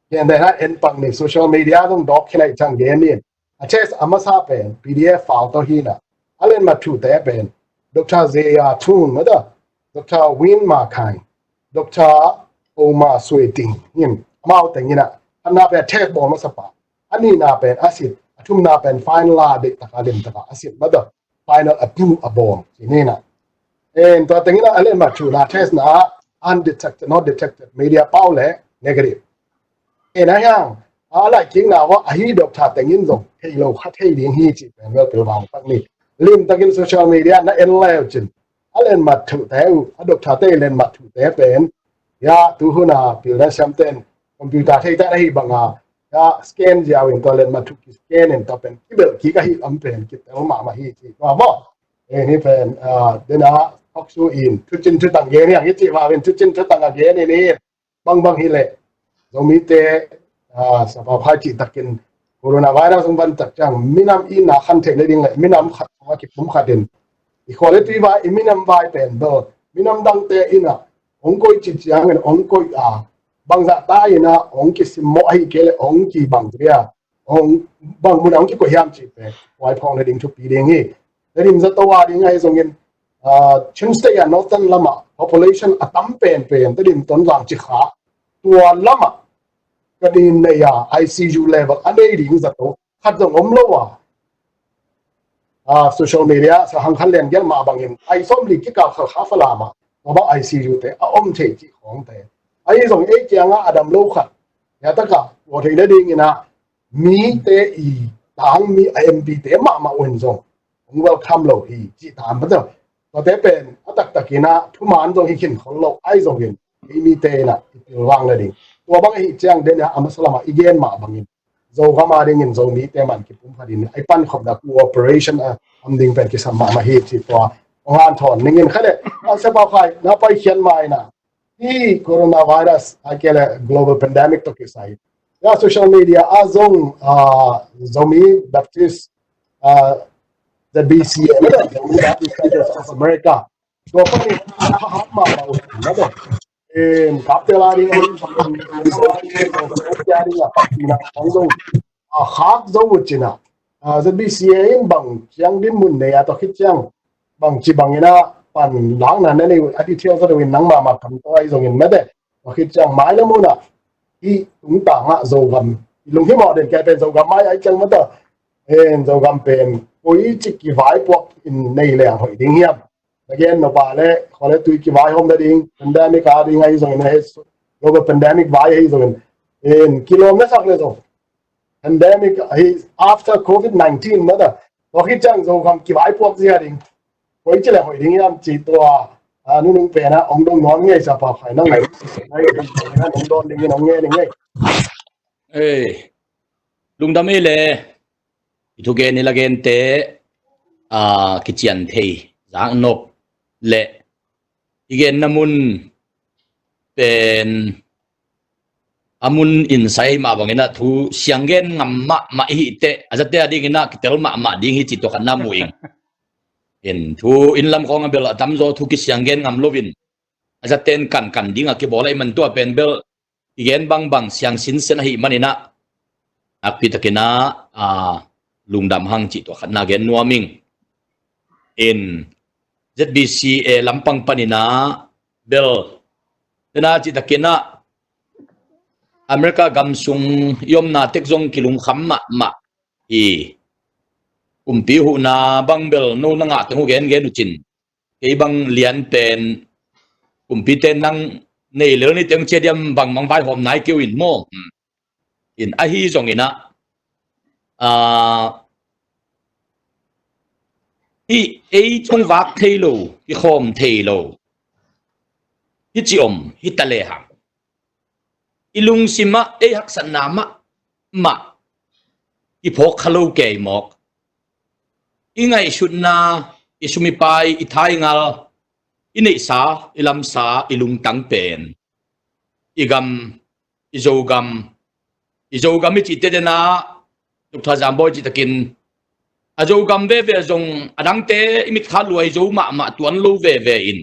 Gen dena en pang ni social media zong dawk khin ahi cang gen in. A test a masa pen P D F file tawh hi na. A lenmat thute pen Doctor Zeya Thung mata, Doctor Win Ma Khai, Doctor Oma Sui Ting hin amau tengin ah khatna pen test bawl masa pa, a nihna pen a sit, a thumna pen final a deih taka lim taka a sit mata, final approve a bawl hi ni na. En tua tengin ah a lenmat thuna test na undetected, not detected, media pau le negative. En a hiang a laih kikna va ahi doctor tengin zong thei lo kha thei ding hi cih pen bel pilvang tak ni. Lim takin social media na en leu cin a lenmat thute uh, a doctor te lenmat thute pen ya tu hun a pilna siamten computer thei tak na hi bang a ya scan ziau in tua lenmat thu ki scan in tua pen kibel kik ahi lam pen kitel mahmah hi cih tua maw. En hi pen dena talk show in thucin thutang gen hiang hi cih va in thucin thutang a gen in hi. Bangbang hi leh Zomite sapau khai cih takin coronavirus hong van tak ciang minam i na khan theih nading le minam khat hong a kipum khat in i khua le tui vai i minam vai pen bel minam dangte in ah hong koih cih ciangin hong koih a bangzah ta in ah hong kisimmawh ahi kei le hong kibang zia hong bang mun ah hong kikoih hiam cih pen huai phawk nading thupi ding hi. Tedim zato a ding ahi zongin Chin State a northern lamah population a tam penpen Tedim, Tonzang, Cikha tua lamah ka din nei a I C U level a nei ding zato khat zong om lo a social media sa hang khan lian gial mah bangin ai sawmli kikal khal kha Falam ah tua bang I C U te a om thei cih khawngte ahi zong ei kiangah a dam lo khat ya taka tua thei nadingin ah mite i tangmi a M P te mahmah un zong hong welcome lo hi cih ta an pata. Tuate pen a taktakin ah thuman zong hi khin khol lo ahi zongin ei mite in ah i pilvang nading tua bang ahi ciang den ah a masa lamah i gen mah bangin Zogam a dingin Zomite man kipum khat in ai pankhopna cooperation a om ding pen kisam mahmah hi cih tua hong hanthawn ningin kha le a sepau khai na paikhiat ma in ah hih coronavirus a kei le global pandemic tawh kisai ya social media a zong Zomi Baptist Z B C A, Zomi Baptist Churches of America tua panin a hap mahmah uh na dong kapte la ding a ding a khak zo uh cin ah Z B C A in bang ciang din mun nei a tua khit ciang bang ci bangin ah pan langna na nei uh a detail za deuhin nang mahmah kam tawi zongin mete tua khit ciang mai le mun ah hih tungtang ah Zogam i lunghimawh den kei pen Zogam mai ai ciang mata en Zogam pen koi ci kivaipuak in nei leng hoih ding hiam? Na gen nop a le khua le tui kivaihawm nading pandemic a ding ahi zongin ahi global pandemic vai ahi zongin en kilawm na sak le zong pandemic ahi after covid nineteen mata tua khit ciang Zogam kivaipuak zia ding koi ci le hoih ding hiam ci tua a nunung pen ah hong dong nuam ngei sa pa khai nang ngai hong dawn dingin hong nge ning ngei. Lungdam ei le i thugen i lagente a kician thei zaknop le i genna mun pen a mun insai mah bangin ah thu sianggen ngam mahmah i hih teh a zate a dingin ah kitel mahmah ding hi ci tua khatna mu ing. In thu in lam khawng a bel a tamzaw thu kisianggen ngam loin a zaten kankan ding a kibawl a i man tua pen bel i gen bangbang siang sinsen ahih manin ah nakpi takin ah lungdam hang cih tua khatna gen nuam ing. In Z B C A lampang panin ah bel tena cih takin ah America gam sung i omna tek zong kilungkham mahmah hi. Kumpi huhna bang bel no na ngah teng uh gengen uh cin kei bang lian pen kumpite nang nei lel ni teng cia diam bang mang vaihawm nai keu in maw? In ahi zongin ah, aa, hih ei thongvak thei lo, kikhawm thei lo, hih ci om hi ta lehang, i lungsim ah ei haksatna mahmah kiphawk kha lo kei mawk. I ngaihsutna, i sum i pai, i thaingal, i neihsa, i lamsa, i lungtang pen i gam, i Zogam, i Zogam i cihte dena, Doctor Zambawi cihtakin, a Zogam veve zong a dangte i mitkha luai zo mahmah tuan lo veve in,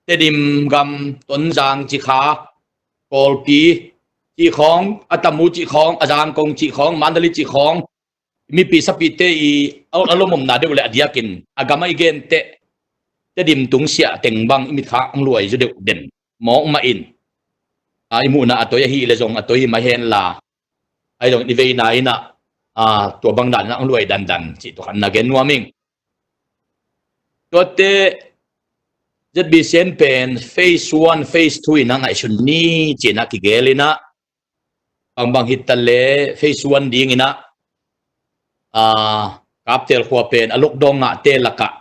Tedim gam, Tonzang cih kha, Kawlpi cih khawng, a Tamu cih khawng, a Zangkong cih khawng, Mandalay cih khawng, mipi sapite i a, a lomomna deuh le a diakin a gam a i genteh, Tedim tungsiah teng bang i mitkha ang luai zo deuh den mawk mah in, a, i muhna a toi ahi le zong a toi hi mah henla, ahi zong i veina in ah, a, tua bang dan in ah ang luai dandan cih tua khat na gen nuam ing. Tuate Z B C in pen phase one, phase two in ah ngaihsun ni ci-in ah kigel in ah, bangbang hi ta le phase one ding in ah, a, Kaptel khua pen a lockdown ngahte lakah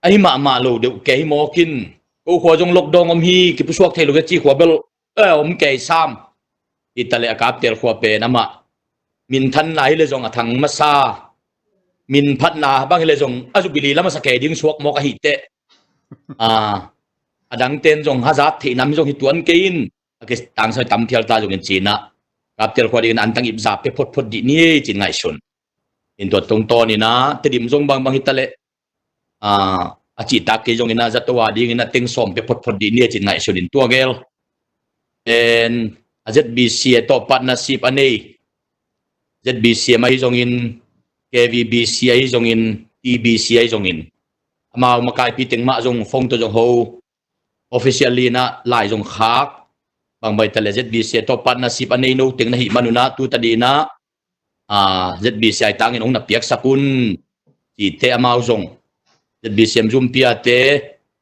ahi mahmah lo deuh kei hi mawk in, ko khua zong lockdown om hi, kipusuak thei lo hi ci khua bel, eh, om kei sam. Hi ta le a Kaptel khua pen amah minthanna hi le zong a thang masa, minphatna bang hi le zong a Jubilee la masa kei ding suak mawk ahi teh, a, a dangten zong hazat theih nam zong hi tuan kei in, a kitangsam tam phial ta zongin ci-in ah, Kaptel khua dingin antang ipza pia photphot dih ni ci-in ngaihsun. In tua tungtawn in ah Tedim zong bangbang hi ta le, a, a cihtak kei zongin ah zato a dingin ah teng sawm pia photphot dih ni ci-in ngaihsun in tua gel. En, a Z B C a tawh partnership a nei, Z B C M ahi zongin, K V B C ahi zongin, T B C ahi zongin, amau makaipi teng mah zong phone tawh zong ho, officially in ah lai zong khak, bangbang hi ta le Z B C a tawh partnership a nei no teng na hih man un ah tu ta dih in ah, a, Z B C a i tangin hong na piaksak un cihte amau zong, Z B C M Zumpi a te,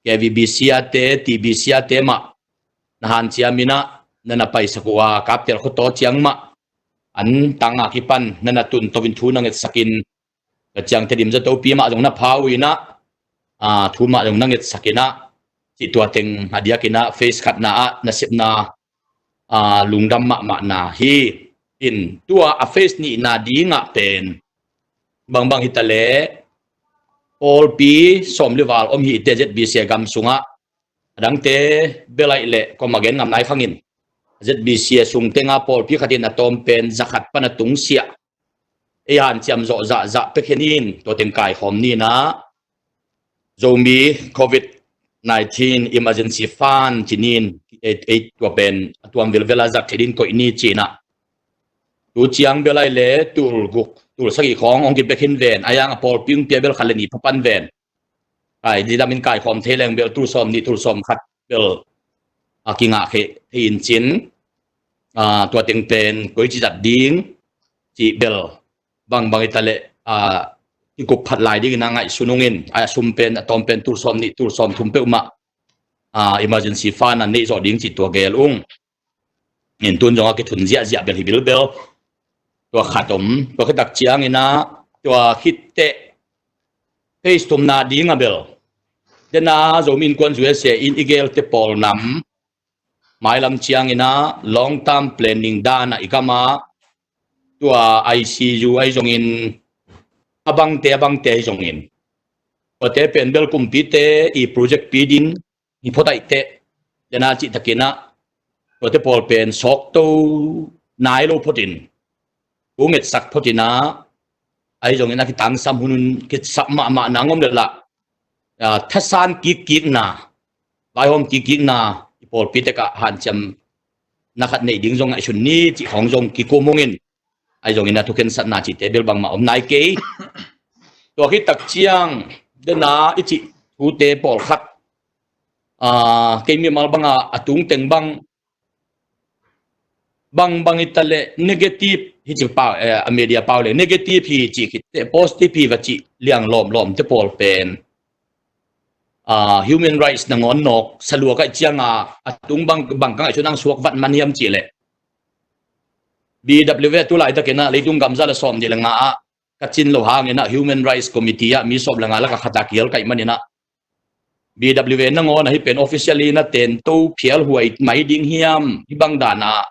K V B C a te, T B C a te mah na hanciam in ah na na paisak uh a, Kaptel khua tawh ciang mah an tang a kipan na na tun to in thu na ngetsak in, ka ciang Tedim zatopi mah zong na pha uh in ah, a, thu mah zong na ngetsak in ah, cih tua teng a diakin ah phase khatna ah nasepna, a, lungdam mahmahna hi. In tua a phase nihna ding ah pen bangbang hi ta le pawlpi sawm le val om hi teh Z B C a gam sungah, a dangte bel ahi le kua mah gen ngam nai khang in, Z B C a sung teng ah pawlpi khat in a tawm pen za khat pan a tungsiah ei hanciam zawh zahzah pia khin in, tua teng kaikhawm ni in ah, Zomi Covid nineteen Emergency Fund ci-in, ei, ei tua pen a tuam vilvel a zat thei ding koih ni ci-in ah, tu ciang bel ahi le tul guk, tul sagih khawng hong kipia khin ven, a yang a pawlpi hong pia bel khat le nih pha pan ven. Kai, didamin kaikhawm thei leng bel tul sawm nih, tul sawm khat bel a kingah kheh thei in cin, a, tua teng pen koici zat ding cih bel bangbang hi ta le, a, kikup phat lai dingin a ngaihsun ung in, a sum pen, a tawm pen tul sawm nih, tul sawm thum peuhmah, a, Emergency Fund a neih zawh ding cih tua gel ung. In tun zong a kithun ziahziah bel hi bilbel. Tua khat om, tua khit tak ciangin ah, tua khit teh phase thumna ding a bel, dena Zomi Innkuan U S A in i gelte pawl nam mailam ciangin ah long term planning dan ah i gam ah, tua I C U ahi zongin, a bangte, a bangte ahi zongin, tuate pen bel kumpite i project pi ding hi phot ahih teh, dena cihtakin ah, tuate pawl pen sawkto nai lo phot in, thu ngetsak phot in ah, ahi zongin a kitangsam hun un kisap mahmah nang om le lah, a, thasan kikkikna, vaihawm kikkikna, i pawlpi tek ah hanciam na khat neih ding zong ngaihsun ni cih khawng zong kikum ung in, ahi zongin a thukhensatna cihte bel bangmah om nai kei. Tua khit tak ciang dena i cih thute pawlkhat, a, kei mimal banga a tung teng bang, bangbang hi ta le negative hi ci pau, eh, a media pau le negative hi ci khit teh positive hi va cih liang lawmlawmte pawl pen, a, human rights nangawn nawk, salua ka hih cianga a tung bang, bang ka ngaihsun ang suak vat man hiam cih leh, B W A tu laitakin ah leitung gamzat le sawm nih le nga ah ka cin lo hangin ah Human Rights Committee ah mi sawm le nga lak ah khat ah kihel ka hih manin ah B W A nangawn ahi pen officially na tento phial huai mai ding hiam, hih bang dan ah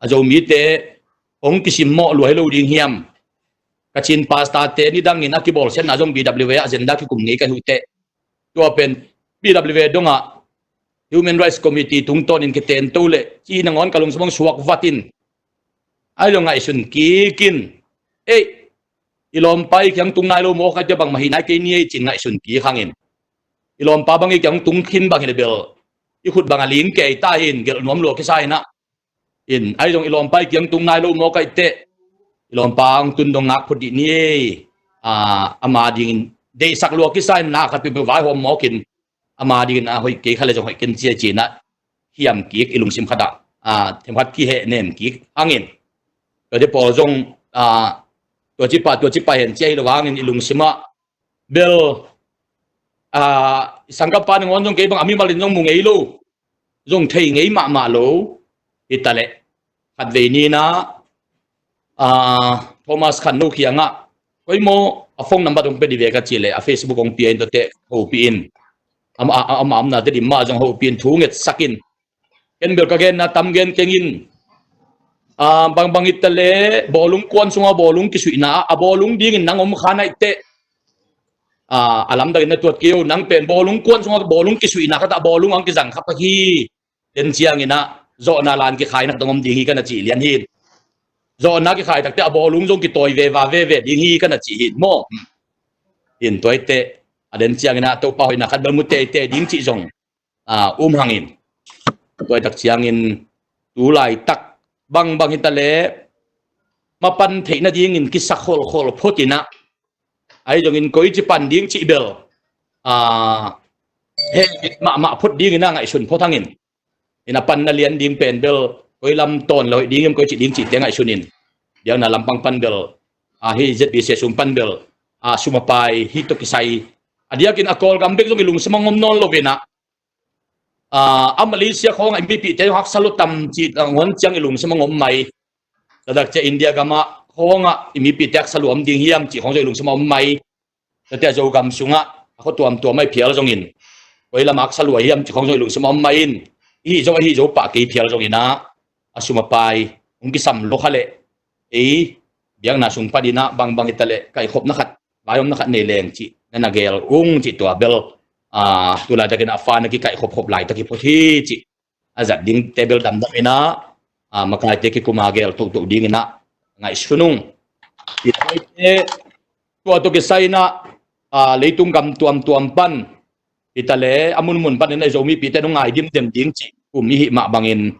a Zomite hong kisimmawh lua hi lo ding hiam? Ka cin pastor te nidangin a kibawlsiatna zong B W A agenda kikum ngei ka hi uh teh. Tua pen B W A dongah Human Rights Committee tungtawnin kitento leh ci nangawn ka lungsim hong suak vatin. Ai lo ngaihsun kikin. Ei, i lawmpa i kiang tung nai lo maw ka tia bangmah hi nai kei ni ei cin ngaihsun kik hangin. I lawmpa bang i kiang tung khin bang hi le bel i khut bang a ling kei ta hin gelh nuam lua kisa hi na. In, ai zong i lawmpa i kiang tung nai lo maw ka i teh. I lawmpa ang tun dong ngak phut dih ni ei. Ah, ama dingin deihsak lua kisa in na khat peuhpeuh vaihawm mawkin ama dingin a hoih kei kha le zong hoih ken cia cina hiam kik i lungsim khat ah, ah, themkhat kiheh nem kik hangin. Tua te pawl zong, ah, tua cipa, tua cipa hen cia hi lo hangin i lungsim ah bel, ah, i sanggampa nangawn zong kei bang a mimalin zong mu ngei lo, zong thei ngei mahmah lo. Hi ta leh khatvei ni na, ah, Thomas Khan No kiangah koi maw a phone number dong pe di ve ka cih leh a Facebook hong pia in tua teh hopih in. Ama, ama, ama omna te dim mah zong hopih in thu ngetsak in. Ken bel ka genna tam gen keng in. Ah, bangbang hi ta leh bawlung kuan sungah bawlung kisuihna ah a bawlung dingin nang om kha na hi teh. Ah, a lamdangin na tuat kei uh, nang pen bawlung kuan sungah bawlung kisuihna khat ah bawlung ang kizang kha pak hi. Den ciangin ah zawhna lan kikhai nak dong om ding hi ka na cih lian hi. Zawhna kikhai takte a bawlung zong kitawi veva veve ding hi ka na cih hi maw? Hin tua hi teh a den ciangin ah Topa hoihna khat bel mu teitei ding cih zong, ah, um hangin. Tua hi tak ciangin tu laitak bangbang hi ta leh mapan theih nadingin kisak kholkhol phot in ah, ahi zongin koi ci pan ding cih bel, ah, heh mahmah phot dingin ah ngaihsun phot hangin. In a panna lian ding pen bel koi lam tawn lo hoih ding hiam koi cih ding cihte ngaihsun in. Biakna lampang pan bel, ah, hih Z B C sung pan bel, ah, sum a pai hih tawh kisai a diakin a Kawlgam bek zong i lungsim a ngom nawn lo ve na. Ah, a Malaysia khawngah i mipihte haksa lua tam cih nangawn ciang i lungsim a ngom mai. Tua tak ciah India gamah khawngah i mipihte haksa lua om ding hiam cih khawng zong i lungsim a om mai. Tua ciah Zogam sungah a khua tuamtuam ah i phial zongin koi lam haksa lua hiam cih khawng zong i lungsim a om mai in. I hih zo, a hih zo pah kei phial zongin ah a sum a pai hong kisam lua kha leh ei biakna sung panin ah bangbang hi ta leh kaihkhopna khat vaihawmna khat nei leng cih na na gel ung cih tua bel, ah, tu laitakin a fa na kikaihkhopkhop laitak hi phot hi cih a zat dingte bel damdam in ah, ah, makaite kikum a gel tohtoh dingin ah ngaihsun ung. Tua tawh kisai in ah, ah, leitung gam tuamtuam pan hi ta leh a munmun panin ah i Zomipihte nong ngai dimdem ding cih kum i hih mah bangin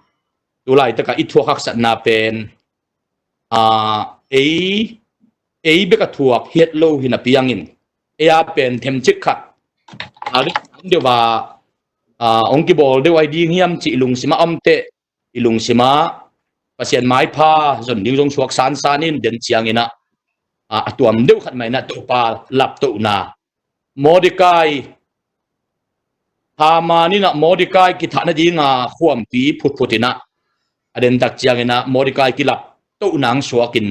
tu laitakah i thuak haksatna pen, ah, ei, ei bek a thuak hi het lo hi napi hangin ei a pen themcik khat a deuh a, ah, hong kibawl deuh ahi ding hiam cih i lungsim ah om teh i lungsim ah Pasian maipha zon ding zong suak sansan in den ciangin ah, ah, a tuam deuh khat mah in ah Topa laptohna Mordekai, Haman in ah Mordekai kithah nadinga khuampi phutphut in ah a den tak ciangin ah Mordekai kilaptohna hong suak in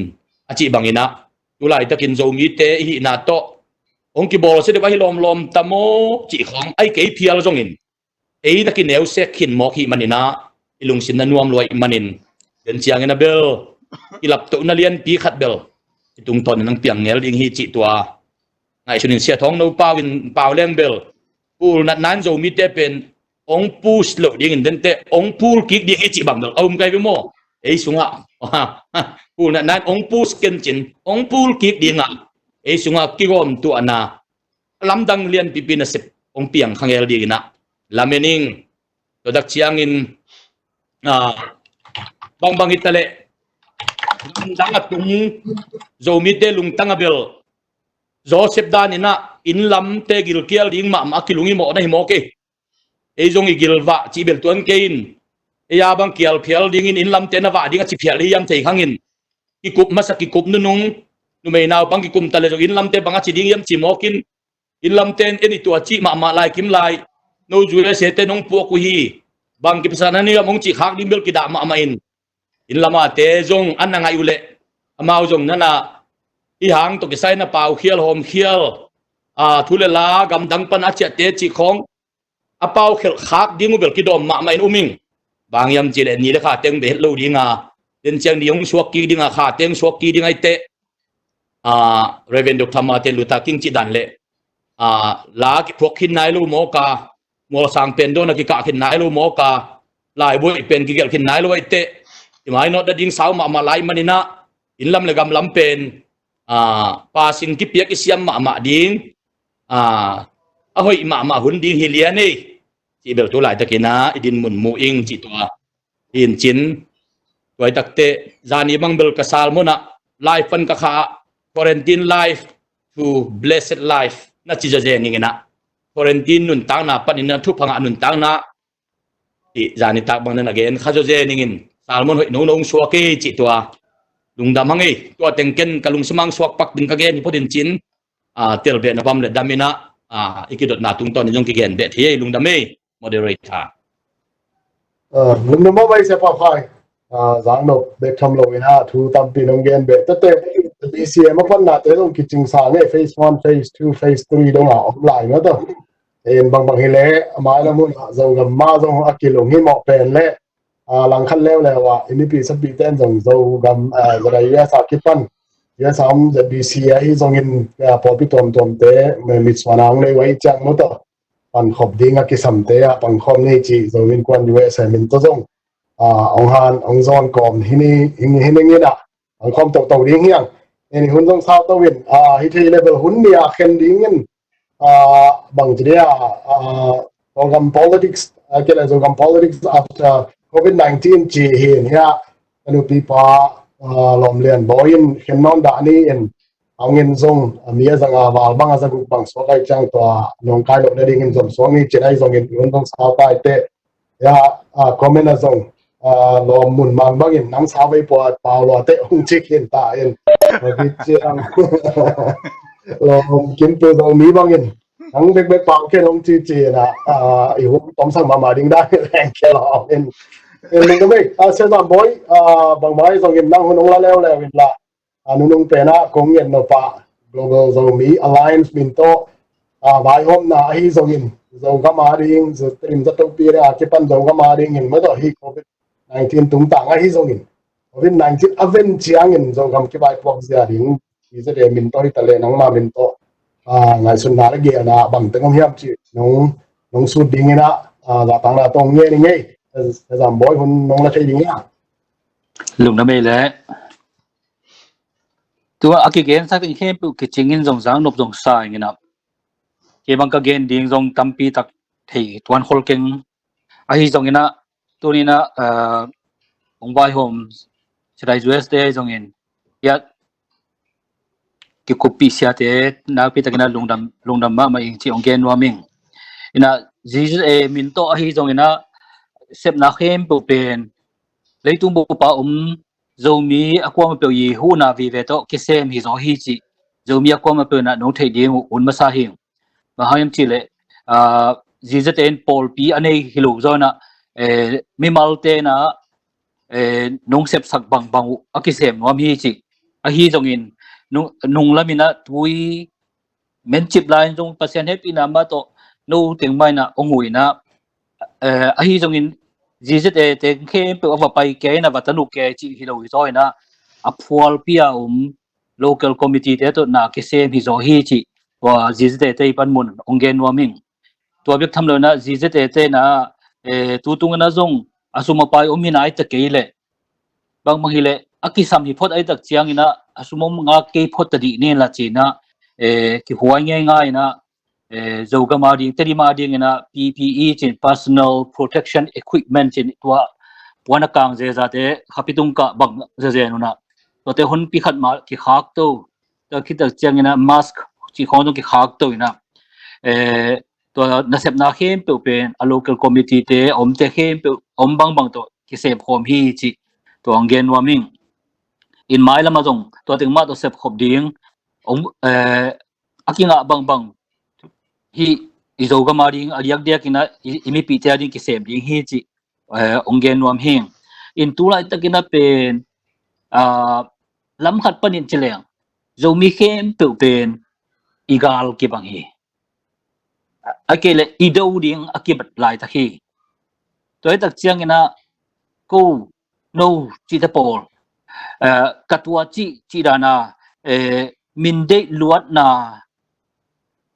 a cih bangin ah tu laitakin Zomite i hihna tawh hong kibawlsia deuh ahi lawmlawm ta maw cih khawng ahi kei phial zongin ei na kineusek khin mawk hih manin ah i lungsim na nuam lua ih manin den ciangin a bel kilaptohna lianpi khat bel i tungtawnin hong piang ngel ding hi cih tua ngaihsunin Sia Thawng No pau in pau leng bel pulnatna in Zomite pen hong pus loh dingin dente hong pul kik ding hi cih bang bel a um kai ve maw? Ei sungah pulnatna in hong pus kencin hong pul kik dingah ei sungah kigawmtuahna lamdang lianpipi nasep hong piang kha ngel dingin ah lamen ing. Tua dak ciangin, ah, bangbang hi ta leh lamdang a tung Zomite lungtang a bel Joseph danin ah inn lamte gilkial ding mahmah a kilung i mawhna hi mawk ei. Ei zong i gilvah cih bel tuan kei in ei a bang kial phial dingin inn lamte na vah ding a ci phial hi hiam thei khangin kikup masa kikup nunung numei naupang kikum ta le zong inn lamte bang a ci ding hiam ci mawkin inn lamte in en i tua cih mahmah lai kim lai no U S A te nong puak uh hi bang kipasa na ni hiam hong cih khak ding bel kidah mahmah in inn lamate zong a na ngaih uh leh, amau zong nana i hang tawh kisai na paukhial hawmkhial, a, thu le la gamdang pan a ciahte cih khawng a paukhial khak ding uh bel kidawm mahmah in um ing. Bang hiam cih leh ni le kha teng beh het lo dinga, den ciang ni hong suak kik dinga, kha teng suak kik ding ahi teh, a, Reverend Doctor Martin Luther King cih dan leh, a, la kiphuak khin nai lo mawk a, mualsang pen dawn a kikah khin nai lo mawk a, laibuai pen kigelh khin nai lo ahi teh, i mainawt nading sau mahmah lai maninah, inn lam le gam lam pen, a, pasin kipiak i siam mahmah ding, a, a hoih mahmah hun ding hi lian ei, cih bel tu laitakinah i din mun mu ing cih tua. Hi in cin, tuaitakte, zani bang bel ka sermon ah, life pan ka kha, quarantine life to blessed life, na ci zazen ning inah. Quarantine nuntakna panin a thupha ngah nuntakna, i zani tak bang na na gen kha zazen ning in, sermon hoih no no hong suak ei cih tua. Lungdam hang ei, tua teng ken ka lungsim ah hong suak pak ding ka gen hi phot in cin, a, tel beh na bang le dam inah, a, i kidotna tungtawn in zong kigen beh thei ei, lungdam ei, moderator. A, lungdam mahmah ei, Sia Pau Khai. A, zang nop bek tham lo inah thu tampi nong gen beh. Tete, B C M a pannate zong kicing sang ei, phase one, phase two, phase three dong a om lai mah tawh. En bangbang hi leh, a mai lam hun ah Zogam mah zong a kilung hi mawh pen leh, a, langkhat leuleu ah, i mipi sapite in zong Zogam, a, Zogam U S a kipan, U S a om Z B C ahi zongin, a, pawlpi tuamtuamte, mitsuan a hong nei uh ahi ciang mah tawh, pankhop ding a kisamte ah, pankhop ni cih Zo Innkuan U S A min tawh zong, a, hong han, hong zawn kawm hi ni, hi ni, hi ni nginah, hong khawm toto ding hiang. En i hun zong sau to in, a, hi thei level hun ni a khen ding in, a, bang ci dia, a, Zogam politics, a, kei le Zogam politics after covid nineteen ci hi in hia, ka nupi pa, a, Lawm Lian Bawi in khen nawn dah ni in, hong in zong, a, mi a zanga val bang a zaguk bang suak ahi ciang tua, nong kai loh nading in zom suak ni cin ahi zongin, i hun zong sau tai teh, ya, a, comment a zong, a, Lawm Mun Mang bangin, nang sa vei pua pau lua teh hong ci khin ta in. Mabit ciang. Lawm Kim Pu Zo mi bangin, nang bekbek pau khen hong ci ci na, a, i hun tomsang mahmah ding dan leng khe lawm in. In lungdam ei, a, Sia Zam Bawi, a, bangmah ahi zongin nang hun hong la leuleu in la. A, nunung penah kong ngen nop ah Global Zomi Alliance min tawh, a, vaihawmna ahi zongin, Zogam a ding, Zo-, Tedim Zatopi le a kipan Zogam a dingin mah tawh hi covid nineteen tungtang ahi zongin, covid nineteen a ven ciangin Zogam kivaipuak zia ding, i zate min tawh hi ta leh nangma min tawh, a, ngaihsutna le geelna bangteng om hiam cih nong, nong sut ding inah, a, zahtakna tawh ngen i ngei, Sia Zam Bawi, hun nong la thei ding hiam? Lungdam ei leh. Tua a kigensak ding khempeuh kicing in zong zang nop zong sa ing inah. Kei bang ka gen ding zong tampi tak thei tuan khol keng. Ahi zong inah, tuni inah, a, hong vaihawm Sia Dai Zues te ahi zongin, hiat kikuppih siate nakpi takin ah lungdam, lungdam mahmah ing cih hong gen nuam ing. Inah, Z Z A min tawh ahi zong inah, sepna khempeuh pen leitung bup ah om Zomi a kuamah peuh i huhna vive tawh kisem hi zaw hi cih Zomi a kuamah peuh inah nong theih ding uh hun masa hi. Bang hang hiam cih leh, a, Z Z A in pawlpi a nei hi lo zaw inah, eh, mimalte inah, eh, nong sepsak bangbang uh a kisem nuam hi cih. Ahi zongin, nung, nung lam inah tui mencip lai in zong Pasian hehpihna mah tawh no teng mah inah hong uh inah, eh, ahi zongin Z Z A teng khempeuh a va pai kei inah va tan uh kei cih hi lo hi zaw inah, a phualpi a om local committee te tawh na kisem hi zaw hi cih tua Z Z A te i panmun hong gen nuam ing. Tua bek tham lo inah Z Z A te inah, eh, tutung inah zong a sum a pai om hi nai ta kei leh, bangbang hi leh a kisam hi phot ahi tak ciang inah a sum om ngak kei phot ta dih ni la ci inah, eh, kihuai ngeingai inah, eh, Zogam a ding, Tedim a ding inah P P E cin, personal protection equipment cin, tua puan a kang zezate khapi tung kah bang zezen uh inah, tuate hun pi khat mah kikhak to, tua khit tak ciang inah mask cih khawng zong kikhak to inah, eh, tua nasepna khempeuh pen a local committee te a omte khempeuh om bangbang tawh kisem khawm hi cih tua hong gen nuam ing. In mailam ah zong tua teng mah tawh sepkhop ding, om, eh, a kingah bangbang hih i Zogam a ding a diakdiak inah i, i mipihte a ding kisem ding hi cih, eh, hong gen nuam hi ing. In tu laitakin a pen, aa, lam khat panin ci leng, Zomi khempeuh pen i gal kibang hi. A kei le i do ding a kibat laitak hi. Tua hi tak ciangin a, ko, no, cihte pawl, eh, ka tua cih, cih dana, eh, min deih luatna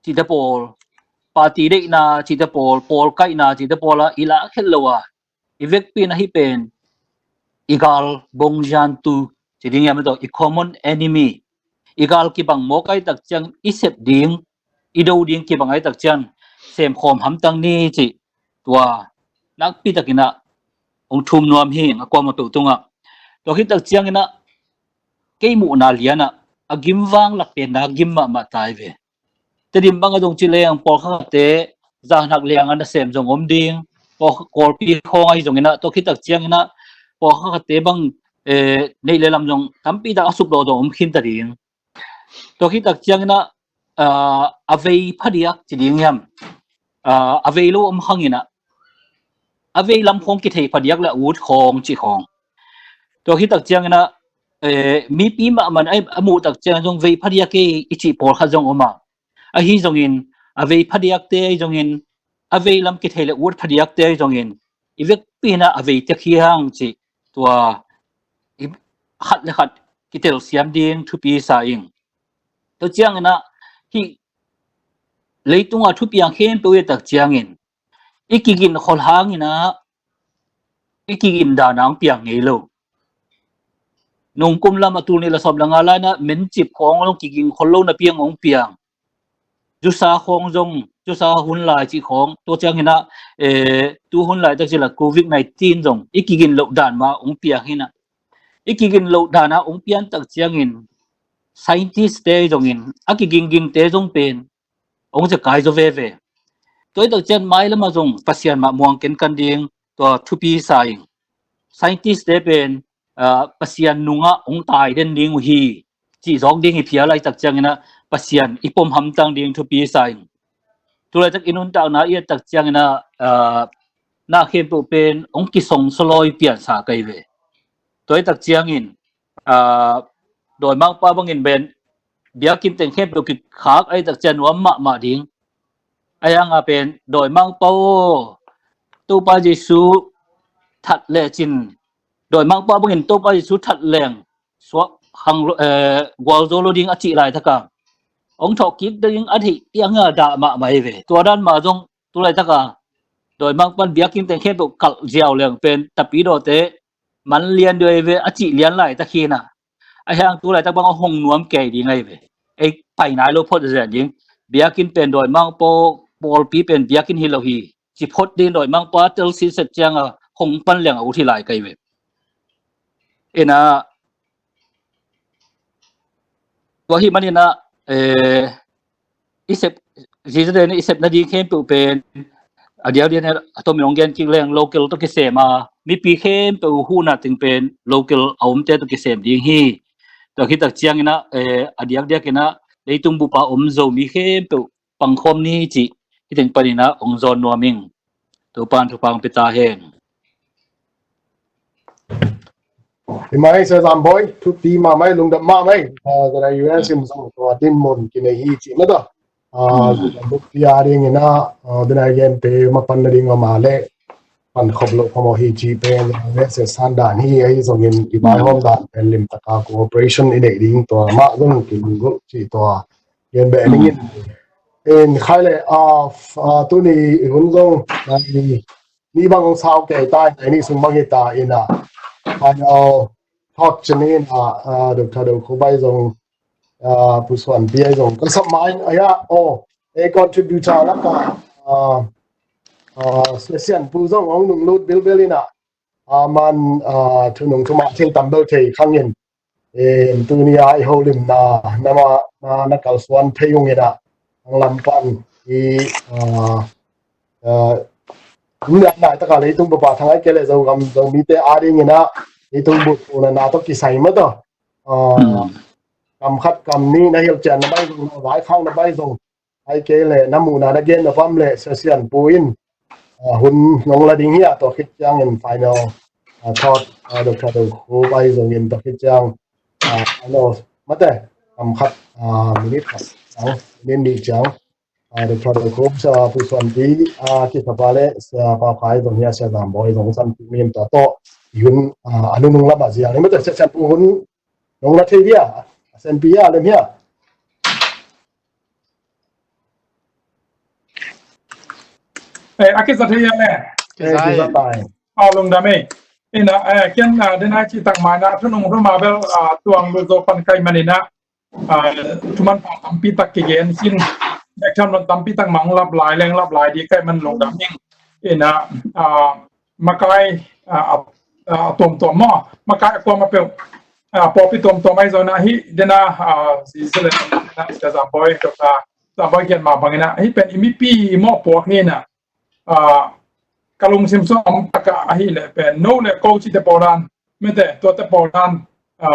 cihte pawl, party deihna cihte pawl, pawl kaihna cihte pawl a i lak het lo a, i vekpi in a hih pen i gal bongzantu ci ding hiam, i common enemy, i gal kibang mawk a, i tak ciang i sep ding, i do ding kibang a, i tak ciang semkhawm hamtang ni cih tua nakpi takin a hong thum nuam hi a, kuamah peuh tungah. Tua hi tak ciangin a, kei muhna lian a, a gim vang lak pen na gim mahmah ta hi ve. Tedim bang a dong ci leng pawlkhatte zahnak liang a nasem zong om ding, pawl, Kawlpi khawng ahi zongin a, tua khit tak ciangin a, pawlkhatte bang, eh, neih le lam zong tampi tak a sup lo zong om khin ta ding. Tua khit tak ciangin a, ah, a vei phadiak ci ding hiam, ah, a vei lo om khangin a, a vei lam khawng kithei phadiak le a ut khawng ci khawng. Tua khit tak ciangin a, eh, mipi mahmah in a, a muh tak ciangin zong vei phadiak ei i cih pawlkhat zong om a. Ahi zongin, a vei phadiakte ahi zongin, a vei lam kithei le ut phadiakte ahi zongin, i vekpi in a, a vei tek hi hang cih tua i khat le khat kitelsiam ding thupi sa ing. Tua ciangin a, hih leitunga thupiang khempeuh i tak ciangin, i kigin khol hangin a, i kigin dan a hong piang ngei lo. Nung kum lam a tul nih le sawm le nga lai in a, mencip khawng zong kigin khol lo napi hong piang. Zusa khawng zong, zusa hun lai cih khawng, tua ciangin a, eh, tu hun laitak ci la covid nineteen zong i kigin loh dan mah hong piang hi in a. I kigin loh dan a hong pian tak ciangin, scientist te zongin a kiging gingte zong pen hong zekai zaw veve. Tua hi tak ciang mailam ah zong Pasian mah muang kenkan ding tua thupi sa ing. Scientist te pen, ah, Pasian nungah hong tai den ding uh hi cih zawk ding hi phial a, i tak ciangin a Pasian i pom hamtang ding thupi sa ing. Tu laitak i nuntakna i et tak ciangin a, ah, na khempeuh pen hong kisong sawlawi piansa kei ve. Tua hi tak ciangin, ah, dawimangpa bangin pen biakinn teng khempeuh kikhak a, i tak ciang nuam mahmah ding. A hi hang a pen dawimangpa aw, Topa Jesu that lecin, dawimangpa bangin Topa Jesu that leng suak hang lo, eh, gualzo lo ding a cih laitak a, hong thawh kik ding a theih piang a dah mahmah hi ve. Tua dan mah zong tu laitak a dawimangpan biakinn teng khempeuh kalh ziau leng pen tapidawte man lian ding ahi ve a cih lian laitak hi in a. A hi hang tu laitak bang a hong nuam kei ding ahi ve. Ei pai nai lo phot zen ding. Biakinn pen dawimangpa, pawlpi pen biakinn hi lo hi ci phot ding dawimangpa telsiset ciang a hong pan leng a ut hi lai kei ve. Ina, tua hi manin a, eh, i sep, zizaden i sep nading khempeuh pen a diakdiak in a tomin hong gen kik leng local tawh kisem a, mipi khempeuh huhna teng pen local a omte tawh kisem ding hi. Tua khit tak ciangin a, eh, a diakdiak in a leitung bup a om Zomi khempeuh pangkhawm ni cih hih teng panin a hong zawn nuam ing. Topan thupha hong pia ta hen. Hi mai, Sia Zam Bawi, thupi mahmah, lungdam mahmah. Ah, ka dai U S in zong tua dinmun kinei hi cih mah tawh. Ah, hmm, buk pia ding in a, ah, dinai gen pe mapan na ding a mah leh pan khop lo phamawh hi cih pen, ah, U S san dan hi, ahi zongin i vaihawm dan pen limtak a cooperation i neih ding tua mah zong kilunggulh cih tua gen beh ding in. In khai leh, ah, f-, ah, tuni i hun zong, ah, i ni bang hong sau kei ta in, a ni sung bang hi ta in a. Final talk ci ni in a, ah, Doctor Do Kho Bai zong, ah, Pu Suan Pi ai zong ka sap mai a, aw, ei contributor lak a, ah, ah, Sia Sian Pu zong hong nunglut bilbil in a, ah, man, ah, thunung thumah thil tam bel thei khang in, eh, tuni a i holimna, na ma, na, na kalsuan thei ung in a, hong lam pan i, ah, ah, nai taka leitung bup a thang ai kei leh Zogam, Zomite a ding in a, leitung bup na, na tawh kisai mah tawh. Ah, hmm, kam khat kam nih na hilhcian na bai zong, na vaikhak na bai zong, ai kei leh na muhna na gen na pam leh Sia Sian Pu in, ah, hun nong la ding hi a, tua khit ciangin final a thawt a Doctor Dawkhup ahi zongin tua khit ciang a no mate kam khat a minit khat ciang minit nih ciang a Doctor Dawkhup, Sia Pu Suanpi a kisapa le Sia Pau Khai zong hi a, Sia Zam Bawi zong san pi min tua tawh i hun a nunung lamah zia ni mate Sia Sian Pu hun nong la thei dia a sen pi a lem hia. Eh, a kisa thei hia le? Kisa tai. A lungdam ei. Ina eh ken a den a ci tak mai na thunung ruma bel a tuang lu zo pan kai manina a thuman pa tampi tak kigen sin. Bek tham lon tampi tak mang lap lai leng lap lai di kai man lungdam ing. Ina a makai a tuamtuam maw makai a kuama peuh a pawpi tuamtuam ai zona hi dena a zizile na Sia Zam Bawi Doctor Zam Bawi kian ma bangina hi pen i mipi maw puak hina a ka lungsim sung om taka ahi le pen no le ko ci te pawdan mete tua te pawdan a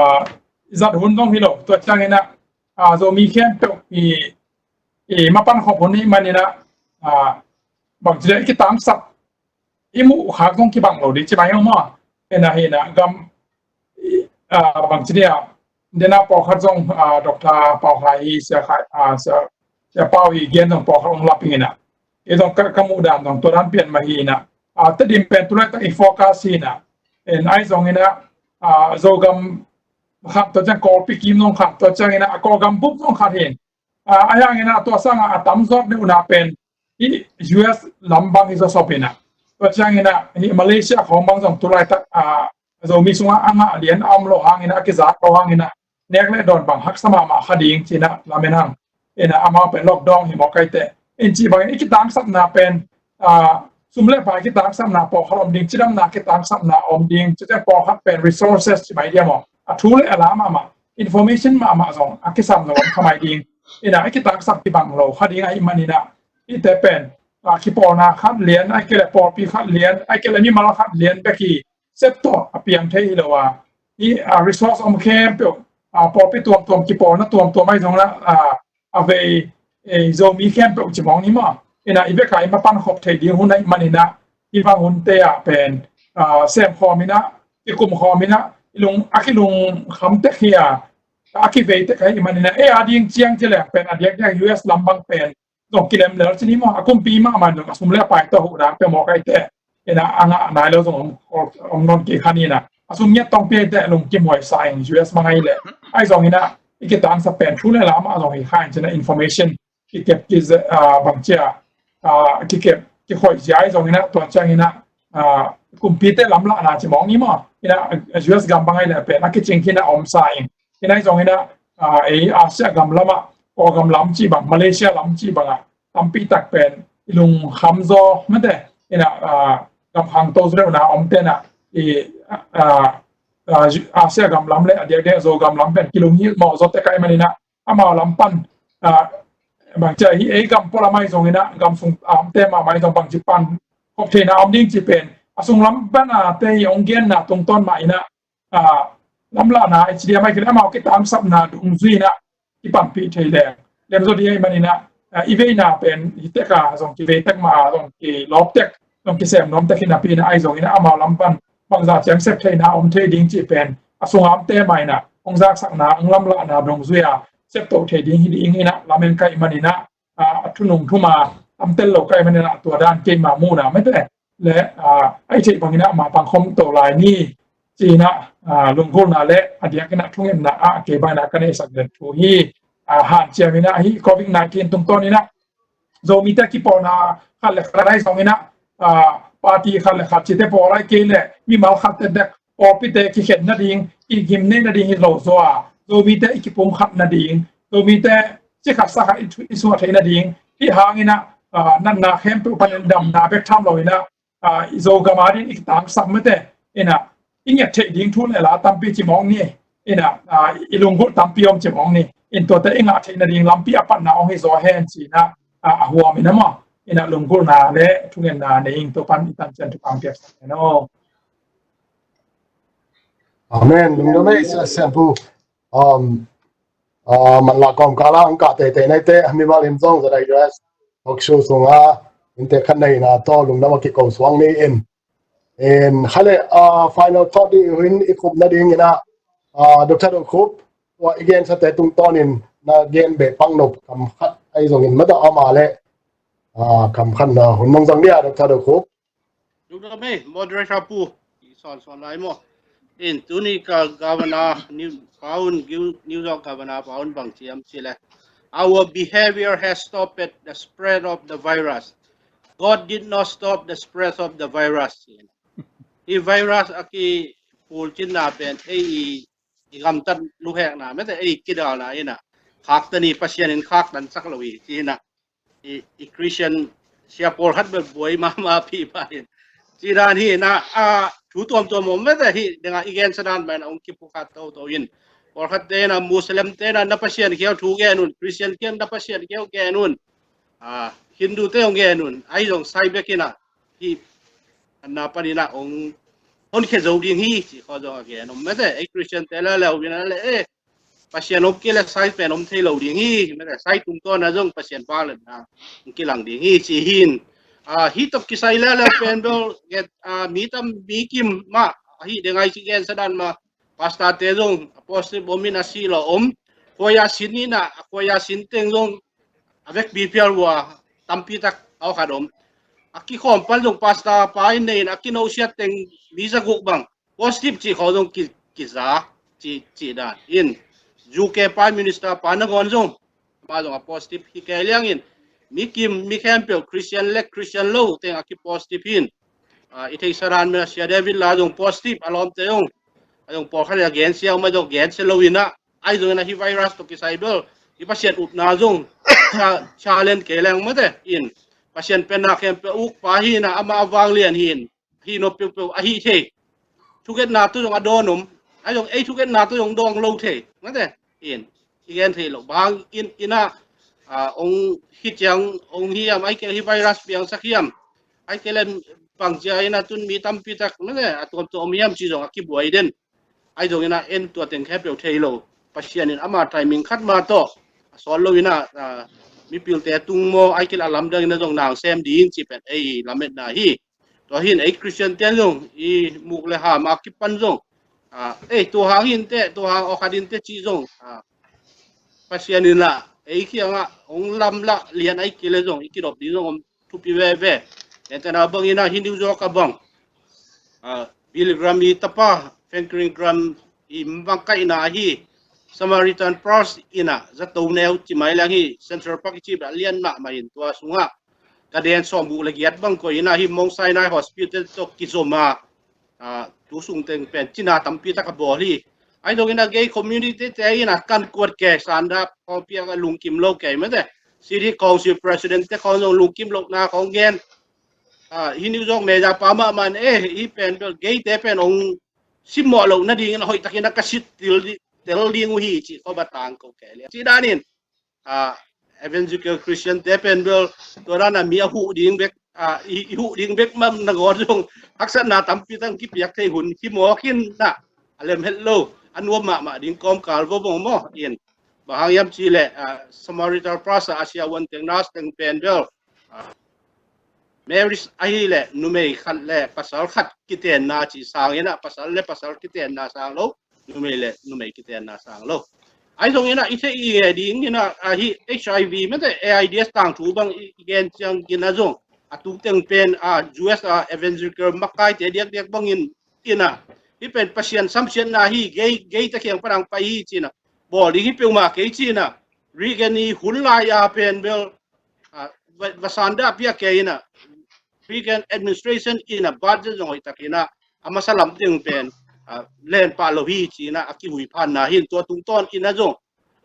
zat hun dong hi lo tua ciangina a Zomi khempeuh i i mapan khop hun hi manina a bang ci le i kitangsap i muh khak zong kibang lo di ci mai hong maw. Ena hina gam a bang ci dia dena pawlkhat zong a Doctor Pau Khai hi Sia Khai a Sia Pau hi gen zong pawlkhat hong laping ina i zong ka muh dan zong tua dan pian mah hi ina a Tedim pen tulai tak i focus hi ina en ai zong ina a Zogam khat tua ciang Kawlpi kim zong khat tua ciang ina a Kawlgam bup zong khat hin a a yang ina tua sanga a tam zawk ni una pen i U S lam bang hi zawsop ina tua ciang ina i Malaysia khawng bang zong tulai tak a Zomi sunga a ngah lian a om lo hangina a kizak lo hangina nek le dawn bang haksa mahmah kha ding cina lamen hang ina amau pen lockdown hi mawk kaite in ci bangin i kitangsapna pen a sum le pai kitangsapna pawlkhat om ding cidamna kitangsapna om ding cite pawlkhat pen resources ci mai dia maw a thu le a la mahmah information mahmah zong a kisam zong om kha mai ding ina i kitangsap kibang lo kha ding ahi manina ite pen a kipawlna khat lian ai kele pawlpi khat lian ai kele mimal khat lian bek hi sep tawh a piang thei hi lo a i a resource om khempeuh a pawlpi tuamtuam kipawlna tuamtuam ai zongna a a vei Zomi khempeuh ci mawng ni maw ina i veka i mapan khop thei ding hun ahi manina i vang hunte ah pen a sem khawm ina i kum khawm ina i lung a kilung kham tek hi a a kivei tek ahi manina e a ding ciang ci leng pen a diakdiak U S lam bang pen zong kilem lel ci ni maw a kumpi mahmah zong a sum le a pai tawh huh dak pia mawk aite ina a ngah nai lo zong om non kei khan ina a sum ngiat tong pia ite lung kimuai sa ing U S mang ahi le ai zong ina i kitangsa pen thu le la mah zong hi kha in cina information kikep ki bang cia kikep kikhoih zia ai zong ina tua ciang ina kumpite lamlahna ci mawng ni maw ina U S gam bang ahi le pen a kicing khin a om sa ing ina ai zong ina ei Asia gam lamah Kawlgam lam ci bang Malaysia lam ci bangah tampi tak pen i lungkham zaw mate ina gam khangto zureuhna om tena i Asia gam lam le a diakdiak Zogam lam pen kilunghilh mawh zaw te kai manina amau lam pan bangcia hi ei gam pawlam ai zong ina gam sung a omte mahmah ai zong bangci pan khop theina om ding ci pen a sunglam pana te hi ong genna tungtawn mah ina lamlahna i ci diam ai kile amau kitangsapna dungzui ina i panpih thei leng lemzaw di ai manina i veina pen hi teka zong kivei tek ma zong kilawp tek zong kisem nuam tek hi napi ina ai zong ina amau lam pan bangza ciang sep theina om thei ding ci pen a sunga omte ma ina ong zaksakna ong lamlahna dungzui a sep toh thei ding hi ding ina lamen kai manina a thunung thuma amtel lo kai manina tua dan keima muna mete le a i theih bangina ma pangkhom to lai ni cina lunggulna le a diakina thungetna a kei bangina ka neisak den thu hi. Hanciamina hi covid nineteen tungtawnina Zomite kipawlna khat le khat ai zongina party khat le khat cite pawl ai kei le mimal khat te dek pawlpite kikhen nading kigim nei nading hi lo zaw a Zomite i kipum khat nading Zomite cikhat sakhat i suah thei nading hi hangina natna khempeuh panin damna bek tham lo ina Zogam a din i kitangsap mete ina i nget theih ding thu le la tampi ci mawng ni ina i lunggulh tampi om ci mawng ni in tuate i ngah theih nading lampi a patna ong hi zaw hen cina a huam ina maw ina lunggulhna le thungetna nei ing Topan i tancian thupang piaksak hen aw. Amen. Lungdam ei Sia Sian Pu. Um, uh, manlah kawmkala ang ka teitei naite mimal in zong za dai dress talk show sunga inte khan nei na to lungdam a kiko suang ni in En, khale, ah, final thought dih uh in i khupna dingin ah, ah, Doctor Dokhup, tua i gensate tungtawnin na gen beh pang nop kam khat ahi zongin mata ama le, ah, kam khat na hun mong zang dia, Doctor Dokhup. Doctor May, moderator pu, i son son lai mo. In tuni ka governor, New, paun, New York governor paun bang ciam sile. Our behavior has stopped the spread of the virus. God did not stop the spread of the virus. Hi virus a kipulcinna pen ei i, i gamtat luhekna mete ei kidalna ina. Khaktan i Pasian in khaktan sak lo i ci ina. I, i Christian sia pawlkhat bel buai mahmah pi pa in. Ci dan hi ina, a, thu tuamtuam om mete hi denga i gensa dan maina ong kipukhat toto in. Pawlkhat te ina Muslim te ina na Pasian kiau thu gen un, Christian kiau na Pasian kiau gen un. A, Hindu te ong gen un, ahi zong sai bek ina. Hi, anna panina ong hon khe zo ding hi, ci kho zong a gen om mete, ei Christian te la leu ina le, eh, Pasian om kei le sai pen om thei lo ding hi, mete, sai tungtawna zong Pasian vangliatna ong kilang ding hi, ci hin. A, hi tok kisai la leu pen bel, get, a, mi tam mi kim ma, hi dengai ci gensa dan ma, Pastor te zong, apostle om in a si lo om, khuaya sin ina, khuaya sin teng zong, a vek bi pial vua, tampi tak a khat om. A kikhawm pan zong pastor pa in nei in, a kinosiat teng mi zaguk bang, positive ci kho zong ki, kiza, ci, ci dan. In, U K Prime Minister pa nangawn zong, ama zong a positive hi kei liangin, mi kim, mi khempeuh, Christian le Christian lo, teng a ki positive hin. A, i theihsa dan mena sia David la zong positive, a lawmte zong, a zong pawlkhat a gensia, ma zong gensia lo ina, ahi zong ina hi virus to kisai bel, i Pasian upna zong, cha, challenge kei leng mate, in, Pasian penna khempeuh uk pa hi ina, ama vanglian hin, hi nop peuhpeuh, a hi thei. Thugetna tu zong a dawn om, ahi zong ei thugetna tu zong dawng lo thei, mate, in, i gen thei lo, bang in, ina, a, ong hi ciang, ong hiam, ai ke hi virus piangsak hiam, ai ke le bang cia ina tun mi tampi tak, mate, a tuamtuam om hiam ci zong a kibuai den. Ahi zong ina en tua teng khempeuh thei lo. Pasian in ama timing khat ma tawh, a sawl lo ina, a, mipilte tung maw, ai ke le a lamdang ina zong nang sem ding ci pen, ei, lametna hi. Tua hin ei Christian ten zong, i muk le ham a kipan zong. A, ei, tua hang hinte, tua hang awkhat hinte ci zong. A, Pasian in la, ei kiangah, ong lam la, lian ai kile zong, i kidop ding zong, om thupi veve. Entena bang ina, hi New York a bang. A, Billy Graham i tapa, Franklin Graham i mangkaina hi, Samaritan Purse ina, zato neu ci mai lang hi, Central Park i ci ba lian mahmah in tua sungah. Ka den sawm guk le giat bang koih ina hi Mount Sinai Hospital tawh kizom a, a, tu sung teng pen cina tampi tak a bawl hi. Ahi zong ina gay community te ina kan kuat kei sanda khawng piak a lungkim lo kei mate. City Council President te khawng zong lungkim lo na khawng gen. A, hi New York media pa mahmah in, eh, hi pen bel gay te pen ong simmawh lo nadingin a hoih takin a ka sit til di, tel ding uh hi ci khawng ba tang ko kei liang. Ci danin, a, Evangelical Christian te pen bel, tua dana mi a huh ding bek, a, i, i huh ding bek mam na gawt zong, haksatna tampi tang kipiak thei hun, hi mawk in na, a lem het lo, a nuam mahmah ding kawmkal vo bong maw, in. Bang hang hiam ci le, a, Samaritan Purse a sia wan teng nurse teng pen bel, a, marriage ahi le, numei khat le, pasal khat kitenna ci sang ina, pasal le, pasal kitenna sang lo, numei le numei kitenna sang lo. Ahi zong ina i theih i nge ding ina a hi H I V mate A I D S tangthu bang i gen ciang ina zong a tuk teng pen a U S a evangelical makaite diakdiak bangin ina hi pen Pasian samsiatna hi gei gei ta khiang panang pai hi cina bawl ding hi peuhmah kei cina Reagan i hun lai a pen bel a va, va sanda pia kei ina Reagan administration ina budget zong hoih tak ina a masa lam teng pen, a, len pah lo hi ci ina a kihui phanna hin tua tungtawn ina zong,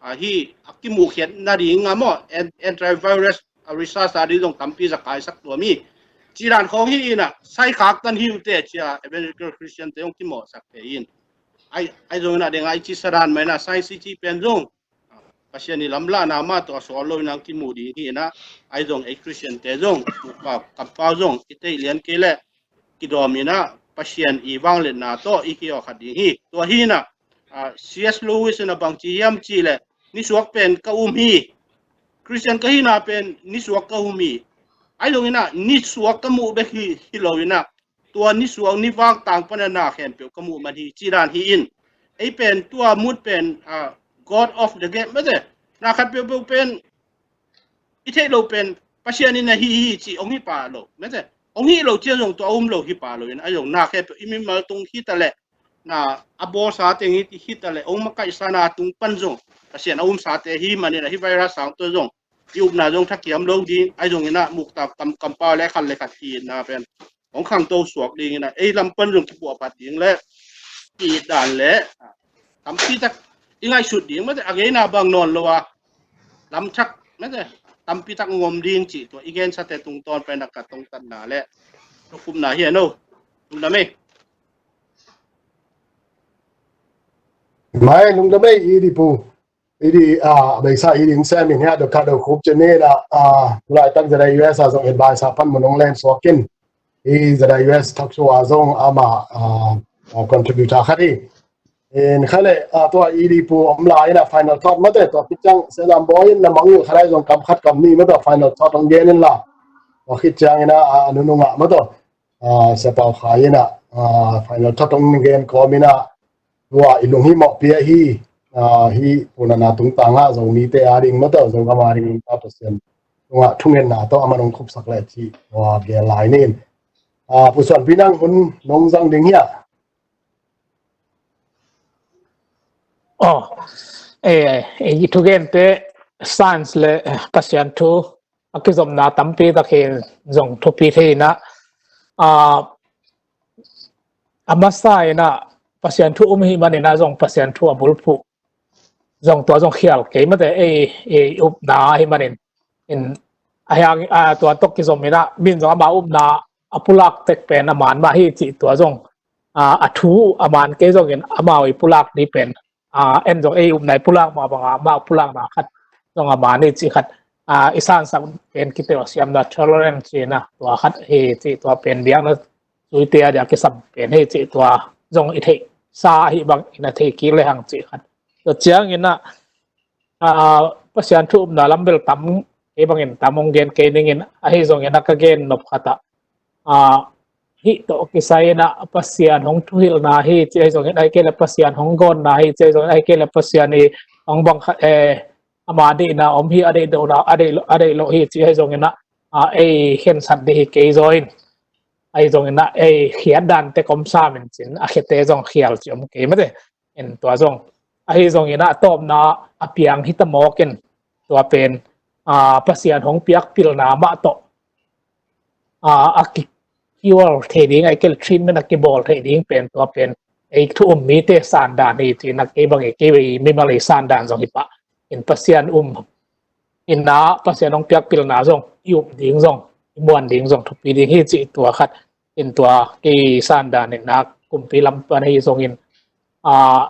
a, hi a kimuhkhiat nading a maw, an, antivirus, a, research a ding zong tampi za kaisak tua mi. Ci dan khawng hi ina sai khak tan hi ute cia Evangelical Christian te zong kimawhsak te in. Ai, ai zong ina deng ai ci sadan mai na science ci pen zong Pasian i lamlahna mah tawh a sawl lo in ang kimu ding hi ina, ai zong ei Christian te zong, pa, kampau zong, i teih lian kei le, kidawm ina, Pasian i vangliatna tawh i kiawkhat ding hi. Tua hi ina, a, C S Lewis ina bangci hiam ci le, nisuak pen ka um hi. Christian ka hina pen nisuak ka um hi. Ai zong ina, nisuak ka muh bek hi, hi lo ina, tua nisuang nivang tang pana na khempeuh ka muh man hi ci dan hi in. Ei pen tua mut pen, ah, God of the game mate. Na khat peuhpeuh pen i theih loh pen Pasian in a hi hi ci hong hi pah lo mate. Hong hi lo ciang zong tua um lo hi pah lo in a zong na khempeuh i mimal tung hi ta leh na a bawlsa teng hi, hi ta leh hong makaihsa na tung pan zong Pasian a umsate hi manin a hi virus sang tua zong i upna zong thakiam lo ding, ahi zongin ah muktak kam, kampau le khat le khat hi-inna pen hong khangto suak dingin ah ei lam pan zong kipuahphat ding le ki-it dan le tampi tak i ngaihsut ding mate, a geina bang nawn lo a lamthak mate tampi tak ngom ding cih tua i gensate tungtawn pen a ka tongtatna le lukupna hi a no. Lungdam ei. Mai lungdam ei i di pu. I di, ah, beisa i di in sem in hia do ka do khup cene la, ah, tulaitak ZIUS a zong advice a pan mun hong len suak in. I ZIUS talk show a zong ama, ah, ah, contributor khat hi. In kha le, ah, tua i di pu om lai in a final thought mate tua pi ciang se lam bo in na mangil kha lai zong kam khat kam ni mate final thought hong gen in la. Tua khit ciang in a, ah, nunung a mate, ah, se pau khai in a, ah, final thought hong gen kawm in a, tua i lunghimawh pia hi, ah, hi pu Nana tungtang ah Zomite a ding mate Zogam a ding ta Pasian tungah thungetna tawh a man hong khupsak le cih tua gel lai nin. Ah, pu Suanpi nang hun nong zang ding hia? Oh, eh, eh, i thugente science le, eh, Pasian thu a kizomna tampi tak hi zong thupi thei in a, ah, a masa in a Pasian thu um hi manin a zong Pasian thu a bulphuh zong tua zong khial kei mate ei, ei upna hi manin in a hiang, ah, tua tawh kizom in a min zong ama upna a pulak tek pen a man mah hi cih tua zong, ah, a thu a man kei zongin amau i pulak ni pen, ah, en zong ei upna i pulak mah banga amau pulakna khat zong a man hi cih khat, ah, i sansak pen kiteelsiamna tolerance cihna tua khat hi cih tua pen biakna zuite a dia kisam pen hi cih tua zong i theihsa ahi bang in a thei kik le hang cih khat. Tua ciangin a, ah, Pasian thu upna lam bel tam kei bangin tam hong gen kei ning in ahi zongin a ka gen nop khat ah, ah, hih tawh kisai in a Pasian hong thuhilhna hi ci ahi zongin ahi kei le Pasian hong gawnna hi ci ahi zongin ahi kei le Pasian i hong bang khat, eh, ama deihna om hi a deih lohna a deih lo, a deih loh hi ci ahi zongin a, ah, ei khensat dih hi kei zaw in ahi zongin a ei khiat dan tek om sam in cin a khiate zong khial ci om kei mate. In tua zong ahi zongin a tawpna a piang hi ta mawk in tua pen, ah, Pasian hong piak pilna mah tawh, ah, a ki cure thei ding ahi kei le treatment a kibawl thei ding pen tua pen ei thu um mite sandan hi cihna kei bang ei kei bei mimal ei sandan zong hi pah. In Pasian um in a Pasian hong piak pilna zong i um ding zong i muan ding zong thupi ding hi cih tua khat. In tua kei sandan in a kumpi lam pan ahi zongin, ah,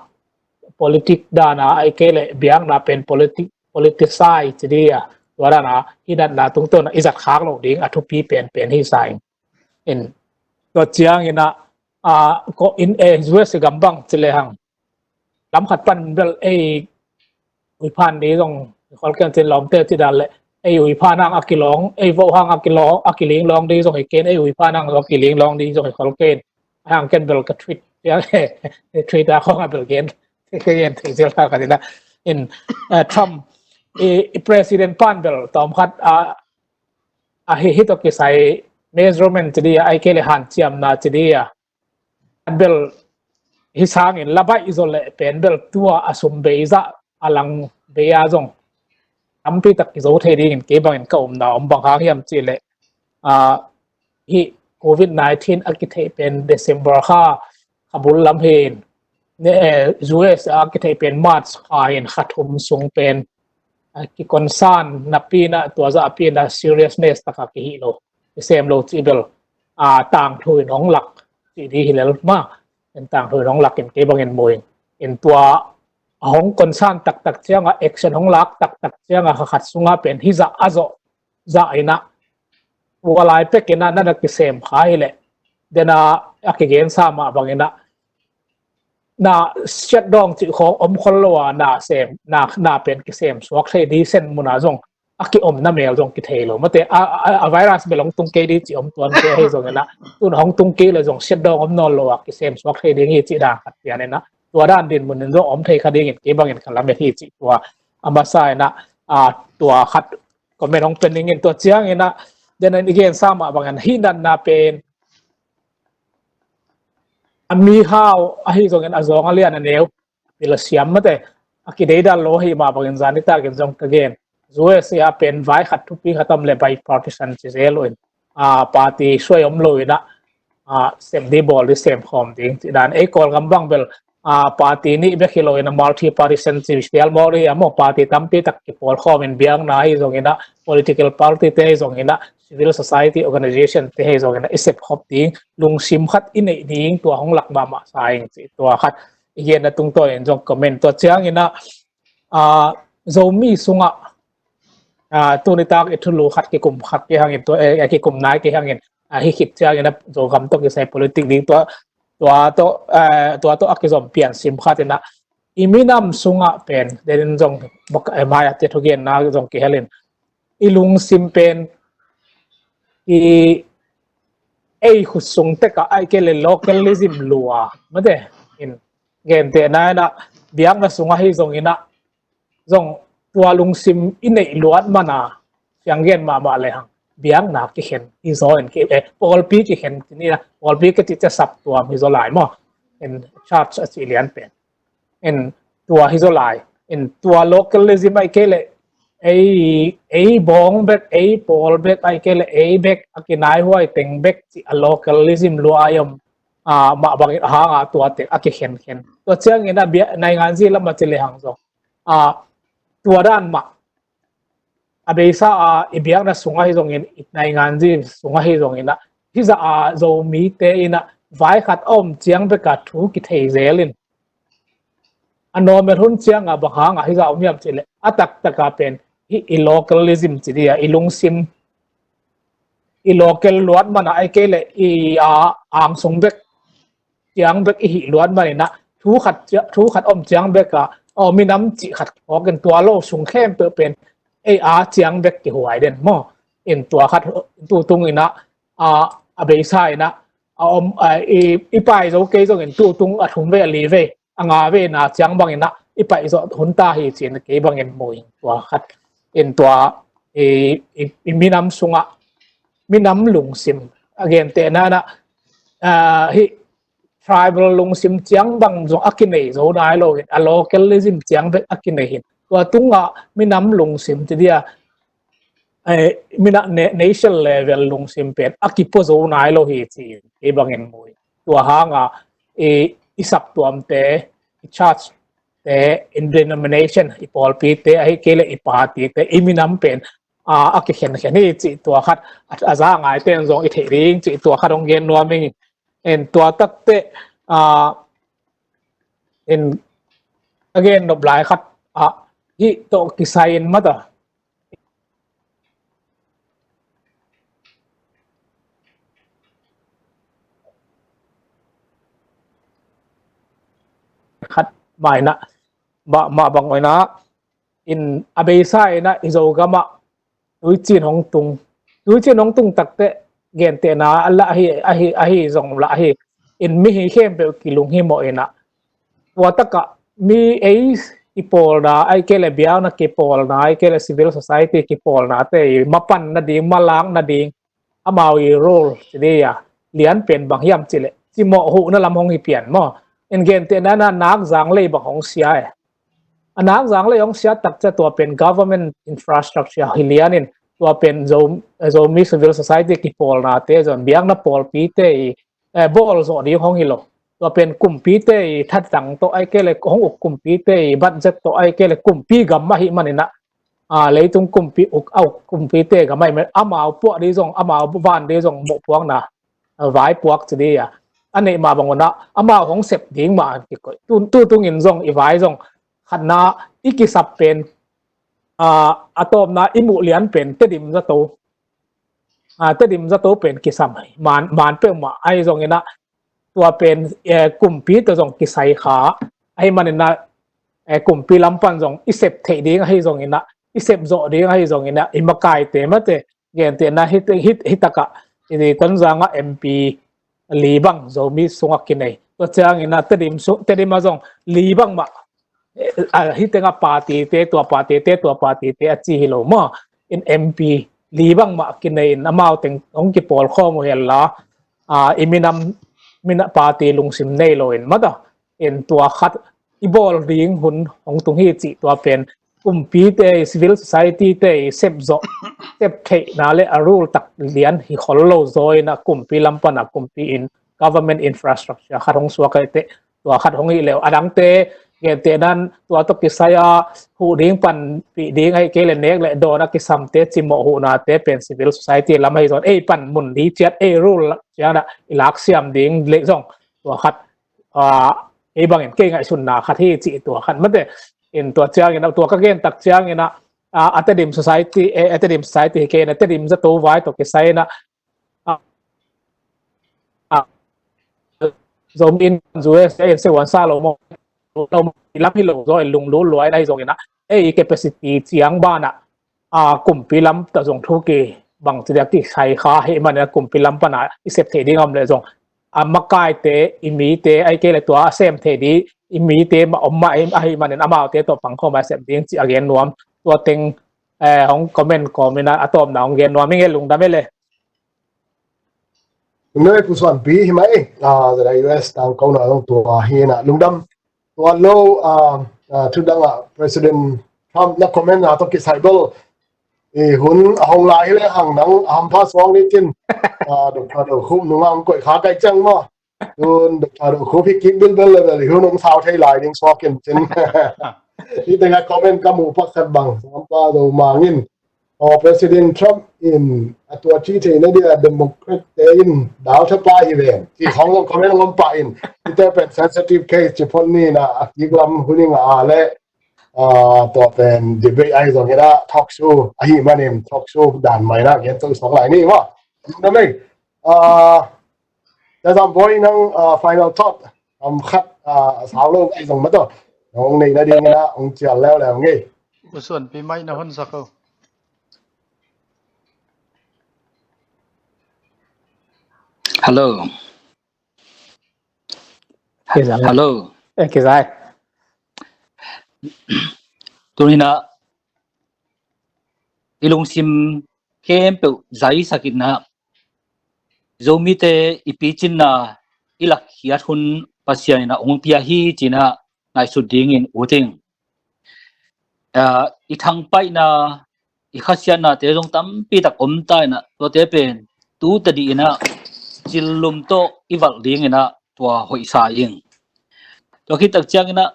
politic dana ahi kei le biakna pen politic, politicize ci dih a tua dana hi natna tungtawn a i zat khak loh ding a thupi pen pen hi sa in. In tua ciangin a, ah, ko in, eh, U S gam bang ci le hang lam khat pan bel ei uiphan ni zong khol ken cin lawmte ci dan le ei uiphan hang a kilawng ei voh hang a kilawng a kiling lawng di zong hi ken ei uiphan hang a kiling lawng di zong hi khol ken hang ken bel ka tweet ya tweet a khong a bel gen ke gen thei zel ta ka dina in, eh, Trump i, i president pan bel tawm khat a, a hi hi to kisai measurement ci di a ai ke le han ciamna ci di a bel hi sangin labai i zo le pen bel tua a sum bei zah a lang bei a zong tampi tak i zo thei dingin kei bangin ka umna om bang hang hiam ci le, ah, hi covid nineteen a kitheih pen December kha kha bul lam hin ne, eh, U S a kitheih pen March kha hin kha thum sung pen, ah, ki concern napi na tua zah pi na seriousness taka kihi lo kisem lo ci bel, ah, tangthu in hong lak ci di hi lel ma. In tangthu in hong lak in kei bangin muin in tua a hong concern taktak cianga action hong lak taktak cianga kha khat sunga pen hi zah a zoh zah ina ua lai pek ina na na kisem kha hi le dena a kigen sa mah bang ina na siat dawng cih khawng om khol lo a na sem na, na pen kisem suak thei di sen muna zong a kiomna mel zong kithei lo. Mate a, a, a virus bel hong tung kei ding ci om tuan kei ahi zongin ah, tun hong tung kei le zong shutdown om nawn lo a kisem suak thei ding hi ci dan khat pian in ah, tua dan dinmun in zong om thei kha dingin kei bangin ka lamet hi ci tua a masa in ah, a, tua khat comment hong pen ning in tua ciangin ah, den in i gen sa mah bangin hih natna pen a mihau ahi zongin a zawng a lian a neu pil a siam mate a kideidal lo ahi mah bangin zan nitakin zong ka gen. U S A pen vai khat thupi khat om le bipartisan ci zel lo in, a, party suai om lo in ah, a, sem ding bawl ding sem khawm ding ci dan ei Kawlgam bang bel, a, party nih bek hi lo in ah multi partisan ci sial maw ri a maw party tampi tak kipawl khawm in biakna ahi zongin ah political party te ahi zongin ah civil society organization te ahi zongin ah i sep khop ding lungsim khat i neih ding tua hong lak mahmah sa ing ci tua khat i genna tungtawn in zong comment tua ciangin ah, a, Zomi sungah, a, tuni tak i thulu khat kikum khat kei hangin tua, eh, kikum nai kei hangin, a, hi khit ciangin ah Zogam tawh kisai politic ding tua, tua tawh, eh, tua tawh a kizom pian sim khat in ah i minam sungah pen den in zong bak, eh, mai a te thugenna zong kihelin i lungsim pen i ei khut sung tekah ahi kei le localism lua mate in gentehna in ah biakna sung ahi zongin ah zong tua lungsim i neih luat mana siang gen mahmah le hang biakna kikhen hi zaw in ki, eh, pawlpi kikhen ti ni a pawlpi ka cih cia saptuam hi zaw lai maw in church a cih lian pen in tua hi zaw lai in tua localism ahi kei le ei, ei bawng bek ei pawl bek ahi kei le ei bek a kinaihuai teng bek cih a localism lua ai om, a, mah bangin a hanga tua teng a kikhenkhen tua ciangin a bia nainganzi lam a ci le hang zong, a, tua dan mah a beisa a i biakna sung ahi zongin i nainganzi sung ahi zongin ah hizah a Zomite in ah vai khat a om ciang bek a thu kithei zel in a normal hun ciang a bang hang a hizah om hiam cih le a taktak a pen hi i localism ci dia i lungsim i local luat mana ahi kei le i a angsung bek ciang bek i hih luat man in ah thu khat cia-, thu khat om ciang bek a aw minam cih khat phawk in tua lo sung khempeuh pen ei a ciang bek kihuai den maw in tua khat tu tung in ah, a, a beisa in ah a om, a, i, i pai zo kei zongin tu tung a thum vei a li vei a nga vei na ciang bangin ah i pai zo hun ta hi cin kei bangin mu in tua khat in tua i, i, i minam sungah minam lungsim a gentehna in ah, a, hi tribal lungsim ciang bang zong a kinei zo nai lo in a localism ciang bek a kinei hin tua tungah minam lungsim ti dia, eh, minam na-, nation level lungsim pen a kipua zo nai lo hi ci kei bangin mu in tua hanga i, i saptuamte i church te in denomination i pawlpite ahi kei le i party te i minam pen, a, a kikhenkhen hi cih tua khat a, a za ngaite in zong i theih ding cih tua khat hong gen nuam ing in tua takte, a, in a gen nop lai khat a hih tawh kisai in mata khat mai na ba ma bang oina in a beisa ina i Zogam ah tuicin hong tung. Tuicin hong tung takte gentehna a la ahi, ahi, ahi zong la ahi in mi hi khempeuh kilung hi mawh ina tua takah mi ei i pawlna ahi kei le biakna kipawlna ahi kei le civil society kipawlna te i mapan nading malak nading amau i role ci dei a lian pen bang hiam ci le cimawh huhna lam hong hi pian maw in gentehna na nak zang lei bang hong sia e. A nak zang lei hong sia takcia tua pen government infrastructure hi lian in tua pen Zo, Zomi civil society kipawlna te zon biakna pawlpi te i, eh, bawl zawh ding hong hi lo. Tua pen kumpi te i thatang tawh ahi kei le hong uk kumpi te i budget tawh ahi kei le kumpi gam ahi man ina, a, leitung kumpi uk, a uk kumpi te gam ahi man amau puah ding zong amau van ding zong mawh puakna, a, vai puak ci ding a a neih mah bang una amau hong sep ding mah an kikoih tu, tu tungin zong i vai zong khatna i kisap pen, a, a tawpna i muh lian pen Tedim zato, a, Tedim zato pen kisam man, man peuhmah ahi zong ina tua pen, eh, kumpi tawh zong kisai kha ahi man ina, eh, kumpi lam pan zong i sep theih ding ahi zong ina i sep zawh ding ahi zongin ah i makaite mate, gentehna hit, hit, hitakah i Tonzang ah M P li bang Zomi sungah kinei. Tua ciangin ah Tedim, su, Tedim ah zong li bang mah, eh, ah, hih tengah party te, tua party te, tua party te a ci hi lo maw. In M P li bang mah kinei in amau teng hong kipawl khawm uh hel la, ah, i minam, minam party lungsim nei lo in mata. In tua khat i bawl ding hun hong tung hi cih tua pen kumpite, civil society te sep zawh, sep theihna le a rule tak lian hi khol lo zaw in ah kumpi lam pan ah kumpi in government infrastructure khat hong suak ai teh, tua khat hong hi leh a dangte, gentehna in tua tawh kisai a huh ding panpih ding ahih kei leh nek le dawn a kisamte cimawh huhnate pen civil society lam ahi zaw in ei pan mun li ciat ei rule ciat ah i lak siam ding leh zong tua khat, ah, ei bangin kei ngaihsutna khat hi cih tua khat mate. In tua ciangin ah, tua ka gen tak ciangin ah, ah, a Tedim society, eh, a Tedim society hi kei in ah Tedim zato vai tawh kisai in ah, ah, ah, Zomi in U S A in se wan sa lo maw, lo maw, i lam hi lo zaw in lunglut lua in ahi zongin ah ei capacity ciang ban ah, ah, kumpi lam tawh zong thu kibang ci dia kisai kha hi manin ah kumpi lam pan ah i sep thei ding a om leh zong a makaite, i mite, ahih kei leh tua a sem thei ding i mite mah om mah ahih manin amaute tawh pangkhawm a sep ding cih a gen nuam. Tua teng, eh, hong comment kawm in ah a tawpna hong gen nuam ing e, lungdam e le. Lungdam e Pu Suanpi, hi mai, ah, zada U S tangkona zong tua hi in ah lungdam. Tua lo, ah, ah, thudang ah President Trump na comment na tawh kisai bel i hun a hong lai hi leh hang nang a hampha suang ni cin, ah, Doctor Do Khup nunga hong koih kha kai ciang maw. Tun Doctor Do Khup hi kik bilbel le bel i hun hong sau thei lai ding suak in cin. Hih tengah comment ka muh pakhat bang Sampa Zo Mang in, aw, President Trump in a tua ci thei na dia Democrat te in dal tha pa hi ven, ci khong zong comment hong om pah in, hihte pen sensitive case ci phot ni in ah a kik lam hun i ngah a leh, ah, tua pen debate ahi zongin ah talk show ahih manin talk show dan mah in ah gen to suak lai ni maw. Na mei, ah, Sia Zam Bawi nang, ah, final thought, am, khat, ah, sau lo ahi zong mah tawh hong nei nadingin ah hong cial leuleu ngei. Pu Suanpi mic na hon sak o. Hello. Kizai. Hello. Eh, kizai. Tuni in ah i lungsim khempeuh zaisak in ah Zomite i picinna i lakkhiat hun Pasian in ah hong pia hi ci in ah ngaihsut dingin ut ing. Ah, i thangpaihna, i khasiatnate zong tampi tak om ta in ah, tuate pen tu tadih in ah cillum tawh i valh dingin ah tua hoih sa ing. Tua khit tak ciangin ah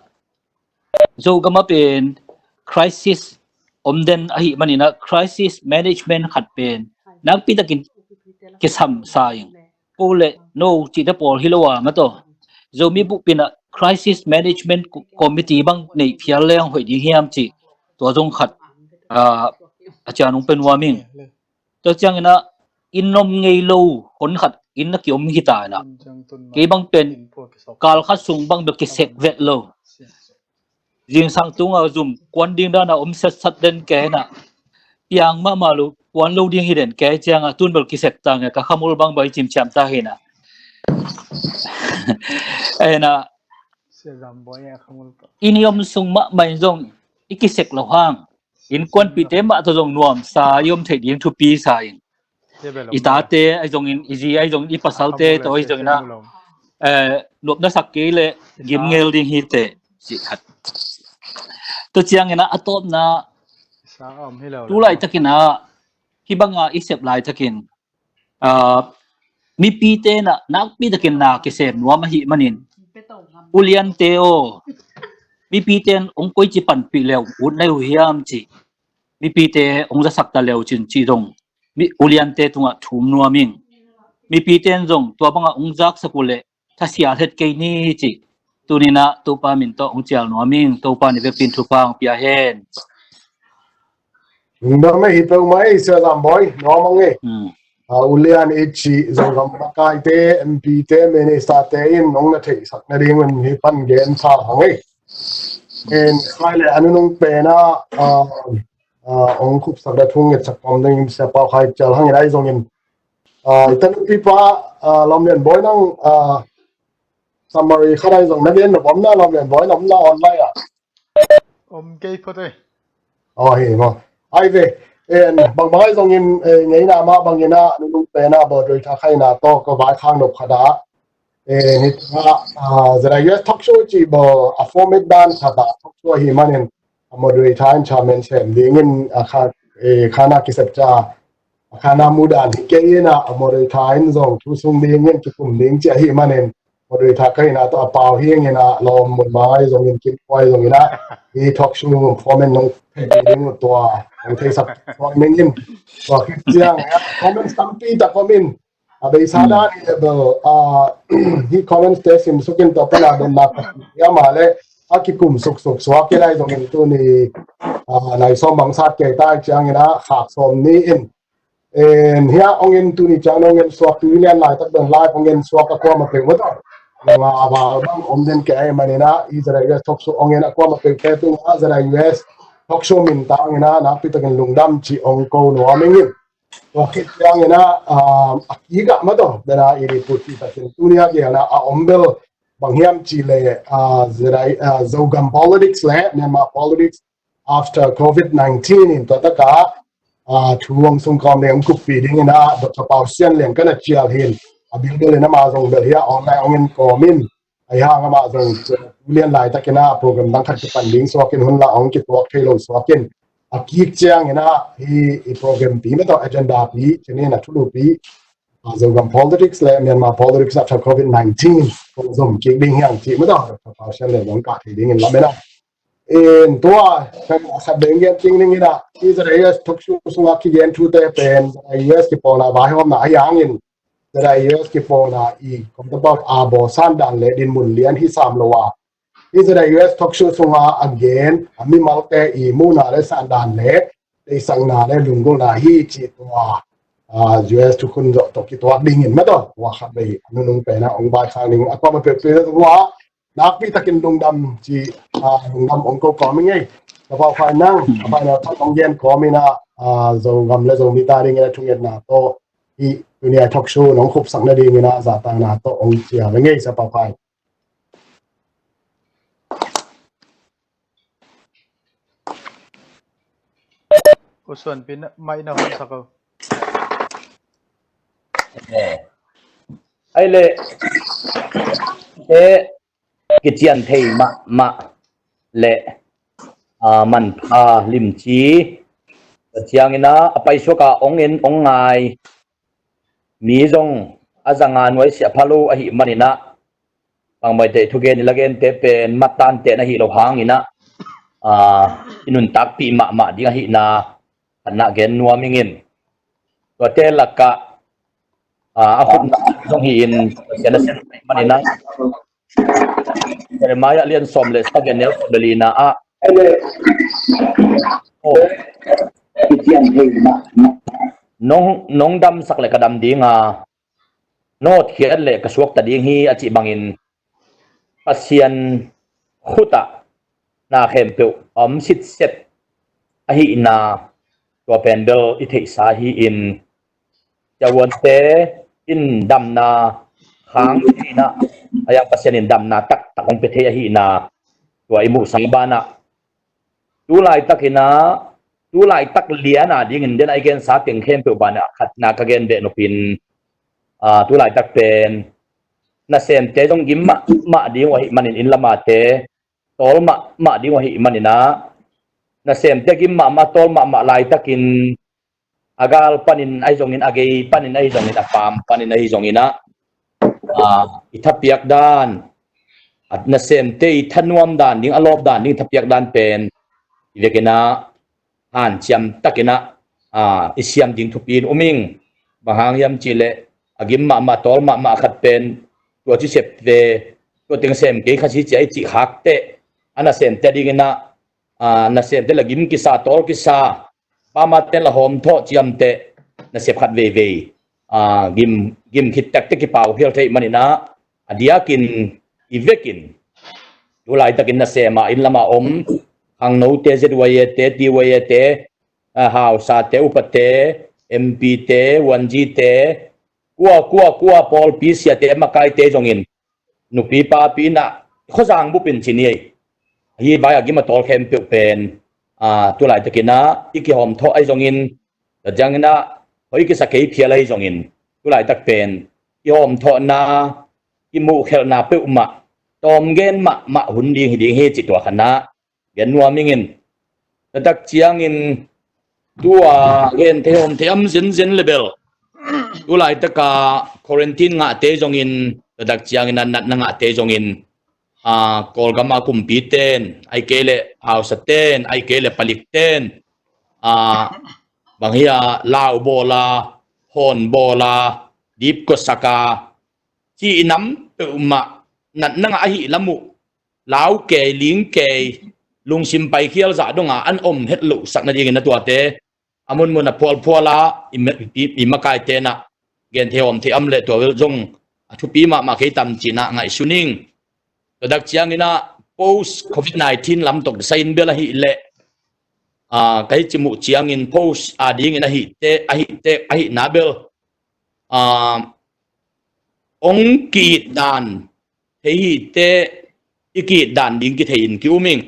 Zogam ah pen crisis om den ahih manin ah crisis management khat pen nakpi takin kisam sa ing. Ko le no cihte pawl hi lo a mah tawh Zomi bup in ah crisis management co-, committee bang neih phial leng hoih ding hiam cih tua zong khat, ah, a ciang hong pia nuam ing. Tua ciangin ah inn om ngei lo hon khat inn a kiom hi ta in ah kei bang pen kal khat sung bang bel kisek vet lo. Zingsang tunga zum kuan ding dana om setsat den kei in ah piang mahmah lo, kuan lo ding hi den kei ciangah tun bel kisek ta nge, ka khamul bang bel i cimciam ta hi in ah. Ena, i ni om sung mahmah in zong i kisek lo hang innkuanpihte mah tawh zong nuamsa i om theih ding thupi sa in. I tate ahi zongin, i zi ahi zongin, i pasalte tawh ahi zongin ah, eh, nopna sak kei leh gimngel ding hi teh, cih khat. Tua ciangin ah a tawpna, tu laitakin ah hih banga i sep laitakin, ah, mipite in ah nakpi takin na kisem nuam ahih manin, uliante aw, mipite in hong koici panpih leh ut na hi uh hiam cih, mipite hong zasak ta leu cin cih zong mi, uliante tungah thum nuam ing. Mipite in zong tua bangah hong zaksak uh leh thasia het kei ni cih tuni in ah Topa min tawh hong cial nuam ing. Topa in i vekpi in thupha hong pia hen. Nuam e, hi peuhmah e, Sia Zam Bawi, nuam ang e. Hmm. Ah, ulian i cih Zogam makaite, M P te, minister te in hong na theihsak nadingun hih pan gen sa hang e. En khai le a nunung pen ah, ah, ah, ong khupsak da thung ngetsak pam ding Sia Pau Khai cial hang in ai zongin, ah, i tanupi pa, ah, Lawm Lian Bawi nang, ah, summary khat ai zong na gen na bom na Lawm Lian Bawi na om na online ah. Om kei phot ei. Aw, hi maw. Ai ve, en, bang bang ai zongin, eh, ngeina mah bangin ah, nunung pen ah, moderator khaina tawh, ka vai khang nop khat ah. Eh, ni ta, ah, Z I U S talk show ci bo, a format dan khat ah, talk show hi manin, a moderator in chairman sem dingin, a kha, eh, khana kisep ca, a khana mudan hi kei in ah, a moderator in zong thu sung dingin, kikum ding ci ahi manin, moderator ka ina tawh a pau hi ngin a Lawm Mun Mai zongin Kim Kuai zongin a hi talk show format nong thei ding tua nong thei sak suak ning in tua khit ciang format tampi tak om in a beisa dan hi le bel a hi comments te sim sukin tua pana don nak ya ma le a kikum suk suk suak ki lai zongin tuni a nai som bang sat kei tai ciangin a khak som ni in En hia ong en tuni ciang ong en suak tu lian lai tak ben lai ong en suak a kuama peng mata. Nga a val bang om den ke ai manina i Z I U S talk show ong en a kuama peng te tu nga Z I U S talk show min ta ong en a nakpi takin lungdam ci ong ko nuam ing in. Tua khit ciang en a a kika mato bena i ri put pi takin tuni a giana a om bel bang hiam ci le a Z I a Zogam politics le Myanmar politics after covid nineteen in tua taka a thu ong sung kawm leng kukpi ding in a Doctor Pau Sian Leng kana cial hin a bilbil in ama zong bel hia online ong en kawm in a hang ama zong lian lai takin a program dang khat kipan ding suakin hun la ong kituak thei lo suakin a kik ciang in a hi i program pi mata agenda pi cinin a thulu pi a Zogam politics le Myanmar politics after covid nineteen kong zom kik ding hiang ci mata Doctor Pau Sian Leng ong ka thei ding in lam in a In tua kan khat beng gen ting ning ina i Z I U S talk show sunga kigen thu te pen Z I U S kipona vaihawmna a yang in Z I U S kipona i kom ta bak a bo san dan le din mun lian hi sam lo a i Z I U S talk show sunga a gen a mimal te i muna le san dan le te sangna le lunggulna hi ci tua a U S thukhun zo to kituak ding in mata wa khat bei nunung pena ong bai khang ning a kwa ma pe pe tua nakpi takin lungdam ci a lungdam ong ko kawm ing ei. Ka pau khai nang a pai na thak ong gen kawm ina a Zogam le Zomi ta ding ina thungetna to i tuni a talk show nong khupsak na ding ina zatangna to ong cia ve ngei sa pau khai. Ko suan pi na mai na hon sa ko. Ai le te kician thei mahmah le a manpha limci ciangina a paisuaka ong en ong ngai mi zong a zanga nuaisiah phalo ahi manina bangmaite thugen i lagente pen matante na hi lo hangina a i nuntakpih mahmah ding ahina khatna gen nuam ingin tuate lakah a khutna zong hi in Pasian a sem manina Jeremiah lian sawm le sagih neu sawm le lina ah nong nong damsak le ka dam dinga nong hotkhiat le ka suakta ding hi a cih bangin Pasian khutah na khempeuh a om sitset ahihna tua pen bel i theihsa hi in ciahuante in damna khang ahihna a yang Pasian in damna taktak hong pia thei ahihna tua i muhsa banah tu laitakinah tu laitak liana dingin den a i gensa teng khempeuh banah khatna ka gen beh nopin tu laitak pen nasemte zong gim mahmah ding uh ahih manin inn lamate tawl mahmah ding uh ahih maninah nasemte gim mahmah tawl mahmah laitakin a gal panin ahi zongin a gei panin ahi zongin a paam panin ahi zonginah i thapiak dan nasemte i thanuam dan ding a lawp dan ding i thapiak dan pen i vekinah hanciam takinah i siam ding thupi in um ing. Bang hang hiam cihleh a gim mahmah tawl mahmah khat pen tua ci sep ve tua teng sem kei kha si cia i cih khak teh a nasemte dinginah nasemte la gim kisa tawl kisa pamate la hawm thawh ciamteh nasep khat veivei gim gim khit takte kipau phial theih maninah a diakin i vekin tu laitakin nasema inn lama om khangnote Z Y A te T Y A te a, hausate, upate, M P te, one G te, kua kua kua pawlpi siate, makaite zongin nupi papi inah khuazang bupin ci ni ei. Ahi vai a gim a tawl khempeuh pen, a, tulaitakinah i kihawmthawh ahi zongin, tua cianginah hoih kisa kei phial ahi zongin, tulaitak pen kihawmthawhna, kimuhkhelhna peuhmah tawmgen mahmah hun ding hi ding hi cih tua khanah gen nuam ingin. Tua tak ciangin tua gen thei hawm thei am zenzen le bel, tulaitaka quarantine ngahte zongin, tua tak ciangin a natna ngahte zongin, a, Kawlgama kumpiten, ai kei le hausaten, ai kei le palikten, a, bang hi a, lau bawla, hawn bawla, dipkosaka, ci i nam peuhmah natna ngah ahi lam uh, lau kei, ling kei, lungsim paikhial zah donga an om het loh sak nadingin a tuate a munmun a phualphuala i, i, i makaite nah gen thei hawm thei am le tua vel zong a thupi mahmah kei tam cinah ngaihsun ing. Tua dak cianginah post covid nineteen lam tawh sa in bel ahih leh, a, ka hi cimuh ciangin post a dingin ahihte, ahihte, ahihna bel, a, ong ki-it dan thei hite, i ki-it dan ding kithei in ki-um ing.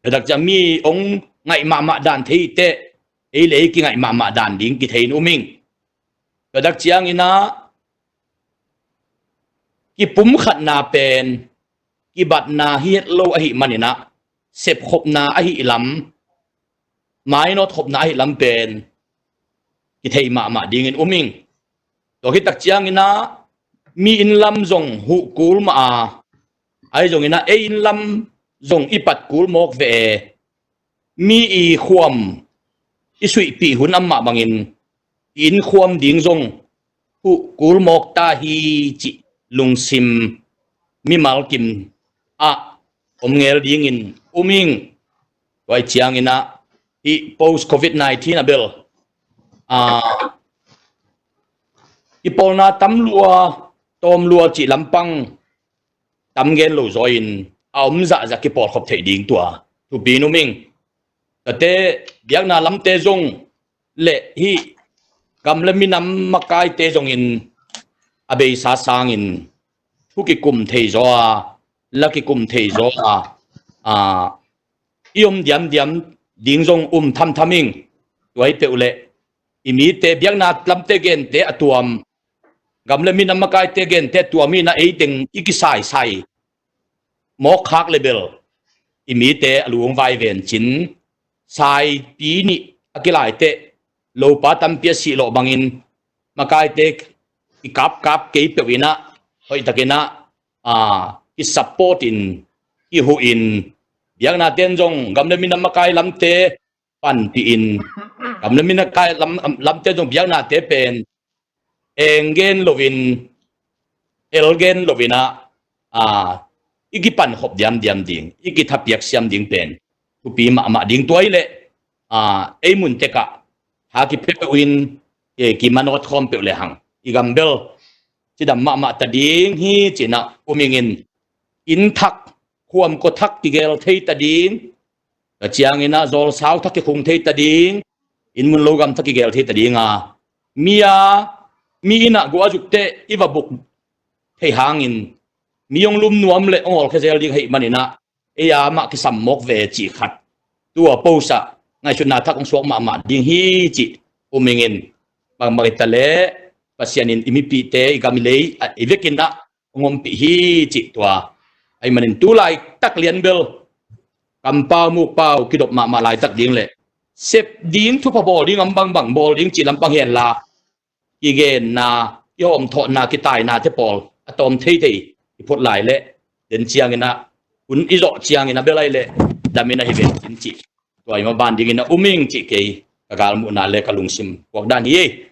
Tua dak ciang mi ong ngaih mahmah dan thei hite, ei le ei kingaih mahmah dan ding kithei in um ing. Tua dak cianginah kipumkhatna pen kibatna hi het lo ahih maninah, sepkhopna ahih lam, mainawt khopna ahih lam pen kithei mahmah dingin um ing. Tua khit tak cianginah mi inn lam zong huh kul mah a, ahi zonginah ei inn lam zong i pat kul mawk ve e. Mi i khuam i suihpih hun amah bangin i inn khuam ding zong huh kul mawk ta hi cih lungsim mimal kim ah om ngel dingin um ing. Tua cianginah hih post covid nineteen a bel, a, kipawlna tam lua, tawm lua cih lampang tam gen lo zaw in a om zahzah kipawlkhop theih ding tua thupi in um ing. Tuate biakna lamte zong le hih gam le minam makaite zongin a beisa sangin thu kikum thei zaw a, la kikum thei zaw a, a, i om diamdiam ding zong um thamtham ing. Tua hi peuh leh i mite biakna lamte gente a tuam, gam le minam makaite gente a tuam inah eiteng i kisaisai mawk khak le bel i mite a lungvai vencin, saipi nih a kilaiteh lopa tampi a sih lawh bangin makaite i kapkap kei peuh inah hoihtakinah, a, i support in, i huh in, biaknaten zong gam le minam makai lamte panpih in, gam le minam makai lam, lamte zong biaknate pen eng gen loin, el gen loinah, a, i kipankhop diamdiam ding, i kithapiak siam ding pen thupi mahmah ding. Tua hi leh, a, ei mun tekah tha kipia peuh in, e, kimanawt khawm peuh le hang i gam bel cidam mahmah ta ding hi cinah um ingin, inn thak, khuam kua thak kigel thei ta ding, tua cianginah zawlsau thak kikhung thei ta ding, inn mun lo gam thak kigel thei ta ding a, mi a, mi innah guah a zuk teh i va buk thei hangin mi hong lum nuam le hong awlkhia zel ding ahih maninah ei a mah kisam mawk ve cih khat tua post ah ngaihsutna thak hong suak mahmah ding hi cih um ingin, bangmah hi ta leh Pasian in i mipihte, i gam i lei, a, i vekin ah hong ompih hi cih tua. Ahih manin tu laitak lian bel kampau mukpau kidop mahmah laitak ding le sep ding, thupha bawl ding, am bangbang bawl ding cih lampang henla, kigenna, kihawmthawhna, kitainate pawl a tawm theithei i phut lai leh, den cianginah hun i zawh cianginah bel ai leh damin ahi vekin cih tua i maban dingin a um ing cih kei ka galmuhna le ka lungsim puak dan hi.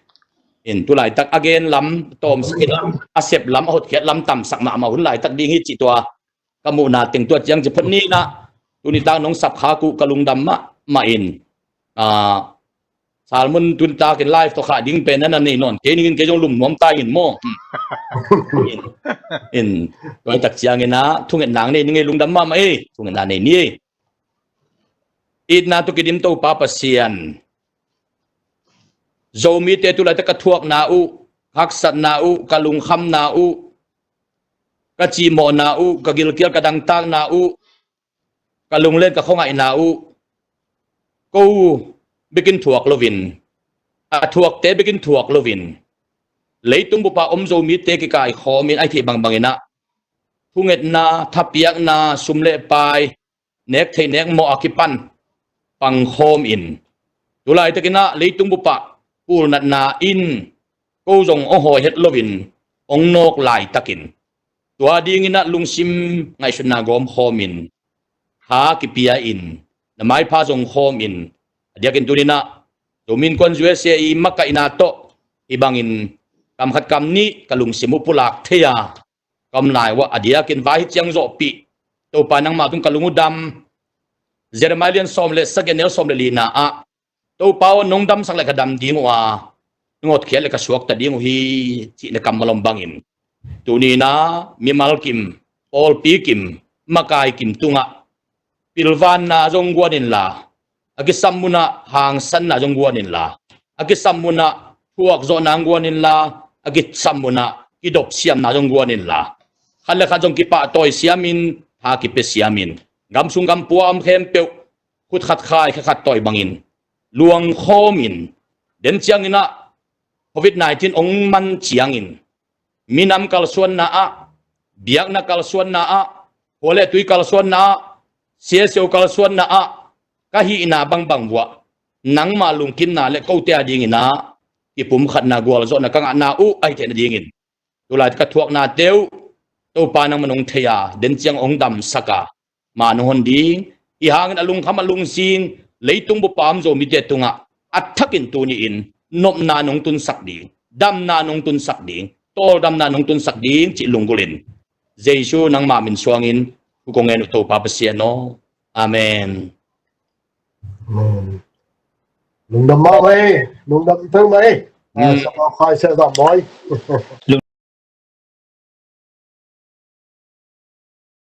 In tu laitak a gen lam tawmsak in, a sep lam, a hotkhiat lam tamsak mahmah hun laitak ding hi cih tua ka muhna teng tua ciang ci phot ninah, tuni tak nong sap khak uh ka lungdam mahmah in, a, Salmon tuni takin live tawh khah ding pen na na nei nawn kei ningin kei zong lum nuam ta in maw. In, in, tua hi tak cianginah thungetna nei ning ei, lungdam mahmah ei, thungetna nei ni ei. Itna tawh kidim Topa Pasian, Zomite tu laitak ka thuakna uh, ka haksatna uh, ka lungkhamna uh, ka cihmawhna uh, ka gilkial ka dangtakna uh, ka lunglen ka khuangaihna uh, ko bekin thuak loin, a thuakte bekin thuak loin, leitung bupa om Zomite kikaikhawmin ahi thei bangbangin ah, thungetna, thapiakna, sum le pai, nek theih nek mawh a kipan pangkhawmin, tu laitakin ah leitung bupa pulnatna in ko zong hong hawi het loin hong nawk laitakin, tua dingin ah lungsim ngaihsutna gawmkhawmin, tha kipia-in, na maipha zongkhawmin, a diakin tuni-in ah Zomi Innkuan U S A i makaihna tawh hih bangin kam khat kam nih ka lungsim uh pulak thei a, ka om lai uh ah, a diakin vai hi ciang zawhpih, Topa nangmah tung ka lung uh dam. Jeremiah lian sawm le sagih, a neu sawm le lina ah, Topa aw, nong damsak leh ka dam ding uh a, nong hotkhiat leh ka suakta ding uh hi, cih na kammal om bangin, tuni-in ah mimal kim, pawlpi kim, makai kim tungah pilvanna zong guan inla, a kisam munah hangsanna zong guan inla, a kisam munah thuakzawhna zong guan inla, a kisam munah kidopsiamna zong guan inla, khat le khat zong kipahtawi siamin, tha kipia siamin, gamsung gampua a om khempeuh khut khat khai khe khat tawi bangin luangkhawmin, den ciangin ah Covid nineteen hong man ciangin, minam kalsuanna ah, biakna kalsuanna ah, khua le tui kalsuanna ah, siasio kalsuanna ah, ka hihna bangbang vuah nangmah lungkimna le kote a dingin ah kipumkhatna, gualzawhna ka ngahna uh ahi theih nadingin, tu laitak ka thuaknate uh Topa nangmah nong thei a, den ciang hong damsak a, ma nong hon ding, hih hangin a lungkham a lungzin leitung bupa om Zomite tungah a thakin tuni-in nopna nong tunsak ding, damna nong tunsak ding, tawldamna nong tunsak ding cih lunggulhin, Jesu nangmah min suangin thu kong ngen uh Topa Pasian aw. Amen. Amen. Lungdam mah ei, lungdam peuhmah ei. Ah, mm. Sangawkhai Sia Zam Bawi.